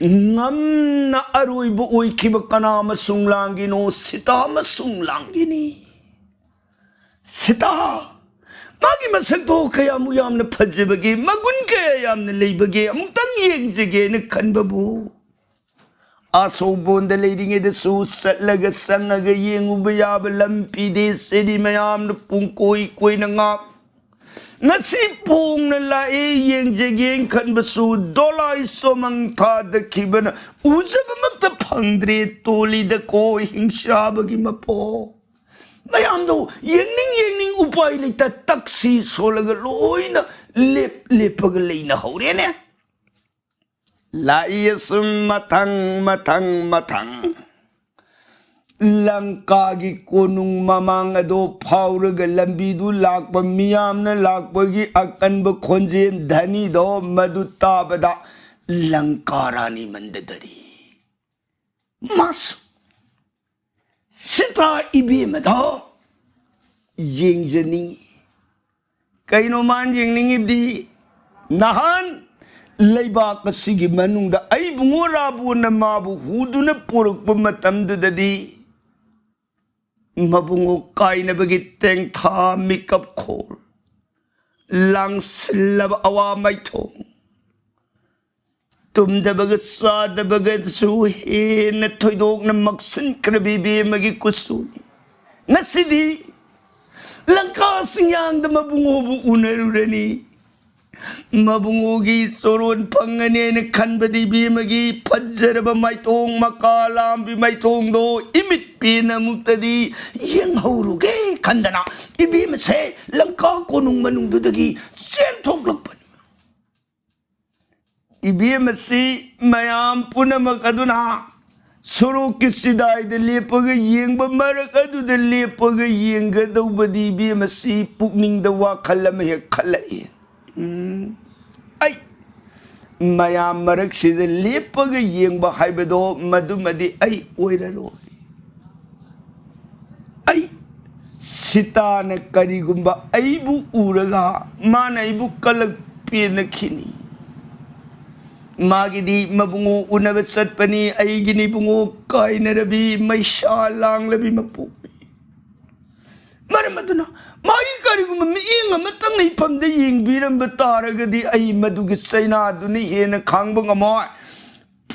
ꯉꯝꯅ ꯑꯔꯣꯏꯕ ꯑꯣꯏꯈꯤꯕ ꯀꯅꯥ ꯑꯃꯁꯨꯡ ꯂꯥꯡꯒꯤꯅꯣ? ꯁꯤꯇꯥ ꯑꯃꯁꯨꯡ ꯂꯥꯡꯒꯤꯅꯤ꯫ ꯁꯤꯇꯥ, ꯃꯥꯒꯤ ꯃꯁꯛꯇꯣ ꯀꯌꯥꯃꯨꯛ ꯌꯥꯝꯅ ꯐꯖꯕꯒꯦ, ꯃꯒꯨꯟ ꯀꯌꯥ ꯌꯥꯝꯅ ꯂꯩꯕꯒꯦ, ꯑꯃꯨꯛꯇꯪ ꯌꯦꯡꯖꯒꯦꯅ ꯈꯟꯕꯕꯨ, ꯑꯁꯣꯛꯕꯣꯟꯗ ꯂꯩꯔꯤꯉꯩꯗꯁꯨ ꯆꯠꯂꯒ ꯆꯪꯉꯒ ꯌꯦꯡꯉꯨꯕ ꯌꯥꯕ ꯂꯝꯕꯤꯗꯤ ꯁꯤꯗꯤ ꯃꯌꯥꯝꯅ ꯄꯨꯡꯀꯣꯏ ꯀꯣꯏꯅ ꯉꯥꯛ꯫ ꯉꯁꯤ ꯐꯣꯡꯅ ꯂꯥꯛꯑꯦ ꯌꯦꯡꯖꯒꯦꯅ ꯈꯟꯕꯁꯨ ꯗꯣꯂꯥꯏ ꯁꯣꯃꯪ ꯊꯥꯗꯈꯤꯕꯅ ꯎꯖꯕꯃꯛꯇ ꯐꯪꯗ꯭ꯔꯦ꯫ ꯇꯣꯂꯤꯗ ꯀꯣꯏ ꯍꯤꯡꯁꯥꯕꯒꯤ ꯃꯄꯣ꯫ ꯃꯌꯥꯝꯗꯣ ꯌꯦꯡꯅꯤꯡ ꯌꯦꯡꯅꯤꯡ ꯎꯄꯥꯏ ꯂꯩꯇ ꯇꯛꯁꯤ ꯁꯣꯜꯂꯒ ꯂꯣꯏꯅ ꯂꯦꯞ ꯂꯦꯞꯄꯒ ꯂꯩꯅ ꯍꯧꯔꯦꯅꯦ꯫ ꯂꯥꯛꯏ ꯑꯁꯨꯝ ꯃꯊꯪ ꯃꯊꯪ ꯃꯊꯪ꯫ ꯂꯪꯀꯥꯒꯤ ꯀꯣꯅꯨꯡ ꯃꯃꯥꯡ ꯑꯗꯣ ꯐꯥꯎꯔꯒ ꯂꯝꯕꯤꯗꯨ ꯂꯥꯛꯄ ꯃꯤꯌꯥꯝꯅ ꯂꯥꯛꯄꯒꯤ ꯑꯀꯟꯕ ꯈꯣꯟꯖꯦꯜ ꯙꯅꯤꯗꯣ ꯃꯗꯨ ꯇꯥꯕꯗ ꯂꯪꯀꯥ ꯔꯥꯅꯤ ꯃꯟꯗꯗꯔꯤ꯫ ꯃꯥꯁꯨ ꯁꯤꯇꯥ ꯏꯕꯦꯝꯃꯗꯣ ꯌꯦꯡꯖꯅꯤꯡꯉꯤ꯫ ꯀꯩꯅꯣ ꯃꯥꯅ ꯌꯦꯡꯅꯤꯡꯉꯤꯕꯗꯤ? ꯅꯍꯥꯟ ꯂꯩꯕꯥꯛ ꯑꯁꯤꯒꯤ ꯃꯅꯨꯡꯗ ꯑꯩꯕꯨꯡꯉꯣ ꯔꯥꯕꯣꯟꯅ ꯃꯥꯕꯨ ꯍꯨꯗꯨꯅ ꯄꯨꯔꯛꯄ ꯃꯇꯝꯗꯨꯗꯗꯤ ꯃꯕꯨꯡꯉꯣ ꯀꯥꯏꯅꯕꯒꯤ ꯇꯦꯡꯊꯥ ꯃꯤꯀꯞ ꯈꯣꯜ, ꯂꯥꯡꯁꯤꯜꯂꯕ ꯑꯋꯥ ꯃꯥꯏꯊꯣꯡ, ꯇꯨꯝꯗꯕꯒ ꯆꯥꯗꯕꯒꯁꯨ ꯍꯦꯟꯅ ꯊꯣꯏꯗꯣꯛꯅ ꯃꯛꯁꯤꯟꯈ꯭ꯔꯕꯤ ꯏꯕꯦꯝꯃꯒꯤ ꯀꯨꯆꯨꯅꯤ꯫ ꯉꯁꯤꯗꯤ ꯂꯪꯀꯥ ꯆꯤꯡꯌꯥꯡꯗ ꯃꯕꯨꯡꯉꯣꯕꯨ ꯎꯅꯔꯨꯔꯅꯤ꯫ ꯃꯕꯨꯡꯉꯣꯒꯤ ꯆꯣꯔꯣꯟ ꯐꯪꯉꯅꯤ ꯍꯥꯏꯅ ꯈꯟꯕꯗꯤ ꯏꯕꯦꯝꯃꯒꯤ ꯐꯖꯔꯕ ꯃꯥꯏꯊꯣꯡ, ꯃꯀꯥ ꯂꯥꯝꯕꯤ ꯃꯥꯏꯊꯣꯡꯗꯣ ꯏꯃꯤꯠ ꯄꯦꯟꯅ ꯑꯃꯨꯛꯇꯗꯤ ꯌꯦꯡꯍꯧꯔꯨꯒꯦ ꯈꯟꯗꯅ ꯏꯕꯦꯝꯃꯁꯦ ꯂꯪꯀꯥ ꯀꯣꯅꯨꯡ ꯃꯅꯨꯡꯗꯨꯗꯒꯤ ꯆꯦꯟꯊꯣꯛꯂꯛꯄꯅꯤ꯫ ꯏꯕꯦꯝꯃꯁꯤ ꯃꯌꯥꯝ ꯄꯨꯝꯅꯃꯛ ꯑꯗꯨꯅ ꯁꯣꯔꯣꯛꯀꯤ ꯆꯤꯗꯥꯏꯗ ꯂꯦꯞꯄꯒ ꯌꯦꯡꯕ, ꯃꯔꯛ ꯑꯗꯨꯗ ꯂꯦꯞꯄꯒ ꯌꯦꯡꯒꯗꯧꯕꯗꯤ ꯏꯕꯦꯝꯃꯁꯤ ꯄꯨꯛꯅꯤꯡꯗ ꯋꯥꯈꯜ ꯑꯃ ꯍꯦꯛ ꯈꯜꯂꯛꯏ꯫ ꯎꯝ, ꯑꯩ ꯃꯌꯥꯝ ꯃꯔꯛꯁꯤꯗ ꯂꯦꯞꯄꯒ ꯌꯦꯡꯕ ꯍꯥꯏꯕꯗꯣ ꯃꯗꯨꯃꯗꯤ ꯑꯩ ꯑꯣꯏꯔꯔꯣꯏ꯫ ꯑꯩ ꯁꯤꯇꯥꯅ ꯀꯔꯤꯒꯨꯝꯕ ꯑꯩꯕꯨ ꯎꯔꯒ ꯃꯥꯅ ꯑꯩꯕꯨ ꯀꯂꯛ ꯄꯦꯟꯅꯈꯤꯅꯤ꯫ ꯃꯥꯒꯤꯗꯤ ꯃꯕꯨꯡꯉꯣ ꯎꯅꯕ ꯆꯠꯄꯅꯤ, ꯑꯩꯒꯤꯅꯤ ꯏꯕꯨꯡꯉꯣ ꯀꯥꯏꯅꯔꯕꯤ ꯃꯩꯁꯥ ꯂꯥꯡꯂꯕꯤ ꯃꯄꯣꯛꯅꯤ꯫ ꯃꯔꯝ ꯑꯗꯨꯅ ꯃꯥꯒꯤ ꯀꯔꯤꯒꯨꯝꯕ ꯃꯤꯠꯌꯦꯡ ꯑꯃꯇꯪ ꯏꯐꯝꯗ ꯌꯦꯡꯕꯤꯔꯝꯕ ꯇꯥꯔꯒꯗꯤ ꯑꯩ ꯃꯗꯨꯒꯤ ꯆꯩꯅꯥꯗꯨꯅ ꯍꯦꯟꯅ ꯈꯥꯡꯕ ꯉꯝꯃꯣꯏ꯫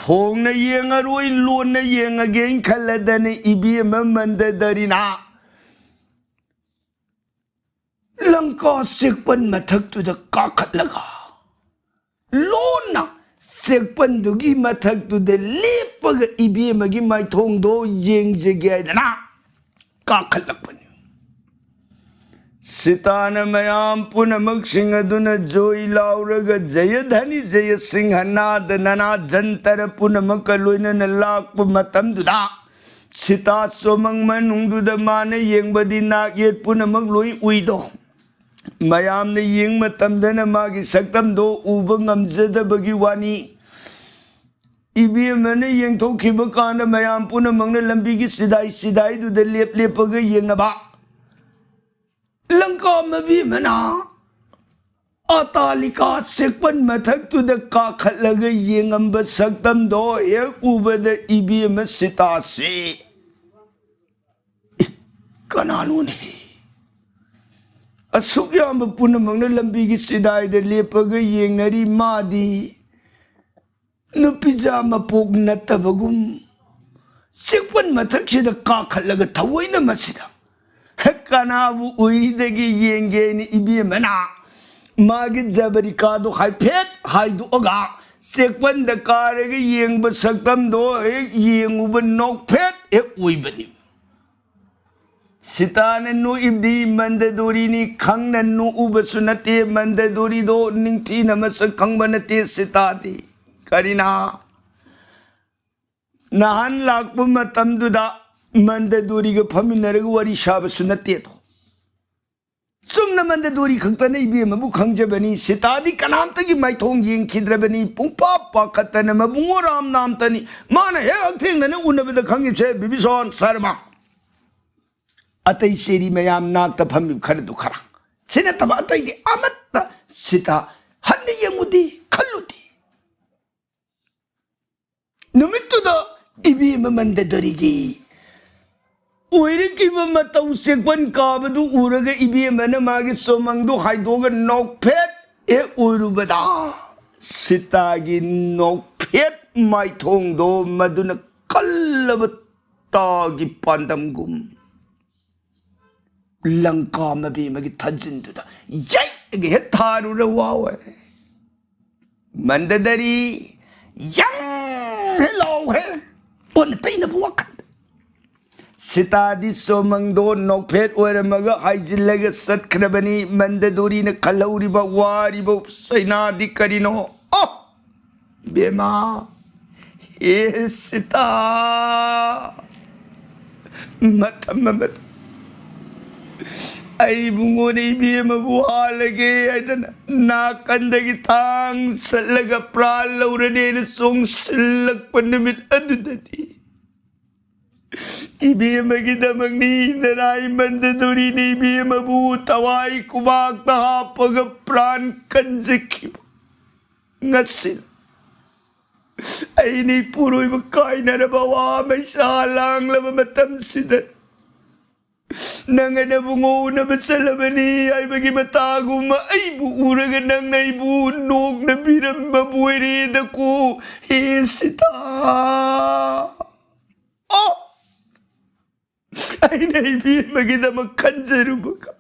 ꯐꯣꯡꯅ ꯌꯦꯡꯉꯔꯣꯏ, ꯂꯣꯟꯅ ꯌꯦꯡꯉꯒꯦꯅ ꯈꯜꯂꯗꯅ ꯏꯕꯦꯝꯃ ꯃꯟꯗꯗꯔꯤꯅ ꯂꯪꯀꯥ ꯆꯦꯛꯄꯟ ꯃꯊꯛꯇꯨꯗ ꯀꯥꯈꯠꯂꯒ ꯂꯣꯟꯅ ꯆꯦꯛꯄꯟꯗꯨꯒꯤ ꯃꯊꯛꯇꯨꯗ ꯂꯦꯞꯄꯒ ꯏꯕꯦꯝꯃꯒꯤ ꯃꯥꯏꯊꯣꯡꯗꯣ ꯌꯦꯡꯖꯒꯦ ꯍꯥꯏꯗꯅ ꯀꯥꯈꯠꯂꯛꯄꯅꯤ꯫ ꯁꯤꯇꯥꯅ ꯃꯌꯥꯝ ꯄꯨꯝꯅꯃꯛꯁꯤꯡ ꯑꯗꯨꯅ ꯖꯣꯏ ꯂꯥꯎꯔꯒ ꯖꯌ ꯙꯅꯤ ꯖꯌ ꯁꯤꯡꯍ ꯅꯥꯗ ꯅꯅꯥ ꯖꯟꯇꯔ ꯄꯨꯝꯅꯃꯛꯀ ꯂꯣꯏꯅꯅ ꯂꯥꯛꯄ ꯃꯇꯝꯗꯨꯗ ꯁꯤꯇꯥ ꯆꯣꯃꯪ ꯃꯅꯨꯡꯗꯨꯗ ꯃꯥꯅ ꯌꯦꯡꯕꯗꯤ ꯅꯥꯛ ꯌꯦꯠ ꯄꯨꯝꯅꯃꯛ ꯂꯣꯏ ꯎꯏꯗꯣ꯫ ꯃꯌꯥꯝꯅ ꯌꯦꯡ ꯃꯇꯝꯗꯅ ꯃꯥꯒꯤ ꯁꯛꯇꯝꯗꯣ ꯎꯕ ꯉꯝꯖꯗꯕꯒꯤ ꯋꯥꯅꯤ꯫ ꯏꯕꯦꯝꯃꯅ ꯌꯦꯡꯊꯣꯛꯈꯤꯕ ꯀꯥꯟꯗ ꯃꯌꯥꯝ ꯄꯨꯝꯅꯃꯛꯅ ꯂꯝꯕꯤꯒꯤ ꯁꯤꯗꯥꯏ ꯁꯤꯗꯥꯏꯗꯨꯗ ꯂꯦꯞ ꯂꯦꯞꯄꯒ ꯌꯦꯡꯅꯕ꯫ ꯂꯪꯀꯥ ꯃꯕꯦꯝꯃꯅ ꯑꯇꯥꯂꯤꯀꯥ ꯆꯦꯛꯄꯟ ꯃꯊꯛꯇꯨꯗ ꯀꯥꯈꯠꯂꯒ ꯌꯦꯡꯉꯝꯕ ꯁꯛꯇꯝꯗꯣ ꯍꯦꯛ ꯎꯕꯗ ꯏꯕꯦꯝꯃ ꯁꯤꯇꯥꯁꯤ, "ꯏ, ꯀꯅꯥꯅꯣꯅꯦ? ꯑꯁꯨꯛ ꯌꯥꯝꯕ ꯄꯨꯝꯅꯃꯛꯅ ꯂꯝꯕꯤꯒꯤ ꯁꯤꯗꯥꯏꯗ ꯂꯦꯞꯄꯒ ꯌꯦꯡꯅꯔꯤ, ꯃꯥꯗꯤ ꯅꯨꯄꯤꯖꯥ ꯃꯄꯣꯛ ꯅꯠꯇꯕꯒꯨꯝ ꯆꯦꯛꯄꯟ ꯃꯊꯛꯁꯤꯗ ꯀꯥꯈꯠꯂꯒ ꯊꯑꯣꯏꯅ ꯃꯁꯤꯗ ꯍꯦꯛ ꯀꯅꯥꯕꯨ ꯎꯏꯗꯒꯤ ꯌꯦꯡꯒꯦꯅ ꯏꯕꯦꯝꯃꯅ ꯃꯥꯒꯤ ꯖꯕꯔꯤꯀꯥꯗꯣ ꯍꯥꯏꯐꯦꯠ ꯍꯥꯏꯗꯣꯛꯑꯒ ꯆꯦꯛꯄꯟꯗ ꯀꯥꯔꯒ ꯌꯦꯡꯕ ꯁꯛꯇꯝꯗꯣ ꯍꯦꯛ ꯌꯦꯡꯉꯨꯕ ꯅꯣꯛꯐꯦꯠ ꯍꯦꯛ ꯑꯣꯏꯕꯅꯤ"꯫ ꯁꯤꯇꯥꯅ ꯅꯣꯛꯏꯕꯗꯤ ꯃꯟꯗꯗꯣꯔꯤꯅꯤ꯫ ꯈꯪꯅ ꯅꯣꯛꯎꯕꯁꯨ ꯅꯠꯇꯦ, ꯃꯟꯗꯗꯣꯔꯤꯗꯣ ꯅꯤꯡꯊꯤꯅ ꯃꯁꯛ ꯈꯪꯕ ꯅꯠꯇꯦ ꯁꯤꯇꯥꯗꯤ꯫ ꯀꯔꯤꯅ? ꯅꯍꯥꯟ ꯂꯥꯛꯄ ꯃꯇꯝꯗꯨꯗ ꯃꯟꯗꯗꯣꯔꯤꯒ ꯐꯝꯃꯤꯟꯅꯔꯒ ꯋꯥꯔꯤ ꯁꯥꯕꯁꯨ ꯅꯠꯇꯦꯗꯣ꯫ ꯆꯨꯝꯅ ꯃꯟꯗꯗꯣꯔꯤ ꯈꯛꯇꯅ ꯏꯕꯦꯝꯃꯕꯨ ꯈꯪꯖꯕꯅꯤ꯫ ꯁꯤꯇꯥꯗꯤ ꯀꯅꯥꯝꯇꯒꯤ ꯃꯥꯏꯊꯣꯡ ꯌꯦꯡꯈꯤꯗ꯭ꯔꯕꯅꯤ꯫ ꯄꯨꯡꯄꯥ ꯄꯥꯈꯠꯇꯅ ꯃꯕꯨꯡꯉꯣ ꯔꯥꯝꯅꯥꯝꯇꯅꯤ ꯃꯥꯅ ꯍꯦꯛ ꯍꯛꯊꯦꯡꯅꯅ ꯎꯅꯕꯗ ꯈꯪꯉꯤꯁꯦ, ꯕꯤꯕꯤꯁꯣꯟ ꯁꯔꯃ꯫ ꯑꯇꯩ ꯆꯦꯔꯤ ꯃꯌꯥꯝ ꯅꯥꯛꯇ ꯐꯝꯃꯤꯕ ꯈꯔꯗꯨ ꯈꯔ꯫ ꯁꯤ ꯅꯠꯇꯕ ꯑꯇꯩꯗꯤ ꯑꯃꯠꯇ ꯁꯤꯇꯥ ꯍꯟꯅ ꯌꯦꯡꯉꯨꯗꯦ, ꯈꯜꯂꯨꯗꯦ꯫ ꯅꯨꯃꯤꯠꯇꯨꯗ ꯏꯕꯦꯝꯃ ꯃꯟꯗꯗꯣꯔꯤꯒꯤ ꯑꯣꯏꯔꯛꯂꯤꯕ ꯃꯇꯧ ꯆꯦꯛꯄꯟ ꯀꯥꯕꯗꯨ ꯎꯔꯒ ꯏꯕꯦꯝꯃꯅ ꯃꯥꯒꯤ ꯆꯣꯃꯪꯗꯨ ꯍꯥꯏꯗꯣꯛꯑꯒ ꯅꯣꯛꯐꯦꯠ ꯍꯦꯛ ꯑꯣꯏꯔꯨꯕꯗ, ꯁꯤꯇꯥꯒꯤ ꯅꯣꯛꯐꯦꯠ ꯃꯥꯏꯊꯣꯡꯗꯣ ꯃꯗꯨꯅ ꯀꯜꯂꯕ ꯇꯥꯒꯤ ꯄꯥꯟꯗꯝꯒꯨꯝ ꯂꯪꯀꯥ ꯃꯕꯦꯝꯃꯒꯤ ꯊꯥꯖꯤꯟꯗꯨꯗ ꯌꯩꯔꯒ ꯍꯦꯛ ꯊꯥꯔꯨꯔ ꯋꯥ ꯑꯣꯏꯔꯦ꯫ ꯃꯟꯗꯗꯔꯤ ꯌꯪ ꯍꯦꯛ ꯂꯥꯎꯈ꯭ꯔꯦ꯫ ꯑꯣꯟꯅ ꯇꯩꯅꯕ ꯋꯥꯈꯜꯗ ꯁꯤꯇꯥꯗꯤ ꯆꯣꯃꯪꯗꯣ ꯅꯣꯛꯐꯦꯠ ꯑꯣꯏꯔꯝꯃꯒ ꯍꯥꯏꯖꯤꯜꯂꯒ ꯆꯠꯈ꯭ꯔꯕꯅꯤ꯫ ꯃꯟꯗꯗꯣꯔꯤꯅ ꯈꯜꯍꯧꯔꯤꯕ ꯋꯥꯔꯤꯕ ꯆꯩꯅꯥꯗꯤ ꯀꯔꯤꯅꯣ? ꯑꯣ! ꯏꯕꯦꯝꯃ, ꯍꯦ ꯁꯤꯇꯥ, ꯃꯇꯝ ꯑꯃꯗ ꯑꯩ ꯏꯕꯨꯡꯉꯣꯅ ꯏꯕꯦꯝꯃꯕꯨ ꯍꯥꯜꯂꯒꯦ ꯍꯥꯏꯗꯅ ꯅꯥꯀꯟꯗꯒꯤ ꯊꯥꯡ ꯆꯠꯂꯒ ꯄ꯭ꯔꯥꯟ ꯂꯧꯔꯅꯦꯅ ꯆꯣꯡꯁꯤꯜꯂꯛꯄ ꯅꯨꯃꯤꯠ ꯑꯗꯨꯗꯗꯤ ꯏꯕꯦꯝꯃꯒꯤꯗꯃꯛꯅꯤ ꯅꯔꯥꯏ ꯃꯟꯗꯗꯣꯔꯤꯅ ꯏꯕꯦꯝꯃꯕꯨ ꯊꯋꯥꯏ ꯈꯨꯕꯥꯛꯇ ꯍꯥꯞꯄꯒ ꯄ꯭ꯔꯥꯟ ꯀꯟꯖꯈꯤꯕ꯫ ꯉꯁꯤ ꯑꯩꯅ ꯏꯄꯨꯔꯣꯏꯕ ꯀꯥꯏꯅꯔꯕ ꯑꯋꯥ ꯃꯩꯁꯥ ꯂꯥꯡꯂꯕ ꯃꯇꯝꯁꯤꯗ ꯅꯪ ꯑꯩꯅꯕꯨ ꯉꯧꯅꯕ ꯆꯠꯂꯕꯅꯤ ꯍꯥꯏꯕꯒꯤ ꯃꯇꯥꯒꯨꯝꯕ ꯑꯩꯕꯨ ꯎꯔꯒ ꯅꯪꯅ ꯑꯩꯕꯨ ꯅꯣꯛꯅꯕꯤꯔꯝꯕꯕꯨ ꯑꯣꯏꯔꯦꯗꯀꯣ, ꯍꯦ ꯁꯤꯇꯥ꯫ ꯑꯣ! ꯑꯩꯅ ꯏꯕꯦꯝꯃꯒꯤꯗꯃꯛ ꯈꯟꯖꯔꯨꯕꯒ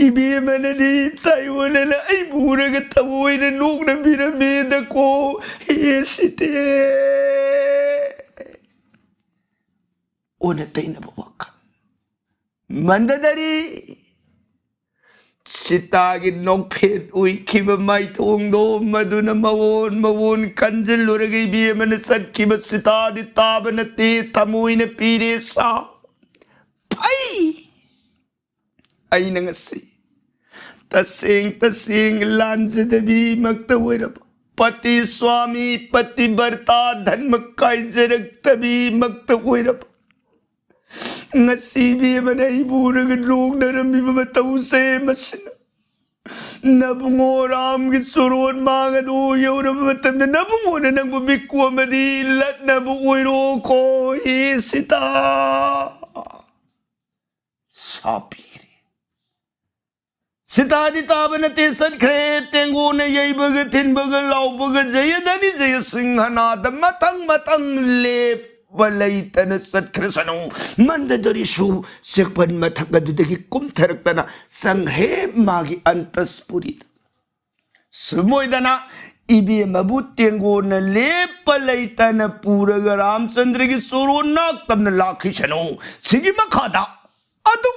ꯏꯕꯦꯝꯃꯅꯗꯤ ꯇꯥꯏꯑꯣꯟꯅꯅ ꯑꯩꯕꯨ ꯎꯔꯒ ꯊꯃꯣꯏꯅ ꯅꯣꯛꯅꯕꯤꯔꯝꯃꯦꯗꯀꯣ, ꯍꯦ ꯁꯤꯇꯦ꯫ ꯑꯣꯟꯅ ꯇꯩꯅꯕ ꯋꯥꯈꯜ꯫ ꯃꯟꯗꯗꯔꯤ, ꯁꯤꯇꯥꯒꯤ ꯅꯣꯛꯐꯦꯠ ꯎꯏꯈꯤꯕ ꯃꯥꯏꯊꯣꯡꯗꯣ ꯃꯗꯨꯅ ꯃꯋꯣꯟ ꯃꯋꯣꯟ ꯀꯟꯖꯤꯜꯂꯨꯔꯒ ꯏꯕꯦꯝꯃꯅ ꯆꯠꯈꯤꯕ ꯁꯤꯇꯥꯗꯤ ꯇꯥꯕ ꯅꯠꯇꯦ, ꯊꯃꯣꯏꯅ ꯄꯤꯔꯦ ꯁꯥ꯫ ꯐꯩ! ꯑꯩꯅ ꯉꯁꯤ ꯇꯁꯦꯡ ꯇꯁꯦꯡ ꯂꯥꯟꯖꯗꯕꯤꯃꯛꯇ ꯑꯣꯏꯔꯕ, ꯄꯇꯤ ꯁ꯭ꯋꯥꯃꯤ ꯄꯇꯤꯕ꯭ꯔꯇꯥ ꯙꯔꯃ ꯀꯥꯏꯖꯔꯛꯇꯕꯤꯃꯛꯇ ꯑꯣꯏꯔꯕ, ꯉꯁꯤ ꯏꯕꯦꯝꯃꯅ ꯑꯩꯕꯨ ꯎꯔꯒ ꯅꯣꯛꯅꯔꯝꯃꯤꯕ ꯃꯇꯧꯁꯦ ꯃꯁꯤꯅ ꯅꯕꯨꯡꯉꯣ ꯔꯥꯝꯒꯤ ꯆꯣꯔꯣꯟ ꯃꯥꯡ ꯑꯗꯨ ꯌꯧꯔꯕ ꯃꯇꯝꯗ ꯅꯕꯨꯡꯉꯣꯅ ꯅꯪꯕꯨ ꯃꯤꯀꯣꯝ ꯑꯃꯗꯤ ꯂꯠꯅꯕ ꯑꯣꯏꯔꯣꯀꯣ, ꯍꯦ ꯁꯤꯇꯥ꯫ ꯁꯥꯄꯤꯔꯦ꯫ ꯁꯤꯇꯥꯗꯤ ꯇꯥꯕ ꯅꯠꯇꯦ, ꯆꯠꯈ꯭ꯔꯦ꯫ ꯇꯦꯡꯒꯣꯅ ꯌꯩꯕꯒ ꯊꯤꯟꯕꯒ ꯂꯥꯎꯕꯒ ꯖꯌ ꯙꯅꯤꯖꯌ ꯁꯤꯡꯍꯅꯥꯗ ꯃꯊꯪ ꯃꯊꯪ ꯂꯦꯞꯄ ꯂꯩꯇꯅ ꯆꯠꯈ꯭ꯔꯁꯅꯨ꯫ ꯃꯟꯗꯗꯔꯤꯁꯨ ꯆꯦꯛꯄꯟ ꯃꯊꯛ ꯑꯗꯨꯗꯒꯤ ꯀꯨꯝꯊꯔꯛꯇꯅ ꯆꯪꯈ꯭ꯔꯦ ꯃꯥꯒꯤ ꯑꯟꯇꯁꯄꯨꯔꯤꯗ꯫ ꯁꯨꯝ ꯑꯣꯏꯗꯅ ꯏꯕꯦꯝꯃꯕꯨ ꯇꯦꯡꯒꯣꯅ ꯂꯦꯞꯄ ꯂꯩꯇꯅ ꯄꯨꯔꯒ ꯔꯥꯝꯆꯟꯗ꯭ꯔꯒꯤ ꯆꯣꯔꯣꯟ ꯅꯥꯛꯇꯝꯅ ꯂꯥꯛꯈꯤꯁꯅꯨ꯫ ꯁꯤꯒꯤ ꯃꯈꯥꯗ ꯑꯗꯨ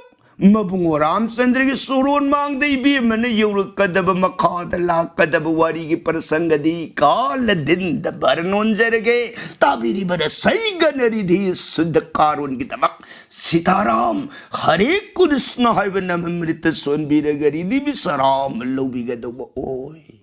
ꯃꯕꯨꯡꯉꯣ ꯔꯥꯝꯆꯟꯗ꯭ꯔꯒꯤ ꯆꯣꯔꯣꯟ ꯃꯥꯡꯗ ꯏꯕꯦꯝꯃꯅ ꯌꯧꯔꯛꯀꯗꯕ, ꯃꯈꯥꯗ ꯂꯥꯛꯀꯗꯕ ꯋꯥꯔꯤꯒꯤ ꯄ꯭ꯔꯁꯪꯒꯗꯤ ꯀꯥꯂꯗꯤꯟꯗ ꯕꯔꯅꯣꯟꯖꯔꯒꯦ꯫ ꯇꯥꯕꯤꯔꯤꯕ ꯔꯁꯩꯒꯅ ꯔꯤꯙꯤ ꯁꯨꯗ ꯀꯥꯔꯣꯟꯒꯤꯗꯃꯛ ꯁꯤꯇꯥꯔꯥꯝ ꯍꯔꯦ ꯀ꯭ꯔꯤꯁꯅ ꯍꯥꯏꯕ ꯅꯃꯃ꯭ꯔꯤꯇ ꯁꯣꯟꯕꯤꯔꯒ ꯔꯤꯙꯤ ꯕꯤꯁꯔꯥꯝ ꯂꯧꯕꯤꯒꯗꯧꯕ ꯑꯣꯏ꯫